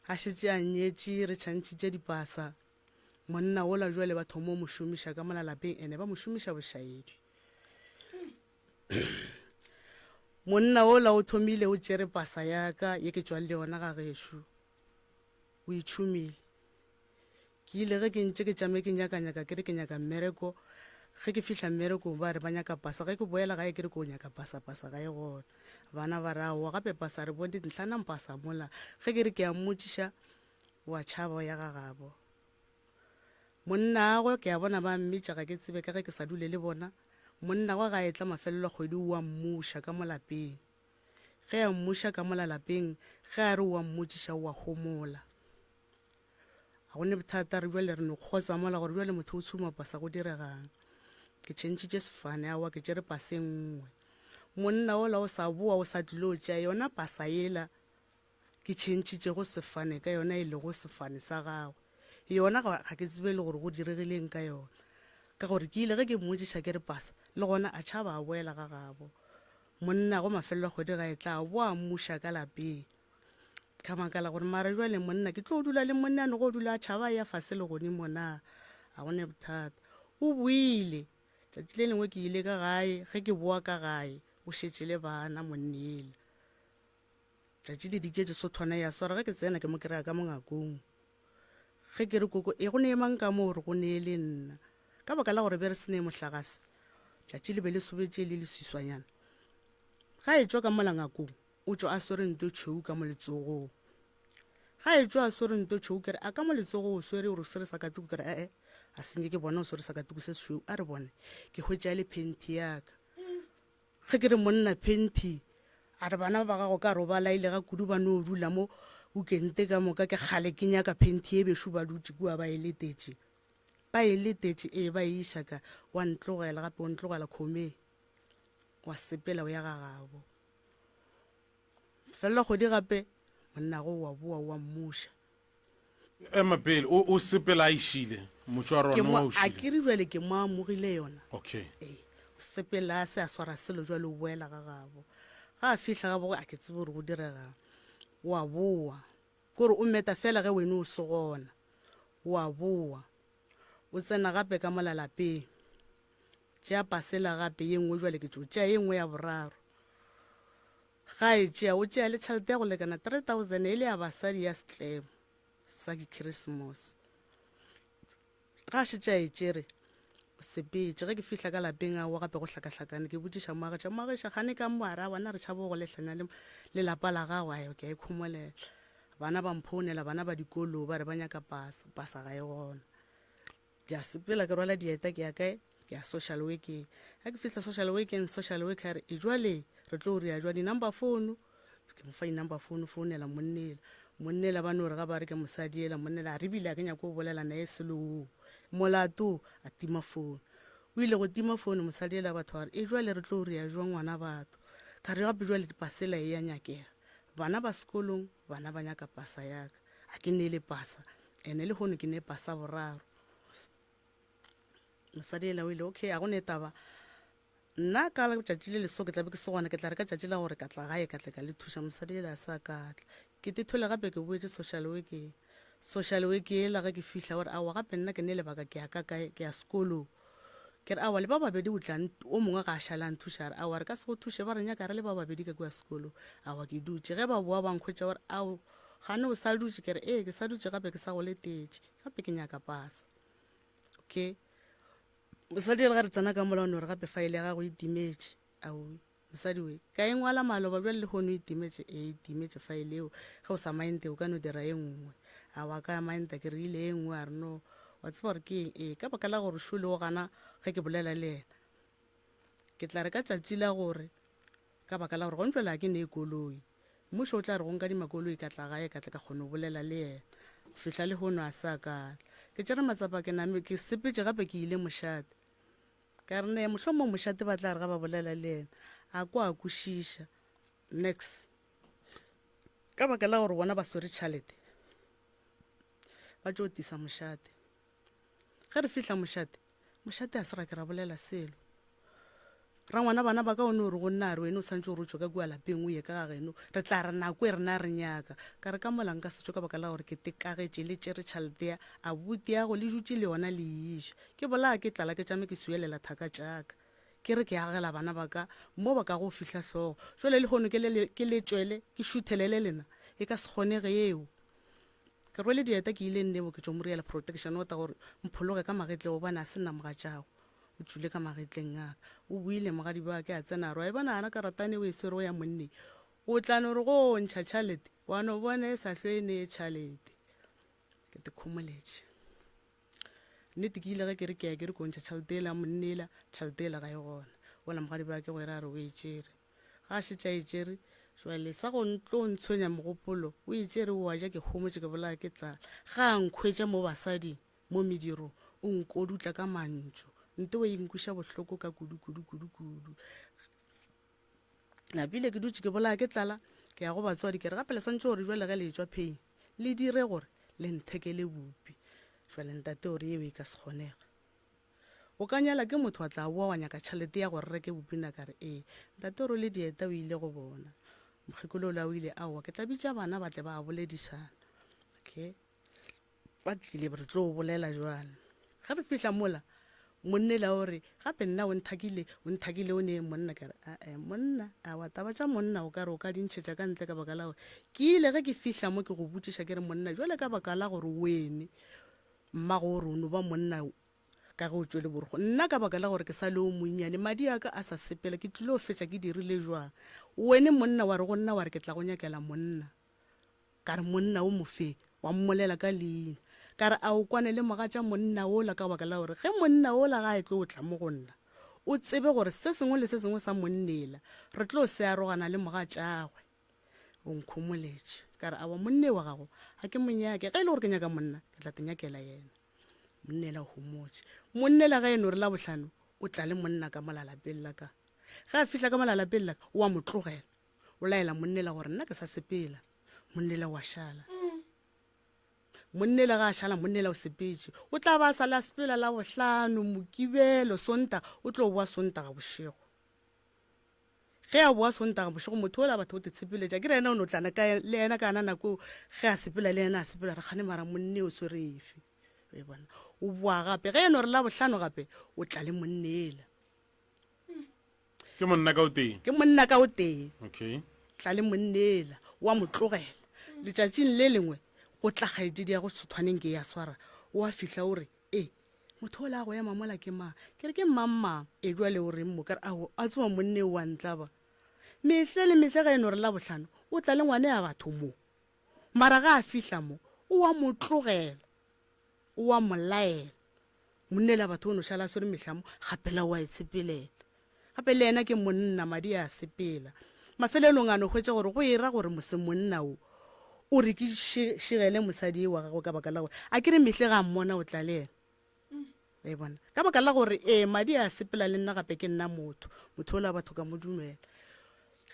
[SPEAKER 5] a šetše a nyetše re tšhantšhitše dipasa monna wola jwale ba thoma mo šomiša ka mola lapeng ene ba mo šomiša bošaedi. Monna wola o thomile o tšere pasa ya ka ye ke tšwang le yona ga gešo o e tšhomile. Ke ile ge ke ntše ke tšame ke nyaka-nyaka ke re ke nyaka mmereko, ge ke fihla mmerekong ba re ba nyaka pasa, ge ke boela gae ke re ko nyaka pasa, pasa ga e gona. Bana ba re aowa gape pasa re bone ntlhanang pasa mola, ge ke re ke a mmotšiša wa tšhaba o ya ga gabo. Monnaagwe ke a bona ba mmitša ga ke tsebe ka ge ke sa dule le bona. Monna gwe ga a etla mafelelo a kgwedi o a mmuša ka mo lapeng. Ge a mmuša ka mola lapeng, ge a re o a mmotšiša o a homola. Ga go ne bothata re bjale re no kgotsa mola gore bjale motho o tshuma pasa go diregang. Ke tšhentšhitše sefane aowa ke tšere pasa e nngwe. Monna ola o sa boa o sa tlilo tšea yona pasa yela ke tšhentšhitšego sefane ka yona e lego sefane sa gagwe. Yona ga, ga ke tsebe le gore go diregileng ka yona. Ka gore ke ile ge ke mmotšiša ke re pasa, le gona a tšhaba a boela ga gabo. Monna go mafelelo a kgwedi ga e tla, a boa a mmuša ka lapeng. Ka makala gore mara bjale monna ke tlo dula le monna ano go dula a tšhaba a ya fase le godimo na? Ga go ne bothata. O boile. Tšatši le lengwe ke ile ka gae, ge ke boa ka gae, o šetše le bana monnela. Tšatši le diketše sothwana ya swara ge ke tsena ke mo kry-a ka mo ngakong. Ge ke re koko e go ne mang ka mo gore go ne le nna. Ka baka la gore be re se ne mohlagase, tšatši le be le sobetše le leswiswanyana. Ga e tšwa ka mola ngakong, o tšwa a swere nto tšhweu ka mo letsogong. Ga e tšwa a swere nto tšhweu ke re a ka mo letsogong o swere gore o swere sakatuku ke re ee a senke ke bona o swere sakatuku se sešweu a re bone ke hwetša e le phenti ya ka. Ge ke re monna phenti a re bana ba gago ka re o ba laile ga kudu ba no dula mo weekend ka moka ke kgale ke nyaka phenti e bešo ba dutše kua ba e letetše. Ba e letetše ee ba e iša ka wa ntlogela gape o ntlogela khomeng wa sepela o ya ga gabo. Felela kgwedi gape monnago wa boa wa mmuša.
[SPEAKER 1] Ema pele o o sepela a išile motšwaro
[SPEAKER 5] Ke
[SPEAKER 1] wa
[SPEAKER 5] mo
[SPEAKER 1] noa o
[SPEAKER 5] a
[SPEAKER 1] šile.
[SPEAKER 5] ke re bjale ke mo amogile yona.
[SPEAKER 1] Okay.
[SPEAKER 5] Ee, o sepela a se a swara selo jwale o boela ga gabo. Ga a fihla ga bogo a ke tsebe gore go diregang. O a boa. Kore o meta fela ge wene o se gona. O a boa. O tsena gape ka mola lapeng. Tšea pasela gape ye nngwe jwale ke tšo tšea ye nngwe ya boraro. Ga e tšea o tšea le tšhelete ya go lekana 3000 e le ya basadi ya setlemo sa dikrisemose. Ga a šetše a e tšere o sepetše. Ge ke fihla ka lapeng aowa gape go hlakahlakane ke botšiša moagiša, moagiša kgane ka mo a re aowa nna re tšhaba go lehlanya le le lapa la gago ayo ke a ikhomolela. Bana ba mphounela bana ba dikolo ba re ba nyaka pasa, pasa ga e gona. Ke a sepela ke rwala dieta ke ya kae? Ke ya social workeng. Ga ke fihla social workeng, social worker a re, e jwale re tlo ria jwang di-number phone? Ke mo fa di-number phone, founela monnela. Monnela ba no re ga ba re ke mosadi ela, monnela a re ebile ga ke nyake go bolela naye selo. Molato? A tima phone. O ile go tima phone mosadi ela batho ba re, e jwale re tlo ria jwang ngwana batho? Ka re gape jwale pasela e ya nyakega. Bana ba sekolong, bana ba nyaka pasa ya ka. A ke neele pasa. Ene lehono ke ne pasa boraro. Mosadi ela o ile, okay, a go ne taba. Nna ka letšatši le leso ke tla be ke se gona, ke tla re ka tšatši la gore ka tla gae ka tle ka le thuša. Mosadi ela a sa ka tla. Ke te thole gape ke boetše social workeng. Social work ela ge ke fihla o re aowa gape nna ke ne lebaka ke ya ka kae, ke ya sekolong. Ke re aowa le ba babedi o tla o mongwe ga a šale a nthuša a re aowa re ka se go thuše ba re nyaka re le ba babedi ka kua sekolong. Aowa ke dutše ge ba boa ba nkhwetša ba re ao gane o sa dutše ke re ee ke sa dutše gape ke sa go letetše gape ke nyaka pasa. Okay mosadi le ga re tsena ka mola o no re gape faele ya gago e timetše aowi Mosadi we, ka e ngwala maloba bjale lehono e timetše, ee e timetše faele yeo, ge o sa maente o ka no dira e nngwe. A wa ka maenta ke reile e nngwe, a re no, wa tseba gore ke eng, ee ka baka la gore Shole o gana ge ke bolela le yena. Ke tla re ka tšatši la gore, ka baka la gore gone jwale ga ke ne koloi, mmušo o tla re go nkadima koloi ka tla gae ka tla ka kgona go bolela le yena. Go fihla lehono a sa ka tla. Ke tšere matsapa ke name ke sepetše gape ke ile mošate. Ka re, Nee, mohlomong mošate ba tla re ga ba bolela le yena, a kwa a kwešiša. Nex. Ka baka la gore bona ba swere tšhalete, ba tšo tisa mošate. Ge re fihla mošate, mošate a se ra ke ra bolela selo. Rangwana bana ba ka o no re go nna a re wena o santse o re o tšwe ka kua lapeng o ye ka ga geno, re tla re nako e rena re nyaka. Ka re ka mola nka se tšwe ka baka la gore ke tekagetše le tšere tšhalete ya abuti yago le dutše le yona le e ja. Ke bolaya ke tlala ke tšame ke swielela thaka tša ka. Ke re ke agela bana ba ka mo ba kago fihla hlogo. Jwale lehono ke le ke le tšwele ke šuthelele lena? E ka se kgonege yeo. Ke rwele dieta ke ile nnebo ke tšo mo riela protection order gore mphologe ka magetleng gobane a se nna mogatšago. O tšwile ka magetleng a ka. O boile mogadi ba ke a tsena a re wa e bona gana karatane o e swerego ya monneng? O tla no re go ntšha tšhalete wa no bona e sa hlwe e nee tšhalete. Ke te khomoletše. Nnete ke ile ge ke re ke ya ke re ko ntšha tšhelete yela ya monna yela, tšhelete yela ga e gona. Wola mogadi ba ke go e ra re o e tšere. Ga a šetše a e tšere, jwale sa go tlo ntshwenya mogopolo, o e tšere o a ja ke homotše ke bolaya ke tlala. Ga a nkhwetša mo basading, mo medirong, o nkodutla ka mantšu. Ntowe e nkweša bohloko ka kudu kudu kudu kudu. Napile ke dutše ke bolaya ke tlala, ke ya go batswadi ke re gape le swantše gore jwale ge le etšwa pheng le dire gore le nthekele bupi. Jwale ntate o re yeo e ka se kgonege. O ka nyala ke motho wa tla boa wa nyaka tšhelete ya gore reke bupi na ka re ee. Ntate o rwele dieta o ile go bona. Mokgekolo ola o ile aowa ke tla bitša bana ba tle ba boledišana. Okay. Ba tlile re tlo bolela jwale. Ge re fihla mola monnela o re gape nna o nthakile o nthakile o ne monna ka re ae monna awa taba tša monna o ka re o ka di ntšhetša ka ntle ka baka la gore ke ile ge ke fihla mo ke go botšiša ke re monna jwale ka baka la gore wene mmago o re o no ba monna ka ge o tšwele borokgo. Nna ka baka la gore ke sa le o monnyane, madi a ka a sa sepela, ke tlilo fetša ke dirile jwang? Wene monna wa re go nna wa re ke tla go nyakela monna. Ka re monna o mofe? Wa mmolela ka leina. Ka re a o kwane le mogatša monna wola ka baka la gore ge monna wola ga a tlo tla mo go nna, o tsebe gore se sengwe le se sengwe sa monnela re tlo se arogana le mogatšagwe. O nkhomoletše. Ka re awa monne wa gago ga ke mo nyake. Ge e le gore ke nyaka monna, ke tla te nyakela yena. Monnela o homotše. Monnela ge e no re Labohlano o tla le monna ka mola lapeng la ka. Ge a fihla ka mola lapeng la ka, o a mo tlogela. O laela monnela gore nna ke sa sepela. Monnela o a šala. Monnela ge a šala, monnela o sepetše. O tla ba a sa le a sepela Labohlano, Mokibelo, Sontaga, o tlo boa Sontaga bošego. Ge a boa Sontaga bošego, motho ola batho o te tshepeletša. Ke re yena o no tlana ka le yena ka yona nako eo, ge a sepela le yena a sepela, re kgane mara monne o swere efe. O e bona. O boa gape. Ge e no re Labohlano gape, o tla le monne ela.
[SPEAKER 1] Ke monna ka o tee?
[SPEAKER 5] Ke monna ka o tee.
[SPEAKER 1] Okay.
[SPEAKER 5] Tla le monne ela, o a mo tlogela. Letšatšing le lengwe, go tla kgaetšedi ya go Sethwaneng ke ya swara, o a fihla o re, E, motho ola a go ema mola ke mang? Ke re, Ke mang-mang? E, bjale o reng mo? Ka re, Ao, a tseba monne o a ntlaba. Mehle le mehle ge e no re Labohlano, o tla le ngwane ya batho mo. Mara ge a fihla mo, o a mo tlogela, o a mo laela. Monna ela batho o no šala a swere mehlamo, gapela o a e tshepelela. Gape le yena ke monna, madi a sepela. Mafelelong a no hwetša gore go e ra gore mose monna wo o re ke šegele mosadi e wa gagwe ka baka la gore a ke re mehle ga mmona o tla le yena. E bona. Ka baka la gore ee madi a sepela le nna gape ke nna motho, motho ola batho ka mo dumela.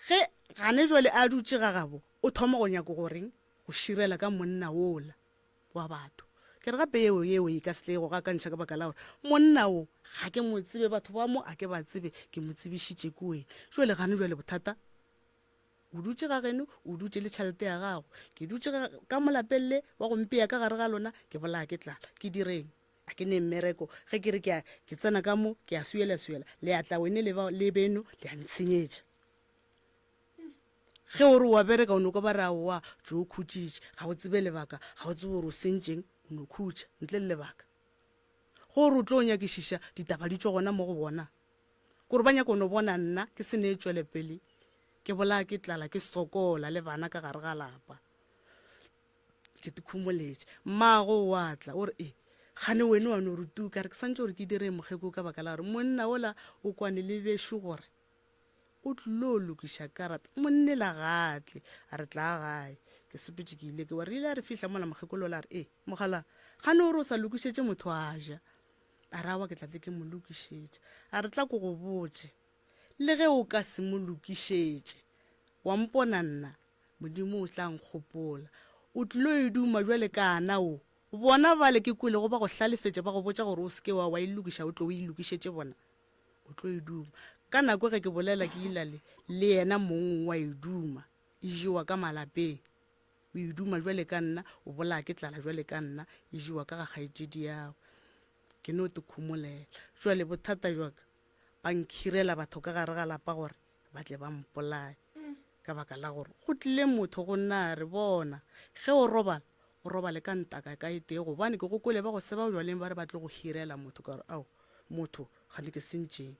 [SPEAKER 5] Ge gane jwale a dutše ga gabo o thoma go nyaka goreng go širela ka monna wola. wa batho. Ke re gape yeo yeo e ka se tle go gakantšha ka baka la gore monna wo ga ke mo tsebe, batho ba mo a ke ba tsebe, ke mo tsebišitše ke wena. Jwale gane jwale bothata o dutše ga geno, o dutše le tšhelete ya gago, ke dutše ka mo lapeng le wa go mpea ka gare ga lona, ke bolaya ke tlala, ke direng? A ke ne mmereko, ge ke re ke a ke tsena ka mo ke a swiela swiela, le a tla wene le ba le beno le a ntshenyetša. Ge o re o a bereka o no kwa ba re aowa tšo o khutšitše, ga o tsebe lebaka, ga o tsebe gore o sentšeng, o no khutša ntle le lebaka. Ge o re o tlo nyakišiša, ditaba di tšwa gona mo go bona. Kore ba nyaka go no bona nna ke se ne tšwelepele, ke bolaya ke tlala, ke sokola le bana ka gare ga lapa. Ke te khumoletše. Mmago o a tla, o re, E, kgane wene wa no re tuu, ka re ke santše gore ke direng mokgeko ka baka la gore monna ola o kwane le bešo gore O tlilo lokiša karata. Monnela ga a tle. A re tlaa gae. Ke sepetše ke ile ke wa. Re ile a re fihla mola mokgekolo ola a re, E, mogala, gane o re o sa lokišetše motho a ja. A re, Aowa ke tla tle ke mo lokišetše. A re, Tla ko go botše. Le ge o ka se mo lokišetše, wa mpona nna, Modimo o tla nkgopola. O tlilo e duma bjale ka ana o. Bona bale ke kwelego ba go hlalefetša ba go botša gore o se ke wa wa e lokiša o tle o e lokišetše bona. O tlo e duma. Ka nako ge ke bolela ke ila le, le yena mong wa e duma. E jewa ka malapeng. O e duma bjale ka nna, o bolaya ke tlala bjale ka nna, e jewa ka ga kgaetšedi yago. Ke no te khumolela. Jwale bothata jwa ka, ba nkhirela batho ka gare ga lapa gore ba tle ba mpolaye. Ka baka la gore go tlile motho go nna a re, Bona, ge o robala, o robale ka ntaka ka e tee, gobane ke go kwele ba go seba bjwaleng ba re ba tlo go hirela motho. Ka re, Ao, motho, kgane ke sentšeng?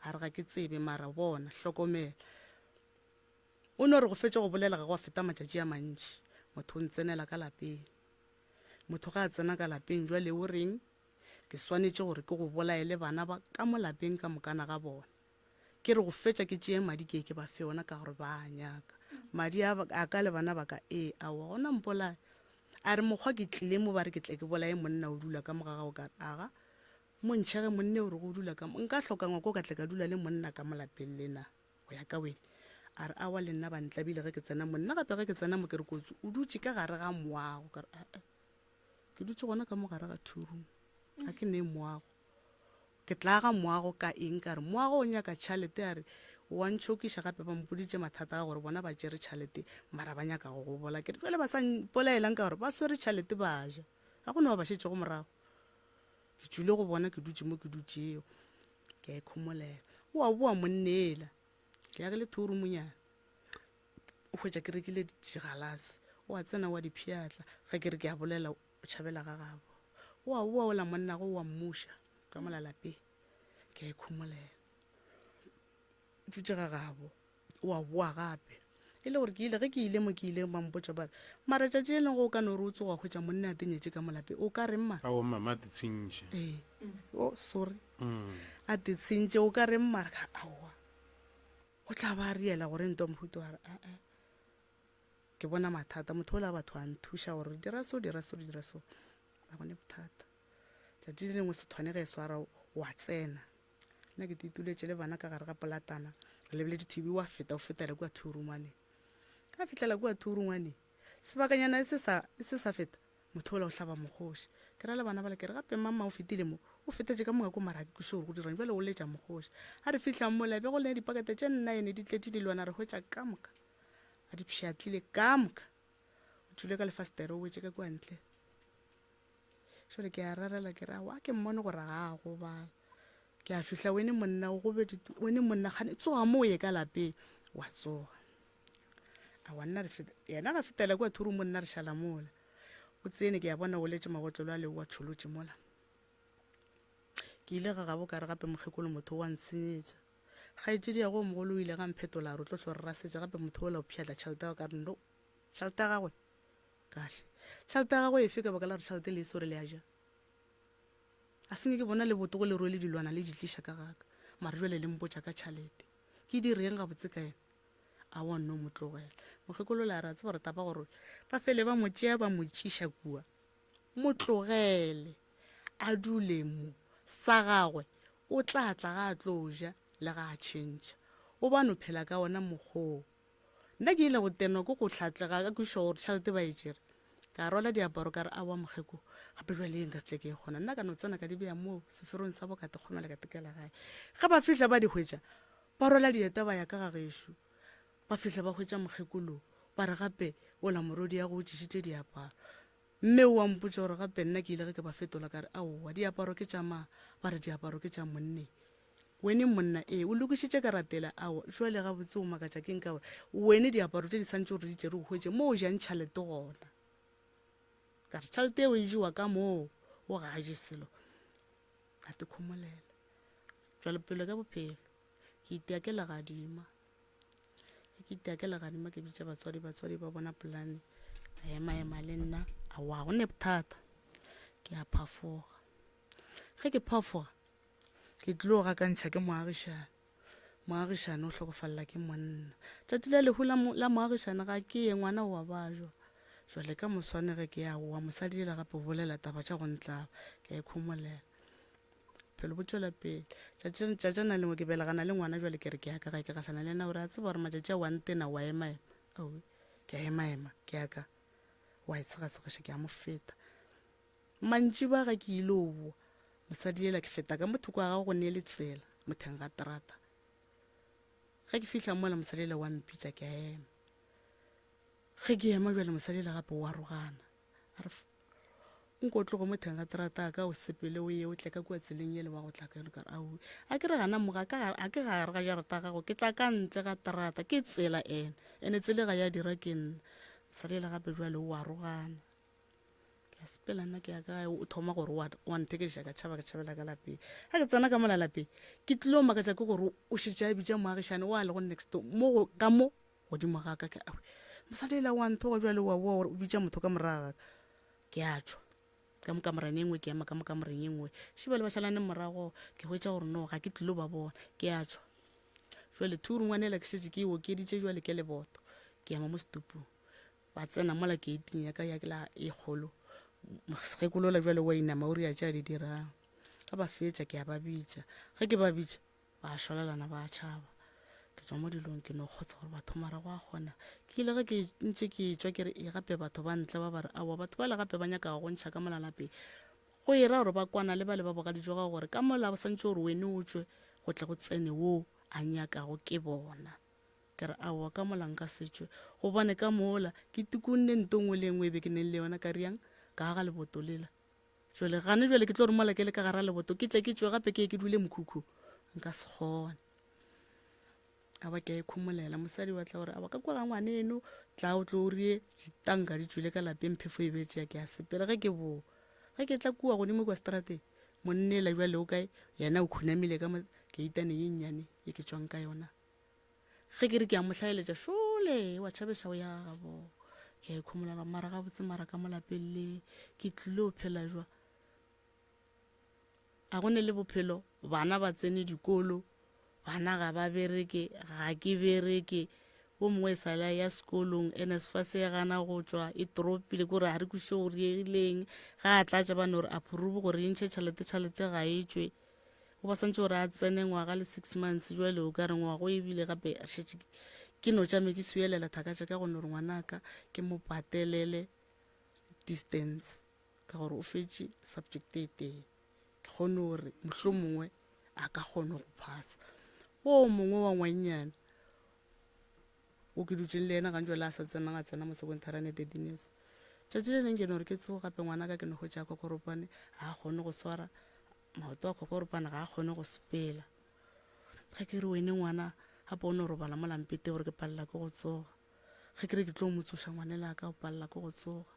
[SPEAKER 5] A re, Ga ke tsebe, mara bona, hlokomela. O no re go fetša go bolela ga gwa feta matšatši a mantši, motho o ntsenela ka lapeng. Motho ge a tsena ka lapeng, bjale o reng? Ke swanetše gore ke go bolaye le bana ba ka mo lapeng ka mokana ga bona. Ke re go fetša ke tšee madi ke ye ke ba fe ona ka gore ba a nyaka. Madi a, a ka le bana ba ka, ee, aowa, gona mpolaye. A re mokgwa ke tlile mo ba re ke tle ke bolaye monna o dula ka mo ga gago ka re, aga, mo ntšhege monne o re go dula ka mo, nka hloka ngwako ka tle ka dula le monna ka mo lapeng le na, go ya ka wene. A re aowa le nna ba ntlabile ge ke tsena mo, nna gape ge ke tsena mo ke re kotsi o dutše ka gare ga moago, ka re ee, ke dutše gona ka mo gare ga two room, ga ke ne moago. Ke tla aga moago ka eng? Ka re, Moago o nyaka tšhalete. A re, O a ntšhokiša gape. Ba mpoditše mathata a gore bona ba tšere tšhalete mara ba nyaka go go bolaya. Ke re, Bjale ba sa mpolaelang ka gore ba swere tšhalete ba ja? Ga go no ba ba šetšego morago. Ke tšwile go bona ke dutše mo ke dutšego. Ke a ikhomolela. O a boa monnela. Ke agile thorumonyana. O hwetša ke rekile digalase. O a tsena o a di pšhatla. Ge ke re ke a bolela O tšhabela ga gabo. O a boa ola monnago o a mmuša ka mola lapeng. Ke a ikhomolela. O dutše ga gabo. O a boa gape. E le gore ke ile ge ke ile mo ke ile ba mpotša ba re mara tšatši le lengwe o ka no re o tsoga wa hwetša monna a tenyetše ka mo lapeng o ka reng mara?
[SPEAKER 1] Aowa mama a titshentše.
[SPEAKER 5] Ee. Oh sorry. A titshentše o ka reng mara? Ka re aowa. O tla ba a riela gore ntwa mohuta wa re ee. Ke bona mathata, motho ola batho a nthuša gore dira so, dira so, dira so. Ga gone bothata. Tšatši le lengwe sethwane ge e swara wa tsena. Nna ke tituletše le bana ka gare ga polatana, re lebeletše TV wa feta o fetela kua thurungwane. Ka fihlela kua thurungwane, sebakanyana e se sa e se sa feta, motho ola o hlaba mokgoši. Ke ra le bana bale ke re gape mama o fetile mo, o fetetše ka moka ko mara ga ke kwešiše gore go dirang bjale o letša mokgoši. A re fihlang mola be go le dipakete tše nnaene di tletše dilwana re hwetša ka moka. A di pšhatlile ka moka. O tšwile ka lefastere o wetše ka kua ntle. Jale ke a rarela ke re aowa ke mmone gore ga a gobala. Ke a fihla wene monna o gobetše wene monna kgane tsoga mo o ye ka lapeng wa tsoga. Aowa nna re feta yena ga fetela kua thuru mo nna re šala mola. O tsene ke a bona o letše mabotlolo a le o a tšholotše mola. Ke ile ga gabo ka re gape mokgekolo motho o a ntshenyetša. Kgaetšediagwe o mogolo o ile ga mphetola a re o tlo hlo re rasetša gape motho ola o pšhatla tšhelete ya gagwe ka re no tšhelete ya gagwe kahle tšhelete ya gagwe efe ka baka la gore tšhelete le e swere le a ja a senge ke bona le botogo le rwele dilwana le di tliša ka gaka mare jale le mpotša ka tšhelete ke direng gabotse ka yena a wa nno mo tlogela mokgekolo le a re a tseba gore taba gore ba fele ba mo tšea ba mo tšiša kua mo tlogele a dule mo, sa gagwe, o tla tla ga a tlo ja le ga a tšhentšha. O ba no phela ka wona mokgwa wo. Nna ke ile go tenwa ke go hlatlega ka kwešiša gore tšhelete ba e tšere. Ka rwala diaparo ka re, Aowa mokgeko, gape bjale ye nka se tle ke e kgona. Nna ka no tsena ka di bea moo seferong sa bo ka tekgomela ka tekela gae. Ge ba fihla ba di hwetša, ba rwala dieta ba ya ka ga gešo. Ba fihla ba hwetša mokgekolo, ba re gape ola morwediago o tlišitše diaparo. Mme o a mpotša gore gape nna ke ile ge ke ba fetola ka re, Aowa, diaparo ke tša mang? Ba re, Diaparo ke tša monneng. Wene monna, ee, o lokišitše karata yela? Aowa. Jwale gabotse o makatša keng ka gore wene diaparo tše di santše gore di tle re o hwetše mo o jang tšhalete gona? Ka re, Tšhalete eo e jewa ka moo, o ga a je selo. Ka te khomolela. Tšwelopele ka bophelo. Ke itia ke legadima. Ke itia ke legadima ke bitša batswadi, batswadi ba bona polane ba ema ema le nna aowa go ne bothata ke a phafoga. Ge ke phafoga ke tlilo gakantšha ke moagišane, moagišane o hlokofalela ke monna. Tšatši la lehu la moagišane ga ke ye ngwana o a bajwa. Jwale ka moswane ge ke ya owa mosadi yela gape o bolela taba tša go ntlaba ke a ikhomolela. Bophelo bo tšwela pele. Tšatši, tšatšana lengwe ke belegana le ngwana jwale ke re ke ya ka gae ke gahlana le yena o re a tseba gore matšatši a wa ntena wa emaema. Aowi, ke a emaema, ke ya ka. Wa e tshegatshegiša ke a mo feta. Mantšiboa ga ke ile o boa, mosadi yela ke feta ka mo thoko ga gagwe go ne le tsela motheng ga terata. Ge ke fihla mola mosadi yela wa mpitša ke a ema. Ge ke ema bjale mosadi yela gape o arogana. A re Nko o tloge mo theng ga terata ya ka o sepele o ye o tle ka kua tseleng yele wa go tla ka yona. Ka re, Aowi, a ke re gana mo ga ka a ke gare ga jarata ya gago, ke tla ka ntle ga terata, ke tsela ena. Ene tsele ga ya dira ke nna. Mosadi yela gape bjale o arogana. Ke a sepela nna ke ya kae, o thoma gore wa nthekediša ka tšhaba ke tšhabela ka lapeng. Ga ke tsena ka mola lapeng, ke tlilo makatša ke gore o šetše a bitša moagišane o a lego next door mo go ka mo godimo ga ka. Ke aowi, mosadi yela wa nthoga bjale wa boa o bitša motho ka morago ga ka. Ke a tšwa. ka mo kamoreng e nngwe ke ema ka mo kamoreng e nngwe šibale ba šalane morago ke hwetša gore no ga ke tlilo ba bona ke a tšwa jale thuri ngwanela ke šetše ke e okeditše jale ke leboto ke ema mo setupung ba tsena mola keiting ya ka ya ke la e kgolo sekgekolola jale wa inama o ria tše a di dirang ga ba fetša ke a ba bitša ge ke ba bitša ba šwalalana ba tšhaba ke tswa mo dilong ke no kgotsa gore batho mara go a kgona ke ile ge ke ntše ke tšwa ke re e gape batho ba ntle ba ba re aowa batho ba le gape ba nyakago go ntšha ka mola lapeng go e ra gore ba kwana le ba le ba bogadi jwa gago gore ka mola ba santše gore wene o tšwe go tle go tsene wo a nyakago ke bona ke re aowa ka mola nka se tšwe gobane ka mola ke tukunne nto nngwe le nngwe e be ke neng le yona ka riang ka aga leboto lela Jwale gane jwale ke tlo re mola ke le ka gara leboto ke tle ke tšwe gape ke ye ke dule mokhukhu nka se kgone. A ba ke a ikhomolela mosadi wa tla gore a ba ka kwa ga ngwaneno tla o tlo o rie ditanka di tšwile ka lapeng phefo e be tšea ke a sepela ge ke boa ge ke tla kua godimo kua strateng monnela jwale o kae yena o khunamile ka mo keitaneng ye nnyane ye ke tšwang ka yona Ge ke re ke a mo hlaeletša, šole wa tšhabeša o ya gabo. Ke a ikhomolela mara gabotse mara ka mo lapeng le ke tlile o phela jwa. A go ne le bophelo, bana ba tsene dikolo, bana ga ba bereke, ga ke bereke. O mongwe e sa le a ya sekolong, NSFAS e gana go tšwa, e tropile kore ga re kwešiše gore diegileng. Ga a tlatša ba no re approve gore e ntšhe tšhelete, tšhelete ga e tšwe. O ba swantše gore a tsene ngwaga le six months jwale o ka re ngwago ebile gape šetše ke no tšame ke swielela thaka tša ka go no re ngwanaka ke mo patelele distance ka gore o fetše subject e tee ke kgone gore mohlomongwe a ka kgona go phasa o mongwe wa ngwannyana o ke dutšeng le yena gantši le a sa tsenang a tsena mo sekontarane 13 years tšatši le leng ke no re ke tsogo gape ngwanaka ke no hwetša a kokoropane ga a kgone go swara Maoto a kokoropana ga a kgone go sepela. Ge ke re wene ngwana gape o no robala mo lampete gore ke palela ke go tsoga. Ge ke re ke tlo mo tsoša ngwanela ka o palela ke go tsoga.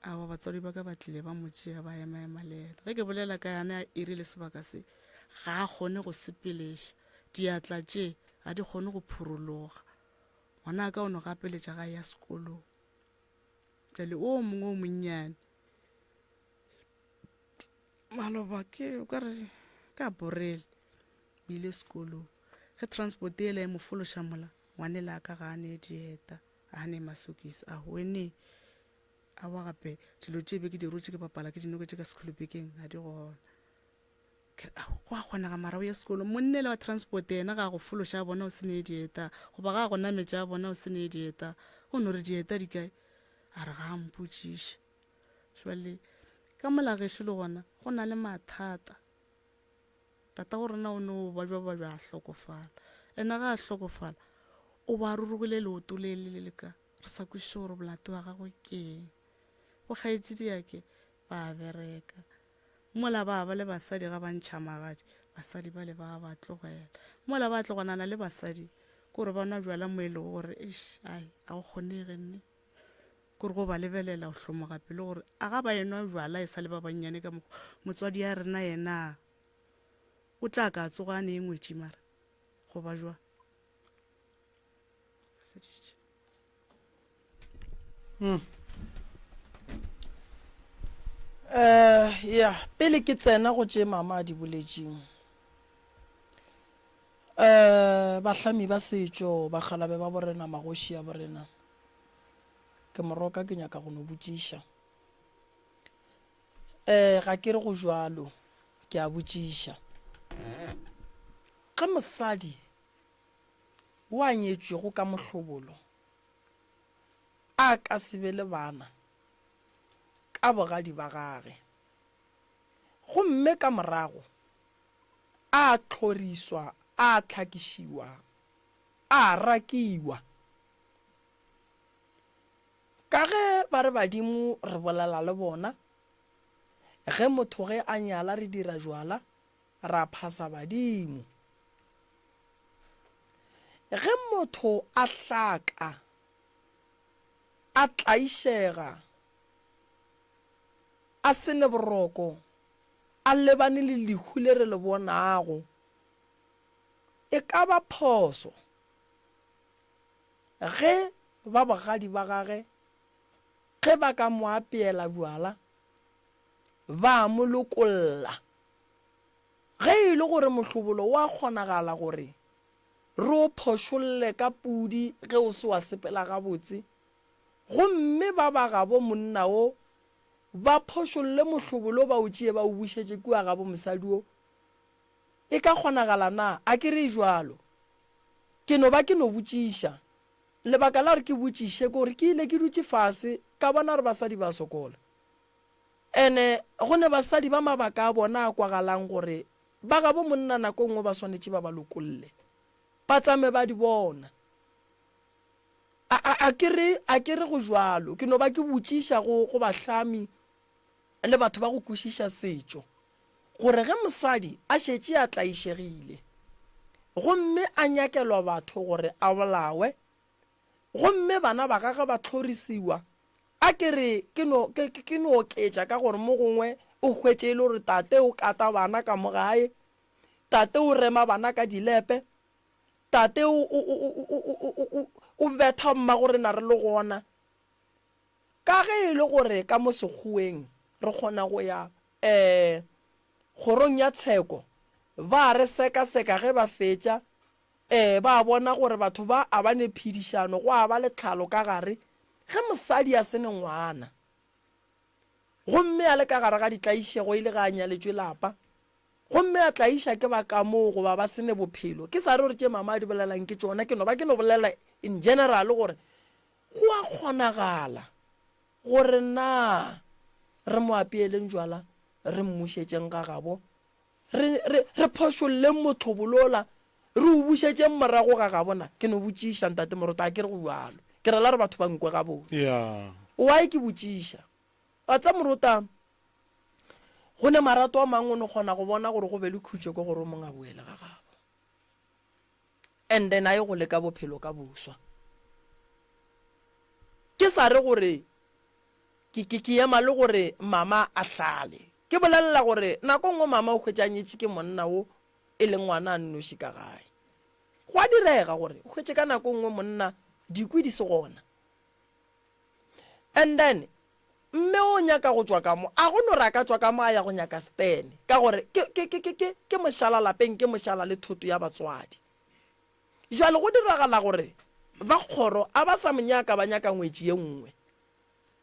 [SPEAKER 5] Awa batswadi ba ka ba tlile ba mo tšea ba ema-ema le yena. Ge ke bolela ka yena e rile sebaka se ga a kgone go sepeleša. Diatla tše ga di kgone go phurologa. Ngwana ka o no gapeletša ga ya sekolong. Bjale o mongwe o monnyane maloba ke o ka re ka borele o ile sekolong ge transport ela e mo fološa mola ngwanela a ka ga a ne dieta a ne masokisi a wene a wa gape dilo tše be ke di rotše ke bapala ke dinoko tše ka sekholopekeng ga di gona go a kgonega mara o ye sekolong monnele wa transport yena ga go fološa a bona o se ne dieta goba ga go nametša a bona o se ne dieta o no re dieta di kae a re ga a mpotšiše Jwale ka mola gešo le gona go na le mathata. Tatago rena o no babja babja a hlokofala. Ena ga a hlokofala o ba rurugile leoto le le le ka re sa kwešiše gore molato wa gagwe ke eng. Bokgaetšediake ba bereka. Mola ba ba le basadi ga ba ntšha magadi, basadi bale ba ba tlogela. Mola ba tloganana le basadi ke gore ba nwa bjala mo e lego gore eish ai ga go kgonege nne. Kore go ba lebelela o hlomoga pelo gore a ga ba enwa bjala e sa le ba bannyane ka mokgwa motswadi ya rena yena o tla ka tsoga a ne e ngwetši mara go ba jwa feditše
[SPEAKER 2] hmm. Eh, ya pele ke tsena go tše mama a di boletšeng um bahlami ba setšo bakgalabe ba borena magoši a borena Ke moroka ke nyaka go no botšiša. Eh, ga ke re go jwalo, ke a botšiša. Ge mosadi wo a nyetšwego ka mohlobolo a ka se be le bana ka bogadi ba gage, gomme ka morago a hloriswa, a hlakišiwa, a rakiwa, Ka ge ba re badimo re bolela le bona, ge motho ge a nyala re dira jwala ra phasa badimo. Ge motho a hlaka, a tlaišega, a se ne boroko, a lebane le lehu le re le bonago, e ka ba phoso Ge ba bogadi ba gage ge ba ka mo apeela bjala. Ba mo lokolla. Ge e le gore mohlobolo o a kgonagala gore re o phošolle ka pudi ge o se wa sepela gabotse, gomme ba ba gabo monna wo ba phošolle mohlobolo ba o tšee ba o bušetše kua gabo mosadi wo, e ka kgonagala na? A ke re bjalo. Ke no ba ke no botšiša. Lebaka la gore ke botšiše ke gore ke ile ke dutše fase ka bona gore basadi ba sokola. Ene go ne basadi ba mabaka a bona a kwagalang gore ba gabo monna nako e nngwe ba swanetše ba ba lokolle, ba tsame ba di bona. A, a, a ke re, a ke re go jwalo. Ke no ba ke botšiša go, go bahlami le batho ba go kwešiša setšo, gore ge mosadi a šetše a tlaišegile, gomme a nyakelwa batho gore a bolawe, gomme bana ba gagwe ba hlorisiwa, a ke re ke no, ke, ke, ke no oketša ka gore mo gongwe o hwetše e le gore tate o kata bana ka mo gae, tate o rema bana ka dilepe, tate o, o, o, o, o, o, o, o, o betha mmagorena re le gona. Ka ge e le gore ka mo Sekgoweng re kgona go ya um kgorong ya tsheko, ba re sekaseka ge ba fetša Ee, ba bona gore batho ba a ba ne phedišano, gwa ba le tlhalo ka gare. Ge mosadi a se ne ngwana, gomme a le ka gare ga ditlaišego e le ge a nyaletšwe lapa, gomme a tlaiša ke ba kamoo goba ba se ne bophelo, ke sa re gore tše mama a di bolelang ke tšona, ke no ba ke no bolela in general gore go a kgonagala gore na re mo apeeleng jwala, re mmušetšeng ga gabo Re, re, re phošolleng mohlobolola, re o bušetšeng morago ga gabona. Ke no botšiša, Ntate Moruti, a ke re go bjalo? Ke rela gore batho ba nkwe gabotse.
[SPEAKER 1] Yeah.
[SPEAKER 2] Why ke botšiša? Wa tseba Moruta, go ne marato a mangwe o no kgona go bona gore go be le khutšo ke gore o mongwe a boele ga gabo. And then a ye go leka bophelo ka boswa. Ke sa re gore Ke, ke, ke ema le gore mama a hlale. Ke bolelela gore nako nngwe mama o hwetša a nyetše ke monna wo e leng ngwana a nnoši ka gae. Go a direga gore o hwetše ka nako nngwe monna dikwi di se gona. And then mme o nyaka go tšwa ka mo, a go no re a ka tšwa ka mo a ya go nyaka Stan, ka gore ke, ke, ke, ke, ke, ke mošala lapeng, ke mošala le thoto ya batswadi. Jwale go diragala gore ba kgoro a ba sa mo nyaka ba nyaka ngwetši ye nngwe.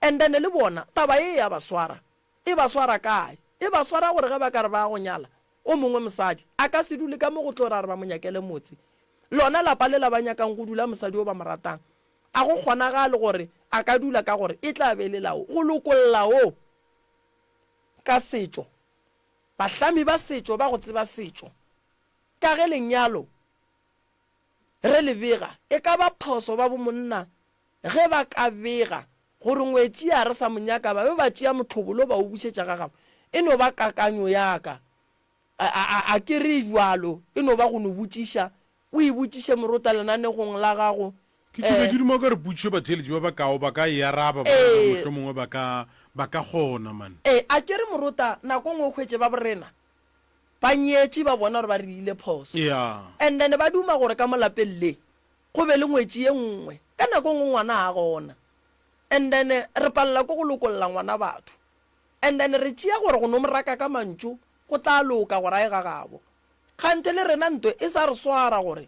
[SPEAKER 2] And then le bona taba ye ya ba swara. E ba swara kae? E ba swara gore ge ba ka re ba ya go nyala o mongwe mosadi, a ka se dule ka mo go tlo ra re ba mo nyakele motse. Lona lapa lela ba nyakang go dula mosadi o ba mo ratang, a go kgonagale gore a ka dula ka gore e tla be e le lao. Go lokolla wo ka setšo. Bahlami ba setšo ba go tseba setšo. Ka ge lenyalo re le bega, e ka ba phoso ba bomonna Ge ba ka bega gore ngwetši a re sa mo nyaka, ba be ba tšea mohlobolo ba o bušetša ga gabo. E no ba kakanyo ya ka. A, a, a, a ke re bjalo, e no ba go no botšiša. O e botšiše morota lenanegong la gago.
[SPEAKER 1] Ke, ke be ke duma o ka re potšišo batheeletši ba bakao ba ka e araba, ba re mohlomongwe ba ka, ba ka kgona, man.
[SPEAKER 2] Ee, a ke re morota, nako nngwe o hwetše ba borena ba nyetše ba bona gore ba re ile phoso.
[SPEAKER 1] Yeah.
[SPEAKER 2] And then ba duma gore ka mo lapeng le go be le ngwetši ye nngwe. Ka nako nngwe ngwana ga gona. And then re palela ke go lokolla ngwana batho. And then re tšea gore go no mo raka ka mantšu go tla loka gore a ye ga gabo. Kganthe le rena ntwe e sa re swara gore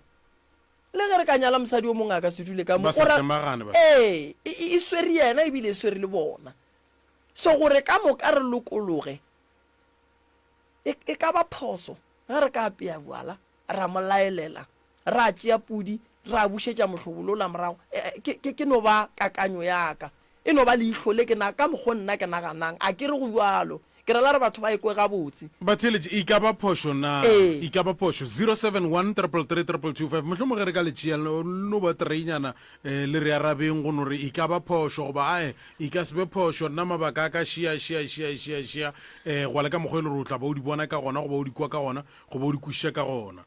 [SPEAKER 2] le ge re ka nyala mosadi o mongwe a ka se dule ka mo.
[SPEAKER 1] Ba sa tlemagane ba.
[SPEAKER 2] Ee, e, e, e swere yena ebile e swere le bona. So gore ka moka re lokologe e, e ka ba phoso ge re ka apea bjala ra mo laelela, ra tšea pudi, ra bušetša mohlobolo ola morago. Ke, ke, ke no ba kakanyo ya ka. E no ba leihlo le ke na, ka mokgo nna ke naganang. A ke re go bjalo. Ke rela gore batho ba e kwe gabotse.
[SPEAKER 1] Batheeletši, e ka ba phošo na?
[SPEAKER 2] Ee.
[SPEAKER 1] E ka ba phošo. 071 333 2225. Mohlomongwe ge re ka le tšea, le no ba treinyana, eh, le re arabeng go no re e ka ba phošo goba ae, e ka se be phošo. Nna mabaka a ka šia, šia, šia, šia, šia, eh, gwa le ka mokgwa e le gore o tla ba o di bona ka gona goba o di kwa ka gona. Goba o di kwešiša ka gona.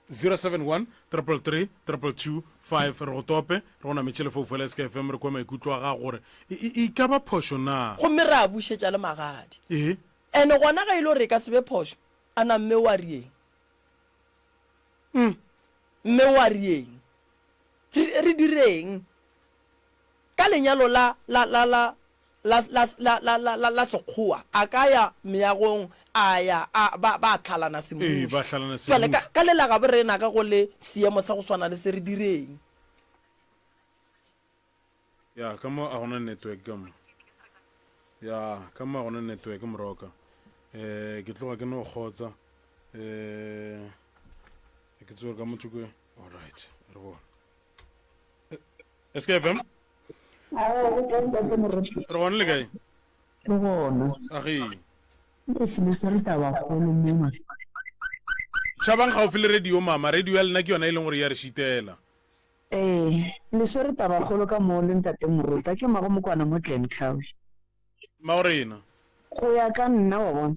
[SPEAKER 1] 071 333 222 5 Re go tope, re go nametše lefoufo la SKFM re kwe maikutlo a gago gore e, e, e ka ba phošo na?
[SPEAKER 2] Gomme ra bušetša le magadi.
[SPEAKER 1] Ee.
[SPEAKER 2] Ene gona ge e le gore e ka se be phošo, a na mme o a rieng? Umm, mme o a rieng? Re, re direng ka lenyalo la, la, la, la, La, la, la, la, la, la, la Sekgowa, a ka ya meagong, a ya, a, ba, ba hlalana
[SPEAKER 1] Ee,
[SPEAKER 2] semmušo.
[SPEAKER 1] ba hlalana
[SPEAKER 2] Bjale, ka,
[SPEAKER 1] semmušo.
[SPEAKER 2] ka le la gabo rena ge go le seemo sa go swana le se, re direng?
[SPEAKER 1] Ya, ka mo a gona network ka mo. Ya, ka mo a gona network moroka. Eh, ke tloga ke no kgotsa. Eh, ke tsore ka motho ke. All right, re bone. SKFM? Re gona le kae?
[SPEAKER 6] Re gona.
[SPEAKER 1] Age.
[SPEAKER 6] Le se le swere tabakgolo mo ma.
[SPEAKER 1] Tšhabang gaufi le radio mama, radio ya lena ke yona e leng gore ya re šitela.
[SPEAKER 6] Ee, le swere tabakgolo ka mo le ntate Moruta, ke mago mokwana mo Glencoe.
[SPEAKER 1] Mmago rena.
[SPEAKER 6] Go ya ka nna wa bona,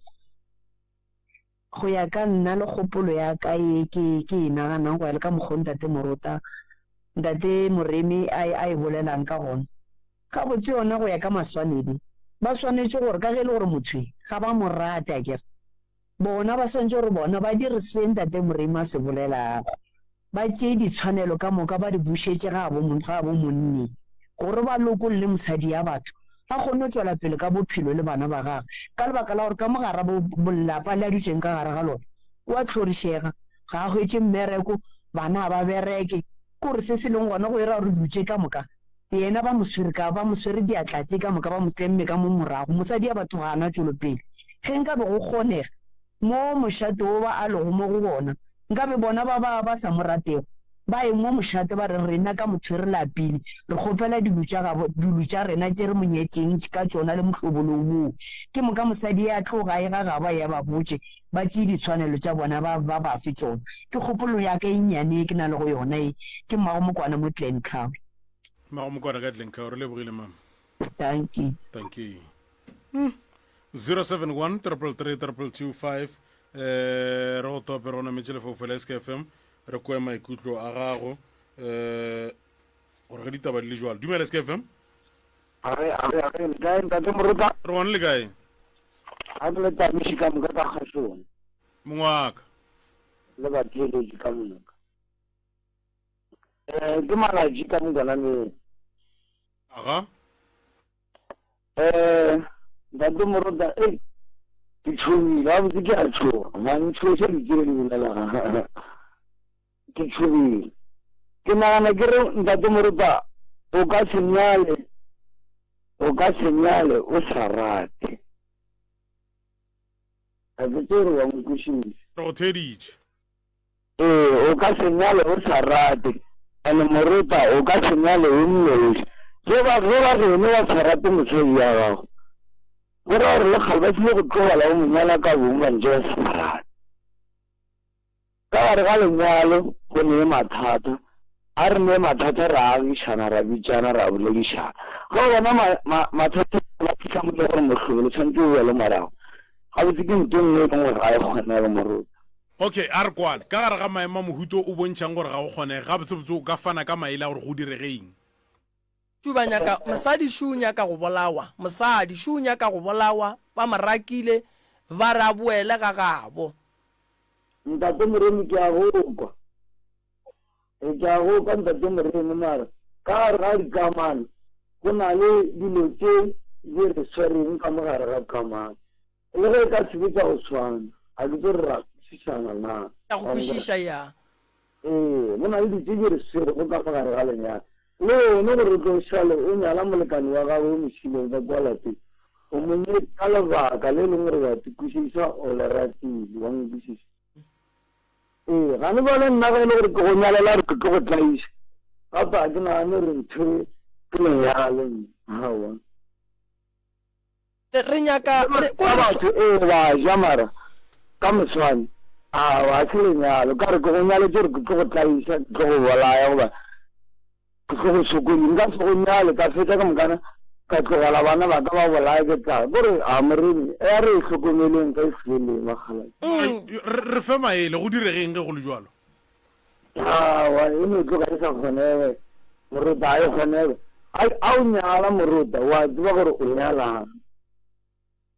[SPEAKER 6] go ya ka nna le kgopolo ya ka ye ke, ke e naganang go ya le ka mokgo Ntate Morota, Ntate Moremi a, a e bolelang ka gona, gabotse yona go ya ka maswanedi, ba swanetše gore ka ge e le gore motho e ga ba mo rate akere, bona ba swanetše gore bona ba dire se Ntate Moremi a se bolelago. Ba tšee ditshwanelo ka moka ba di bušetše gabo, gabo monneng, gore ba lokolle mosadi ya batho, a kgone go tšwela pele ka bophelo le bana ba gagwe, ka lebaka la gore ka mo gara bo, bo lapa le a dutšeng ka gare ga lona, o a hlorišega, ga a hwetše mmereko, bana ga ba bereke, ke gore se se leng gona go era gore dilo tše ka moka, yena ba mo swere ka, ba mo swere diatla tše ka moka, ba mo tlemme ka mo morago, mosadi ya batho ga a na tšwelopele. Ge nkabe go kgonega, Mo mošate wo ba a lego mo go wona, nkabe bona ba ba ba sa mo ratego ba ye mo mošate ba re, Rena ka motho re lapile, re kgopela dilo tša gabo, dilo tša rena tše re mo nyetšeng ka tšona le mohlobolo woo. Ke moka mosadi a tloga a ye ga gabo a ye a ba botše, ba tšee ditshwanelo tša bona ba ba ba fe tšona. Ke kgopolo ya ka e nnyane ye ke na lego yona ye. Ke mmago Mokwana mo Glencoe.
[SPEAKER 1] Mmago Mokwana ka Glencoe, re lebogile mama.
[SPEAKER 6] Dankie.
[SPEAKER 1] Dankie. Mm. 071 333 225 eh re go tope re go nametše lefaufau la SKFM re kwe maikutlo a gago eh gore ge ditaba di le jwalo dumela SKFM
[SPEAKER 7] Age, age, age, le kae ntate Morota?
[SPEAKER 1] re gona le kae
[SPEAKER 7] Ga ke le tamiši ka moka ka kgašong
[SPEAKER 1] mongwe wa ka
[SPEAKER 7] le batheeletši ka moka. Eh, ke malatši ka mokonameng.
[SPEAKER 1] Aga.
[SPEAKER 7] Eh, ntate Morota, ei, ke tšhogile, gabotse ke a tšhoga, man tšhoša ditsebe di bolela. Ke tšhogile. Ke nagana ke re ntate Morota, o ka se nyale, o ka se nyale o sa rate. Ga ke tsebe gore wa nkwešiša.
[SPEAKER 1] Re go theeditše.
[SPEAKER 7] Ee, o ka se nyale o sa rate, and morota o ka se nyale o nnoši. Ge ba, ge ba geno ba sa rate mosadi ya gago, go ra gore le kgale ba tlile go tlogela o mo nyala ka bong ba ntše ba sa mo rate. Ka gare ga lenyalo go ne mathata, a re ne mathata ra agišana, ra bitšana, ra boledišana. Ge o bona ma, ma, mathata a fihla mo e le gore mohlobolo tshwanetse o boele morago, gabotse ke ntho e nngwe e leng gore ga e kgonege morota.
[SPEAKER 1] Okay, a re kwane. Ka gare ga maemo a mohuta o bontšhang gore ga go kgonege, gabotsebotse o ka fana ka maele a gore go direge eng?
[SPEAKER 2] Šu ba nyaka, mosadi šu o nyaka go bolawa, mosadi šu o nyaka go bolawa, ba mo rakile, ba re a boele ga gabo.
[SPEAKER 7] Ntate Moremi ke a go kwa. E ke a go kwa Ntate Moremi mara ka gare ga dikamano go na le dilo tše di re swereng ka mo gare ga kamano. Le ge e ka se be tša go swana, ga ke tsebe gore ra kwešišana na.
[SPEAKER 2] Ke a go kwešiša, ya.
[SPEAKER 7] Ee, go na le dilo tše di re swerego ka mo gare ga lenyalo. Le wene gore o tlo šale o nyala molekane wa gago yo mo šilego ka kua lapeng, o mo nyetše ka lebaka le leng gore wa ikwešiša, o le ratile, wa nkwešiša? Ee, gane bjale nna ge e le gore ke go nyalela gore ke tlo go tlaiša, gape ga ke nagane gore ntho e ke lenyalo nna, aowa.
[SPEAKER 2] Re nyaka, re, ko
[SPEAKER 7] Ka
[SPEAKER 2] re
[SPEAKER 7] batho ee ba ja mara ka moswane aowa ga se lenyalo ka re ke go nyaletše gore ke tlo go tlaiša ke tlo go bolaya goba ke tlo go sokonya nka se go nyale ka fetša ka mokana ka tlogela bana ba ka ba bolaya ke tlala kore a moremi ya re e hlokomeleng ge e feleng bakgalabje.
[SPEAKER 1] Re, re fe maele, go diregeng ge go le bjalo?
[SPEAKER 7] Aowa e no tloga e sa kgonege morota ga e kgonege. A a o nyala morota wa tseba gore o nyalang.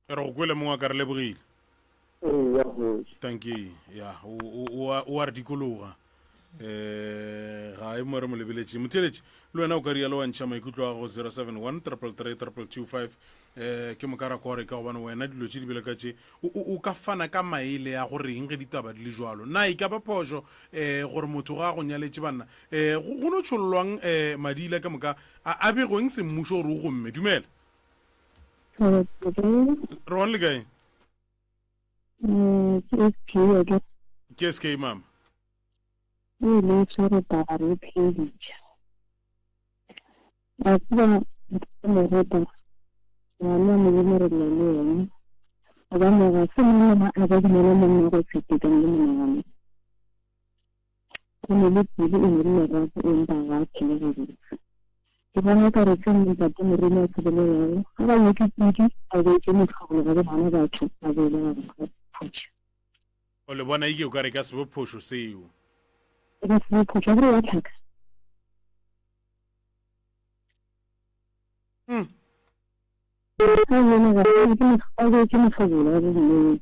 [SPEAKER 1] Re go kwele mongwaka re lebogile.
[SPEAKER 7] Eya kgoši.
[SPEAKER 1] Tanki ya o o o a re dikologa. Um ga e mo re mo lebeletše. Motheeletši, le wena o ka rialo wa ntšha maikutlo a gago 071 333 2225 um ke moka ra kwa gore ka gobane wena dilo tše di bjalo ka tše o, o, o ka fana ka maele a go reng ge ditaba di le jwalo. Na e ka ba phošo um gore motho ga a go nyaletše banna um go, go no tšhollwang um madila ka moka a, a begweng semmušo gore o gomme? Dumela. Re gona le kae?
[SPEAKER 8] Ke SK ya ke.
[SPEAKER 1] Ke SK mama.
[SPEAKER 8] E le tshwere taba re pheditše. A tseba morota ngwana modimo re lla le yena gobane ga se monna a ka dumela monna go se tekane le monagano. Go ne le pelo e ne le lerato empa ga a phele gabotse. Ke bona o ka re seo ntate Moremi a se bolelago, ga ba nyake pudi ba boetše mohlobolo ga bo gana batho ba boele ga ba phutša.
[SPEAKER 1] O le bona eke o ka re ka se be phošo seo.
[SPEAKER 8] E ka se be phošo, a kere wa tlhaka.
[SPEAKER 1] Mm.
[SPEAKER 8] Ga yena ga ba boetše mohlobolo ga bo mmeng.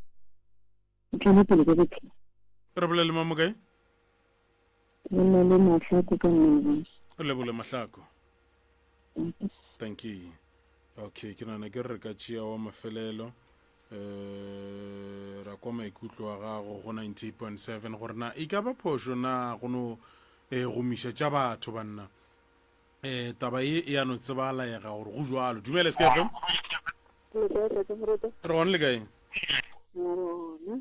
[SPEAKER 8] O tšwele pele ka bophelo.
[SPEAKER 1] Re bolele mang mo kae?
[SPEAKER 8] Re na le Mahlako ka Mmelwane.
[SPEAKER 1] Re lebole Mahlako. Thank you. Okay, ke nana ke re re ka tšea wa mafelelo eh ra kwa maikutlo a gago go 98.7 gore na e ka ba phošo na go no eh, gomiša tša batho banna eh taba ye e ya no tsebalaega gore go jwalo dumela SKFM
[SPEAKER 8] Le kae tate Morota?
[SPEAKER 1] re gone le kae
[SPEAKER 8] Re gona.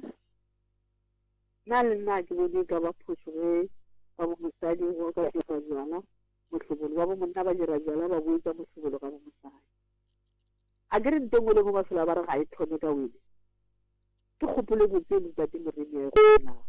[SPEAKER 8] Nna le nna ke bone e ka ba phošo ge ba bo mosadi go ka dirwa bjala mohlobolo, ba bo monna ba dira bjala ba boetša mohlobolo ga bo mosadi. A ke re nto nngwe le nngwe ba fela ba re ga e thome ka wele. Ke kgopolo e botse e ntate Moremi a e gopolago.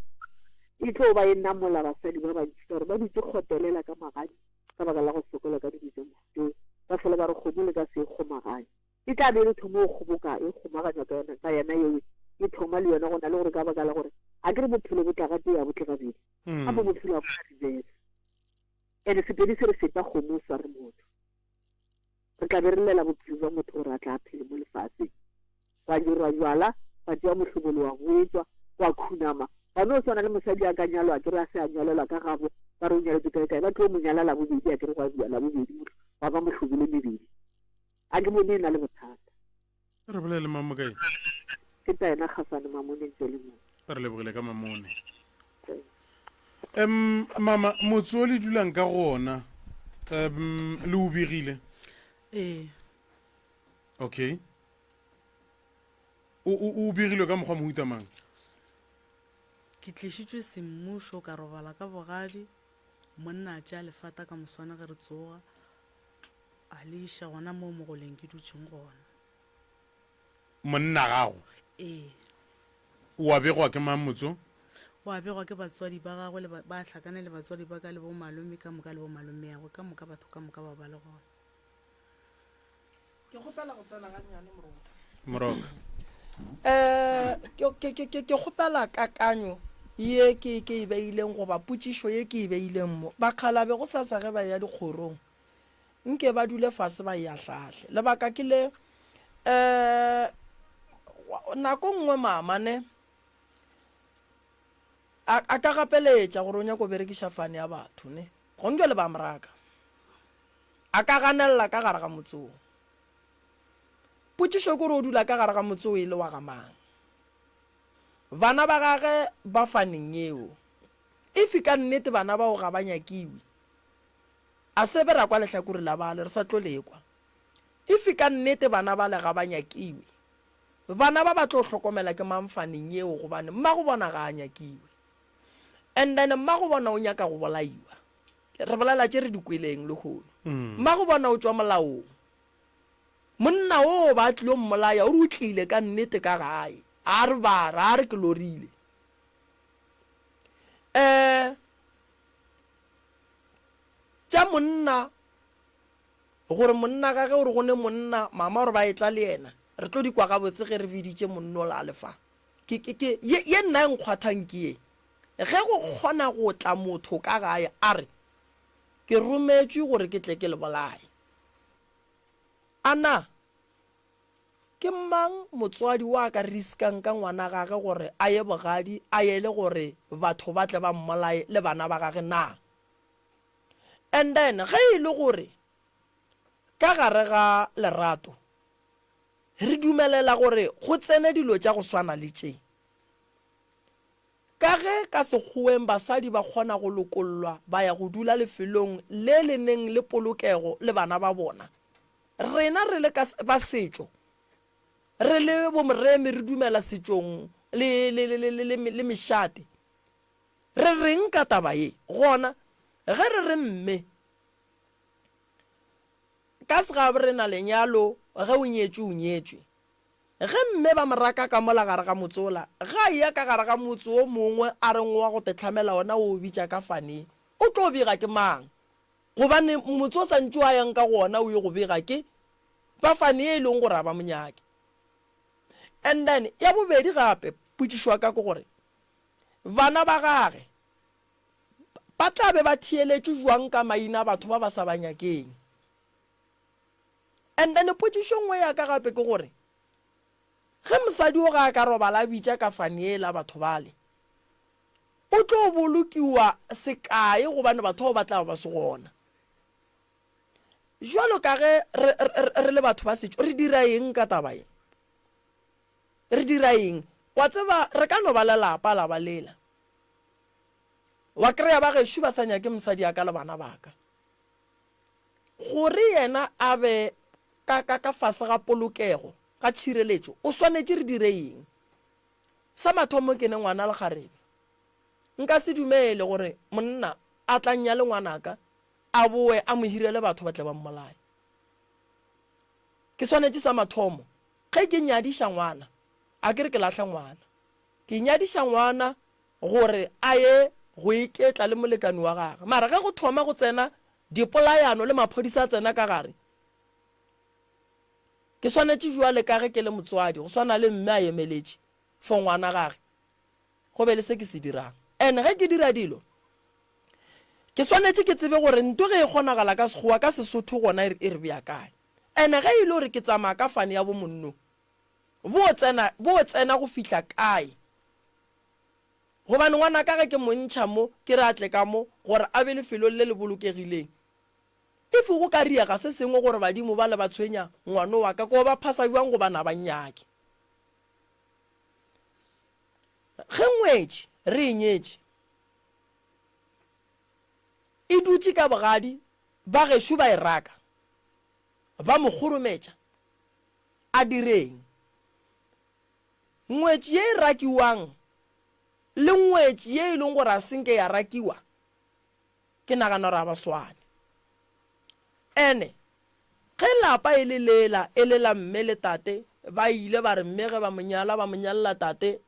[SPEAKER 8] E tlo ba e namola basadi ba bantši ka gore ba dutše kgotelela ka magadi ka baka la go sokola ka dilo tša mohuta wo. Ba fela ba re kgomo le ka se e kgomaganye. E tla be e le thomo go kgoboka e kgomaganywa ka yona, ka yena yeo e thoma le yona go na le gore ka baka la gore a ke re bophelo bo tla gatee a bo tle gabedi. Gape bophelo ga bo na reverse. And Sepedi se re feta kgomo o sware motho. Re tla be re llela bophelo bja motho gore a tla a phele mo lefaseng. Gwa dirwa bjala, gwa tšewa mohlobolo wa boetšwa, gwa khunama. Gwa no swana le mosadi a ka nyalwa akere a se a nyalelwa ka gabo, ba re o nyaletswe kae kae, ba tlo mo nyala labobedi akere gwa bua labobedi gwa ba mohlobolo mebedi. A ke bone e na le bothata.
[SPEAKER 1] Re bolele mang mokae?
[SPEAKER 8] Ke Taena Kgafane Mamone ntse le mo.
[SPEAKER 1] Re lebogile ka Mamone. Um mama motse o le dulang ka go ona um le o begile?
[SPEAKER 5] Ee.
[SPEAKER 1] Okay. O o o begilwe ka mokgwa mohuta mang?
[SPEAKER 5] Ke tlišitšwe semmušo ka robala ka bogadi, monna a tšea lefata ka moswana ge re tsoga, a le iša gona moo mogoleng ke dutšeng gona.
[SPEAKER 1] Monna gago?
[SPEAKER 5] Ee.
[SPEAKER 1] O a begwa ke mang motse o?
[SPEAKER 5] O a begwa ke batswadi ba gagwe le ba, ba hlakane le batswadi ba ka le bomalome ka moka le bomalomeagwe ka moka, batho ka moka ba ba le gona.
[SPEAKER 2] Ke kgopela go tsena gannyane Morota.
[SPEAKER 1] Moroka.
[SPEAKER 2] Eh, ke, ke, ke, ke, ke kgopela kakanyo ye ke, ke e beileng goba potšišo ye ke e beileng mo. Bakgalabe go sasa ge ba eya dikgorong, nke ba dule fase ba e ahlaahle. Lebaka ke le, eh, nako nngwe mama ne, a, a ka gapeletša gore o nyako berekiša fane ya batho ne, gong jwale ba mraka. A ka ganelela ka gare ga motse wo. Potšišo ke gore o dula ka gare ga motse wo e le wa ga mang? Bana ba gage ba faneng yeo. If ka nnete bana bao ga ba nyakiwe, a se be ra kwa lehlakore la bale, re sa tlo le kwa. If ka nnete bana bale ga ba nyakiwe, bana ba ba tlo hlokomela ke mang faneng yeo gobane mmago bona ga a nyakiwe. And then mmago bona o nyaka go bolaiwa. Re bolela tše re di kweleng lehono. Mmago bona o tšwa molaong. Monna oo ba tlilo mmolaya o re o tlile ka nnete ka gae. A re ba re, a re ke lorile. Um tša monna gore monna ga ge o re go ne monna mama gore ba etla le yena re tlo di kwa gabotse ge re biditše monna ola a le fa. Ke, ke, ke, ye, ye nna e nkgwathang ke ye. Ge go kgona go tla motho ka gae a re, Ke rometšwe gore ke tle ke le bolaye. A na. Ke mang motswadi wa ka riskang ka ngwana gage gore a ye bogadi a yele gore batho ba tle ba mmolaye le bana ba gage na? And then ge e le gore ka gare ga lerato re dumelela gore go tsene dilo tša go swana le tše, ka ge ka Sekgoweng basadi ba kgona go lokollwa ba ya go dula lefelong le le neng le polokego le bana ba bona, rena re le ka ba setšo, re le bomoremi re dumela setšong le, le, le, le, le, le mešate, re reng ka taba ye? Gona ge re re mme Ka segabo re na lenyalo, ge o nyetšwe o nyetšwe. Ge mme ba mo raka ka mola gare ga motse wola, ge a eya ka gare ga motse wo mongwe a reng wa go tehlamela wona o o bitša ka fane, o tlo bega ke mang? Gobane motse o sa ntše o a yang ka go wona o ye go bega ke ba fane ye e leng gore ga ba mo nyake. And then ya bobedi gape potšišo ya ka ke gore bana ba gage ba tla be ba theeletšwe jwang ka maina a batho ba ba sa ba nyakeng? And then potšišo nngwe ya ka gape ke gore, ge mosadi o ga a ka robala a bitša kafane yela batho bale, o tlo bolokiwa sekae gobane batho bao ba tla ba ba se gona? Jwalo ka ge re, re, re le batho ba setšo, re dira eng ka taba ye? Re dira eng? Wa tseba, re ka no ba le lapa la ba lela. Wa kry-a ba gešo ba sa nyake mosadi ya ka le bana ba ka. Gore yena a be ka, ka, ka fase ga polokego, ga tšhireletšo, o swanetše re dire eng? Sa mathomo ke ne ngwana lekgarebe. Nka se dumele gore monna a tla nnyale ngwanaka, a boe a mo hirele batho ba tle ba mmolaye. Ke swanetše sa mathomo, ge ke nyadiša ngwana, a ke re ke lahla ngwana. Ke nyadiša ngwana gore a ye go iketla le molekani wa gagwe. Mara ge go thoma go tsena dipolayano le maphodisa a tsena ka gare, ke swanetše bjale ka ge ke le motswadi, go swana le mme a emeletše for ngwana gage, go be le se ke se dirang. And ge ke dira dilo, ke swanetše ke tsebe gore nto ge e kgonagala ka Sekgowa, ka Sesotho gona e re bea kae. And ge e le gore ke tsamaya ka fane ya bomonno, bo tsena, bo tsena go fihla kae? Gobane ngwanaka ge ke mo ntšha mo, ke re a tle ka mo, gore a be lefelong le le bolokegileng. If go ka riega se sengwe gore badimo bale ba tshwenya ngwano wa ka, ko ba phasa bjang gobane a ba nnyake? Ge ngwetši re e nyetše, e dutše ka bogadi, ba gešo ba e raka, ba mo kgorometša, a direng? Ngwetši ye e rakiwang le ngwetši ye e leng gore a se nke ya rakiwa, ke nagana gore ga ba swane. Ene ge lapa e le lela, e le la mme le tate, ba ile ba re mme ge ba mo nyala, ba mo nyalela tate,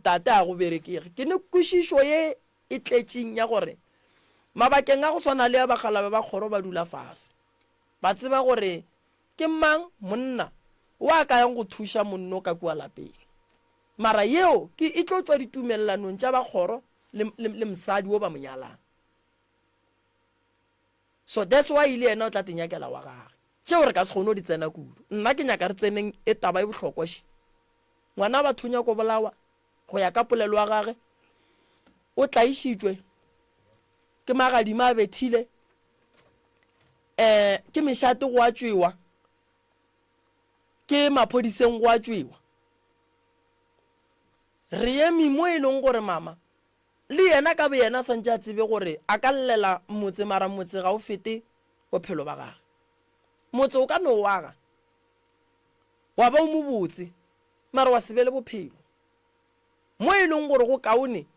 [SPEAKER 2] tate a go berekege. Ke ne kwešišo ye e tletšeng ya gore mabakeng a go swana le a bakgalabe ba kgoro ba dula fase, ba tseba gore Ke mang monna wa ka yang go thuša monno ka kua lapeng? Mara yeo ke e tlo tšwa ditumellanong tša ba kgoro le, le, le mosadi wo ba mo nyalang. So that's why le yena o tla te nyakela wa gage. Tšeo re ka se kgone go di tsena kudu. Nna ke nyaka re tseneng e taba e bohlokwa še. Ngwana batho o nyako bolawa go ya ka polelo ya gage. O tlaišitšwe ke magadima a bethile. Eh, ke mešate go a tšwewa, ke maphodiseng go a tšwewa. Re eme mo e leng gore mama le yena ka boyena a santše a tsebe gore a ka llela motse mara motse ga o fete bophelo ba gage. Motse o ka no o aga wa ba o mobotse mara wa se be le bophelo. Mo e leng gore go kaone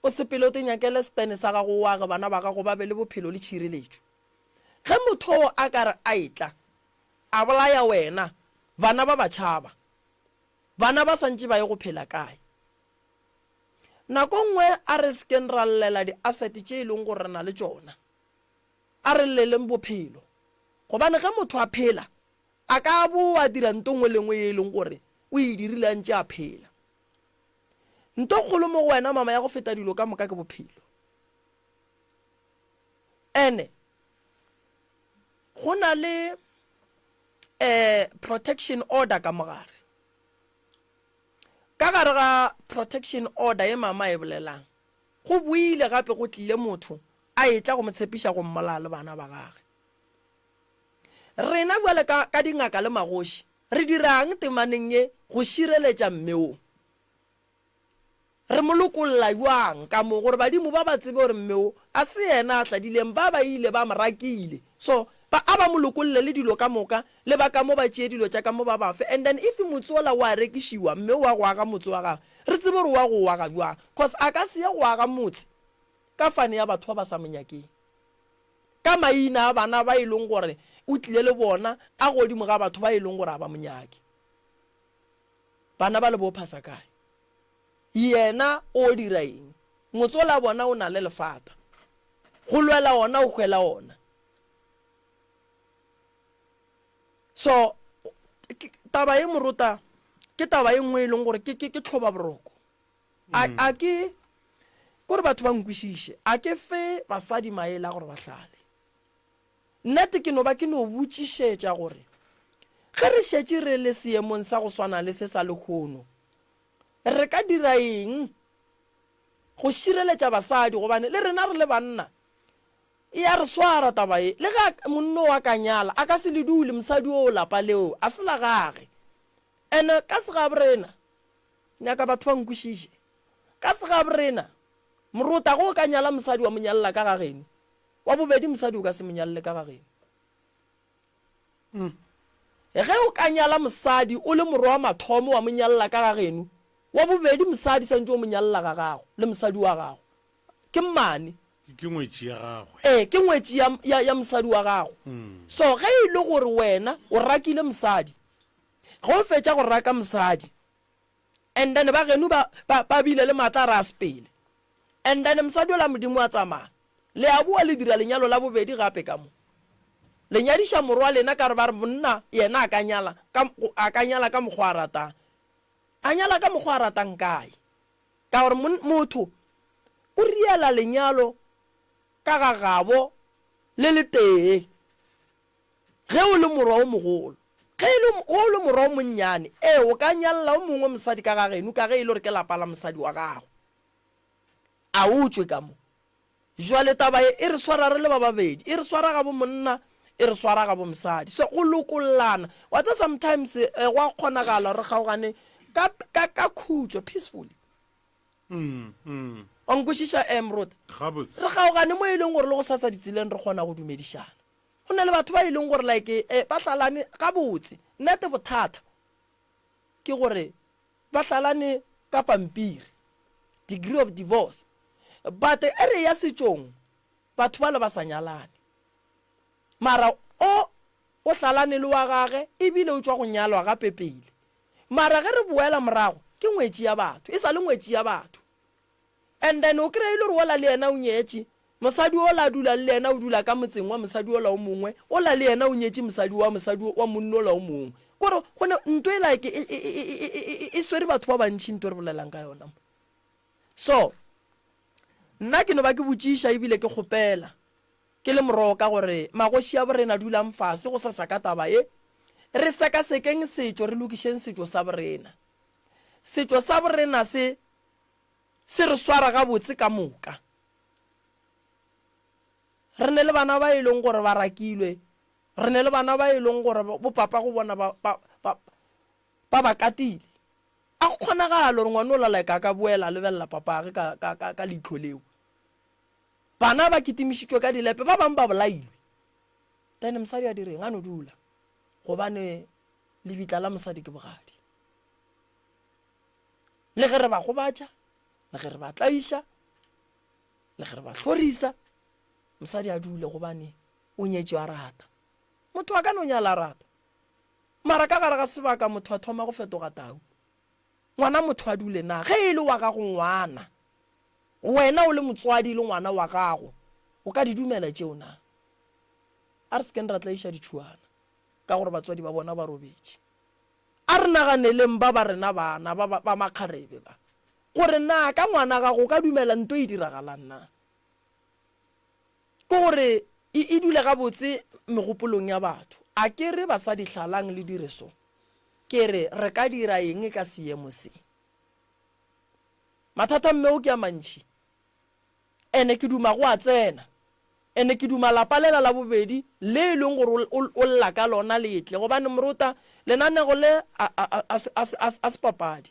[SPEAKER 2] o sepele o te nyakele setene sa gago o age bana ba gago ba be le bophelo le tšhireletšo. Ge motho oo a ka re a etla, a bolaya wena, bana ba ba tšhaba. Bana ba sa ntše ba ye go phela kae? Nako nngwe a re se keng ra llela di-asset tše e leng gore re na le tšona. A re lleleng bophelo. Gobane ge motho a phela, a ka boa a dira nto nngwe le nngwe ye e leng gore o e dirile a ntše a phela. Nto kgolo mo go wena mama ya go feta dilo ka moka ke bophelo. Ene go na le eh protection order ka mogare. Ka gare ga protection order ye mama e bolelang, go boile gape go tlile motho a etla go mo tshepiša go mmolaya le bana ba gage. Rena bjale ka, ka dingaka le magoši, re dira'ng temaneng ye go šireletša mme wo? Re mo lokolla bjang ka mo gore badimo ba ba tsebe gore mme wo a se yena a hladileng, ba ba ile ba mo rakile. So ba a ba mo lokolle le dilo ka moka le ba ka mo ba tšee dilo tša ka mo ba ba fe and then if motse wola wa rekišiwa mme wa go aga motse wa gagwe re tsebe gore wa go o aga bjang cause a ka se ye go aga motse ka fane ya batho ba ba sa mo nyakeng ka maina a bana ba e leng gore o tlile le bona a godimo ga batho ba e leng gore a ba mo nyake. Bana ba le bo phasa kae? Yena o dira eng? Motsola bona o na le lefata. Go lwela ona o hwela ona. So taba ye morota ke taba ye nngwe e leng gore ke ke ke tlhoba boroko. A a ke kore batho ba nkwešiše. A ke fe basadi maele a gore ba hlale. Nnete ke no ba ke no botšišetša gore ge re šetše re le seemong sa go swana le se sa lehono, re ka dira eng go šireletša basadi gobane le rena re le banna e a re swara taba ye. Le ge monno a ka nyala, a ka se le dule mosadi oo lapa leo a se la gage. Ene ka segaborena, nyaka batho ba nkwešiše, ka segaborena morota ge o ka nyala mosadi wa mo nyalela ka ga geno, Wa bobedi, mosadi o ka se mo nyalele ka ga geno. Ge o ka nyala mosadi o le morwa wa mathomo wa mo nyalela ka ga geno, wa bobedi mosadi santše o mo nyalela ga gago le mosadi wa gago. Ke mmane.
[SPEAKER 1] Ke ngwetši ya gagwe.
[SPEAKER 2] Ee, ke ngwetši ya, ya, ya mosadi wa gago. So ge e le gore wena o rakile mosadi, ge o fetša go raka mosadi, and then ba geno ba, ba, ba bile le maatla a re a sepele, And then mosadi ola Modimo a tsamaya. Le a boa le dira lenyalo la bobedi gape ka mo. Le nyadiša morwa lena ka re ba re monna yena a ka nyala ka, a ka nyala ka mokgwa a ratang. A nyala ka mokgwa a ratang kae? Ka gore motho o riela lenyalo ka ga gabo le le tee. Ge o le morwa o mogolo. Ge e le, ge o le morwa o monnyane, ee, o ka nyalla o mongwe mosadi ka ga geno ka ge e le gore ke lapa la mosadi wa gago. A o tšwe ka mo. Jwale taba ye e re swara re le ba babedi, e re swara ga bo monna, e re swara ga bo mosadi. So go lokollana, wa tseba sometimes eh, go a kgonagala re kgaogane ka, ka, ka khutšo, peacefully.
[SPEAKER 1] Mm, mm.
[SPEAKER 2] Wa nkwešiša eh, Moruti?
[SPEAKER 1] Gabotse.
[SPEAKER 2] Re kgaogane mo e leng gore le go sasa ditseleng re kgona go dumedišana. Go na le batho ba e leng gore like eh, ba hlalane gabotse. Nnete bothata ke gore ba hlalane ka pampiri, degree of divorce, but e re ya setšong batho bale ba sa nyalane. Mara o o hlalane le wa gage ebile o tšwa go nyalwa gape pele. Mara ge re boela morago ke ngwetši ya batho, e sa le ngwetši ya batho. And then o kry-e le gore wola le yena o nyetše, mosadi wola a dula le yena o dula ka motseng wa mosadi wola o mongwe, wola le yena o nyetše mosadi wa mosadi wa monna wola o mongwe. Kore go ne nto e like e, e, e, e, e swere batho ba bantši nto re bolelang ka yona mo. So nna ke no ba ke botšiša ebile ke kgopela ke le moroka gore magoši a borena dulang fase go sasa ka taba ye, re sekasekeng setšo re lokišeng setšo sa borena. Setšo sa borena se se re swara gabotse ka moka. Re ne le bana ba e leng gore ba rakilwe, re ne le bana ba e leng gore bopapa go bona ba, ba, ba, ba ba katile. A go kgonagale gore ngwana o la like a ka boela a lebelela papage ka, ka, ka, ka leihlo leo. Bana ba kitimišitšwe ka dilepe, ba bangwe ba bolailwe. Then mosadi a direng? A no dula. Gobane lebitla la mosadi ke bogadi. Le ge re ba gobatša, le ge re ba tlaiša, le ge re ba hlorisa, mosadi a dule gobane o nyetše a rata. Motho a ka no nyala a rata, mara ka gare ga sebaka motho a thoma go fetoga tau. Ngwana motho a dule na? Ge e le wa gago ngwana, wena o le motswadi le ngwana wa gago, o ka di dumela tšeo na? A re se keng ra tlaiša ditšhuana ka gore batswadi ba bona ba robetše. A re naganeleng ba ba rena bana ba, ba, ba makgarebe ba, gore na ka ngwana gago o ka dumela nto e diragalang na? Ke gore e, e dule gabotse megopolong ya batho. A ke re basadi hlalang le dire so. Ke re re ka dira eng ka seemo se? Mathata mme o ke a mantši. Ene ke duma go a tsena. Ene ke duma lapa lela la bobedi le e leng gore o, o lla ka lona le tle. Gobane morota, lenanego le a, a, a, a, a, a, a se papadi.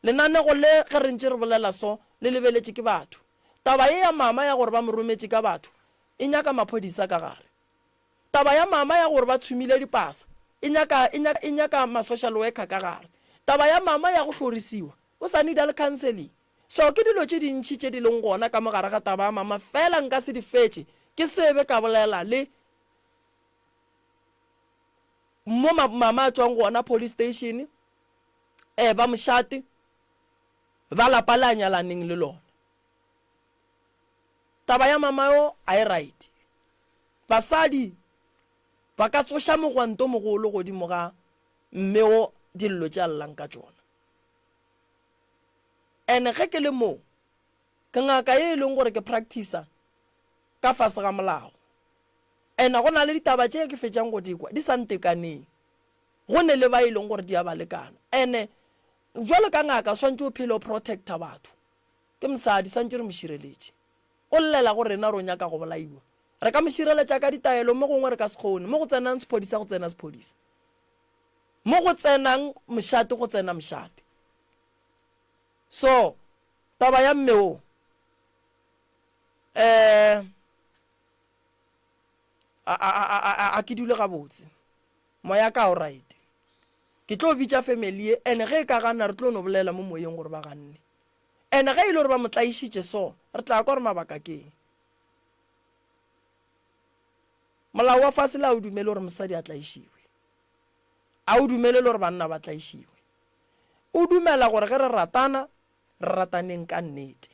[SPEAKER 2] Lenanego le ge re ntše re bolela so, le lebeletše ke batho. Taba ye ya mama ya gore ba mo rometše ka batho, e nyaka maphodisa ka gare. Taba ya mama ya gore ba tshumile dipasa, e nyaka, e nyaka, e nyaka ma-social worker ka gare. Taba ya mama ya go hlorisiwa, o sa needa le counselling. So ke dilo tše dintši tše di leng gona ka mo gare ga taba ya mama, fela nka se di fetše, ke se be ka bolela le mo ma, mama a tšwang gona, police station, eh, ba mošate, ba lapa le a nyalaneng le lona. Taba ya mama yo a e right. Basadi ba ka tsoša mogwanto mogolo godimo ga mme wo dillo tše a llang ka tšona. And ge ke le mo, ke ngaka ye e leng gore ke practicer ka fase ga molao. And go na le ditaba tše ke fetšang go di kwa di sa ntekaneng. Go ne le ba e leng gore di a ba lekana. And jwalo ka ngaka swantše o phele o protector batho. Ke mosadi, swantše re mo šireletše. O llela go rena gore o nyaka go bolaiwa. Re ka mo šireletša ka ditaelo, mo gongwe re ka se kgone. Mo go tsenang sephodisa go tsena sephodisa. Mo go tsenang mošate go tsena mošate. So, taba ya mme wo, eh, a, a, a, a, a, a ke dule gabotse. Moya ka o right. Ke tlo bitša family ye, and ge e ka gana re tlo no bolela mo moyeng gore ba ganne. And ge e le gore ba mo tlaišitše so, re tla kwa gore mabaka ke eng. Molao wa fase le a o dumele gore mosadi a tlaišiwe. A o dumele le gore banna ba tlaišiwe. O dumela gore ge re ratana, re rataneng ka nnete.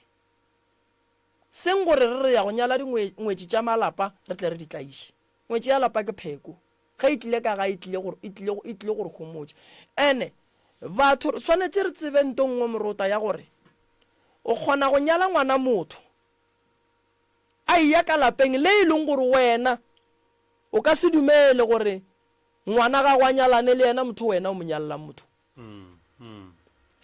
[SPEAKER 2] Seng gore re re ya go nyala dingwetši tša malapa re tle re di tlaiše. Ngwetši ya lapa ke pheko. Ge e tlile ka gae e tlile go, e tlile, e tlile go re homotša. Ene batho re swanetše re tsebe nto nngwe morota ya gore o kgona go nyala ngwana motho a eya ka lapeng le e leng gore wena o ka se dumele gore ngwana gago a nyalane le yena motho wena o mo nyalelang motho.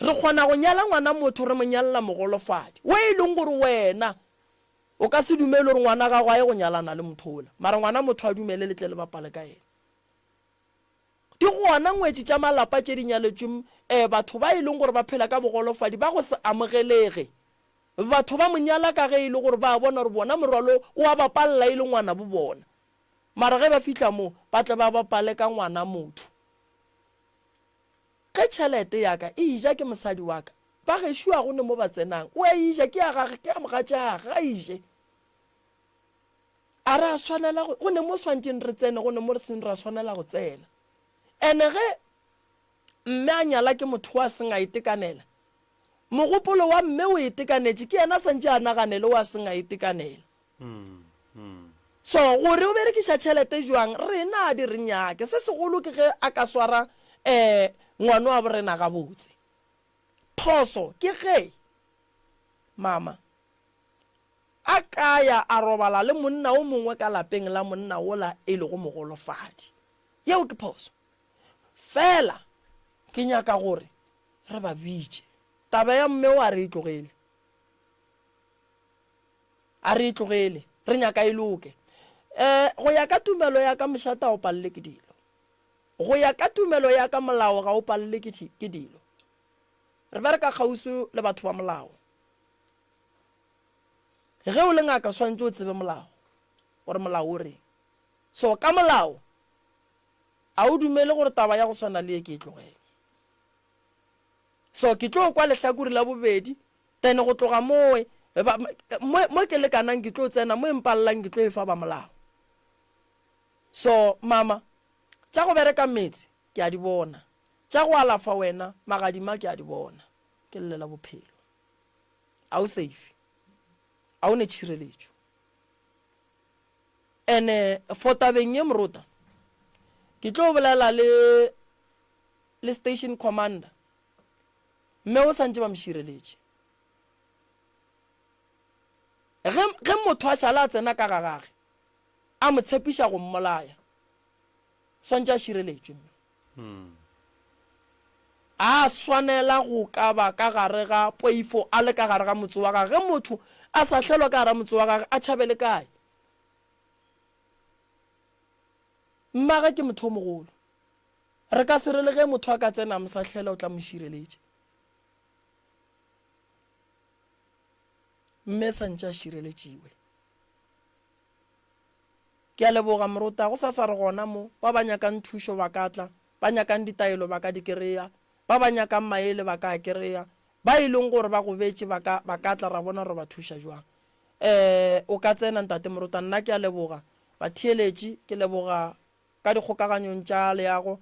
[SPEAKER 2] Re kgona go nyala ngwana motho re mo nyalela mogolofadi o e leng gore wena O ka se dumele gore ngwana gago a ye go nyalana le motho ola, mara ngwana motho a dumele le tle le bapale ka yena. Di gona ngwetši tša malapa tše di nyaletšweng eh, batho ba e leng gore ba phela ka bogolofadi ba go se amogelege. Batho ba mo nyala ka ge e le gore ba bona gore bona morwalo o a ba palela e le ngwana bo bona. Mara ge ba fihla moo, ba tle ba bapale ka ngwana motho. Ge tšhelete ya ka e ija ke mosadi wa ka, ba gešo a go ne mo ba tsenang. O a e ja, ke ya gage, ke ya mogatšage, ga e je. A re a swanela go, go ne mo swantšeng re tsene, go ne mo re seng ra swanela go tsena. Ene ge mme a nyala ke motho wa seng a itekanela, mogopolo wa mme o itekanetše, ke yena a santše a naganele wa seng a itekanela. So gore o berekiša tšhelete jwang rena a di re nyake. Se segolo ke ge a ka swara um ngwano wa borena gabotse. Phoso ke ge mama a ka ya a robala le monna o mongwe ka lapeng la monna wola e lego mogolofadi. Yeo ke phoso. Fela ke nyaka gore re ba bitše. Taba ya mme o a re e tlogele. A re e tlogele. Re nyaka e loke. Um go ya ka tumelo ya ka mošate ga o palele ke dilo. Go ya ka tumelo ya ka molao ga o palele ke, ke dilo. Re bereka kgauswi le batho ba molao. Ge o le ngaka swantše o tsebe molao, gore molao o reng. So ka molao a o dumele gore taba ya go swana le ye ke e tlogele. So ke tlo kwa lehlakore la bobedi Then go tloga mowe, ba, mo, mo ke lekanang ke tlo tsena, mo e mpalelang ke tlo e fa ba molao. So, mama, tša go bereka metse, ke a di bona. Tša go alafa wena, magadima ke a di bona. Ke llela bophelo. A o safe. A o ne tšhireletšo. Ene, for tabeng ye morota, ke tlo bolela le, le station commander. Mme o sa ntše ba mo šireletše. Ge, ge motho a šala a tsena ka ga gage, a mo tshepiša go mmolaya. Swantše a šireletšwe mme. A swanela go ka ba ka gare ga poifo a le ka gare ga motse wa gage. Ge motho a sa hlelwa ka gara motse wa gage, a tšhabele kae? Mmage ke motho o mogolo. Re ka se re le ge motho a ka tsena a mo sahlela o tla mo šireletša. Mme sa ntše a šireletšiwe. Ke a leboga Morota, go sasa re gona mo, ba ba nyakang thušo ba ka tla, ba nyakang ditaelo ba ka di kereya, ba ba nyakang maele ba ka a kereya, ba e leng gore ba gobetše ba ka, ba ka tla ra bona re ba thuša jwang. Eh, o ka tsena Ntate Morota, nna ke a leboga. Batheeletši, ke leboga ka dikgokaganyong tša leago.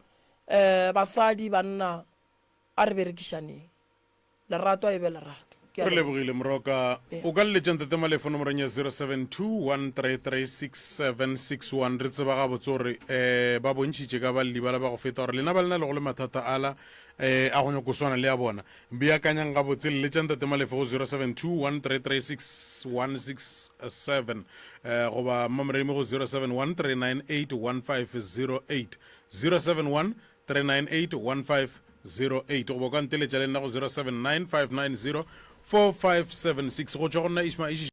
[SPEAKER 2] Eh, basadi, banna, a re berekišaneng. Lerato a e be lerato. Ke a
[SPEAKER 1] Re
[SPEAKER 2] leboga.
[SPEAKER 1] lebogile Moroka.
[SPEAKER 2] Ee.
[SPEAKER 1] O ka leletša Ntate Malefo nomorong ya 0721336761. Re tseba gabotse gore um ba bontšhitše ka balli bala ba go feta gore lena ba le na lego le mathata ala um a go nyako swana le a bona. Beakanyang gabotse, leletša Ntate Malefo go 0721336167 um goba Mmamoremi go 0713981508. 071 3981508 goba o ka nteletša le nna go 0795904576 go tšwa go nna Ishma Ishi.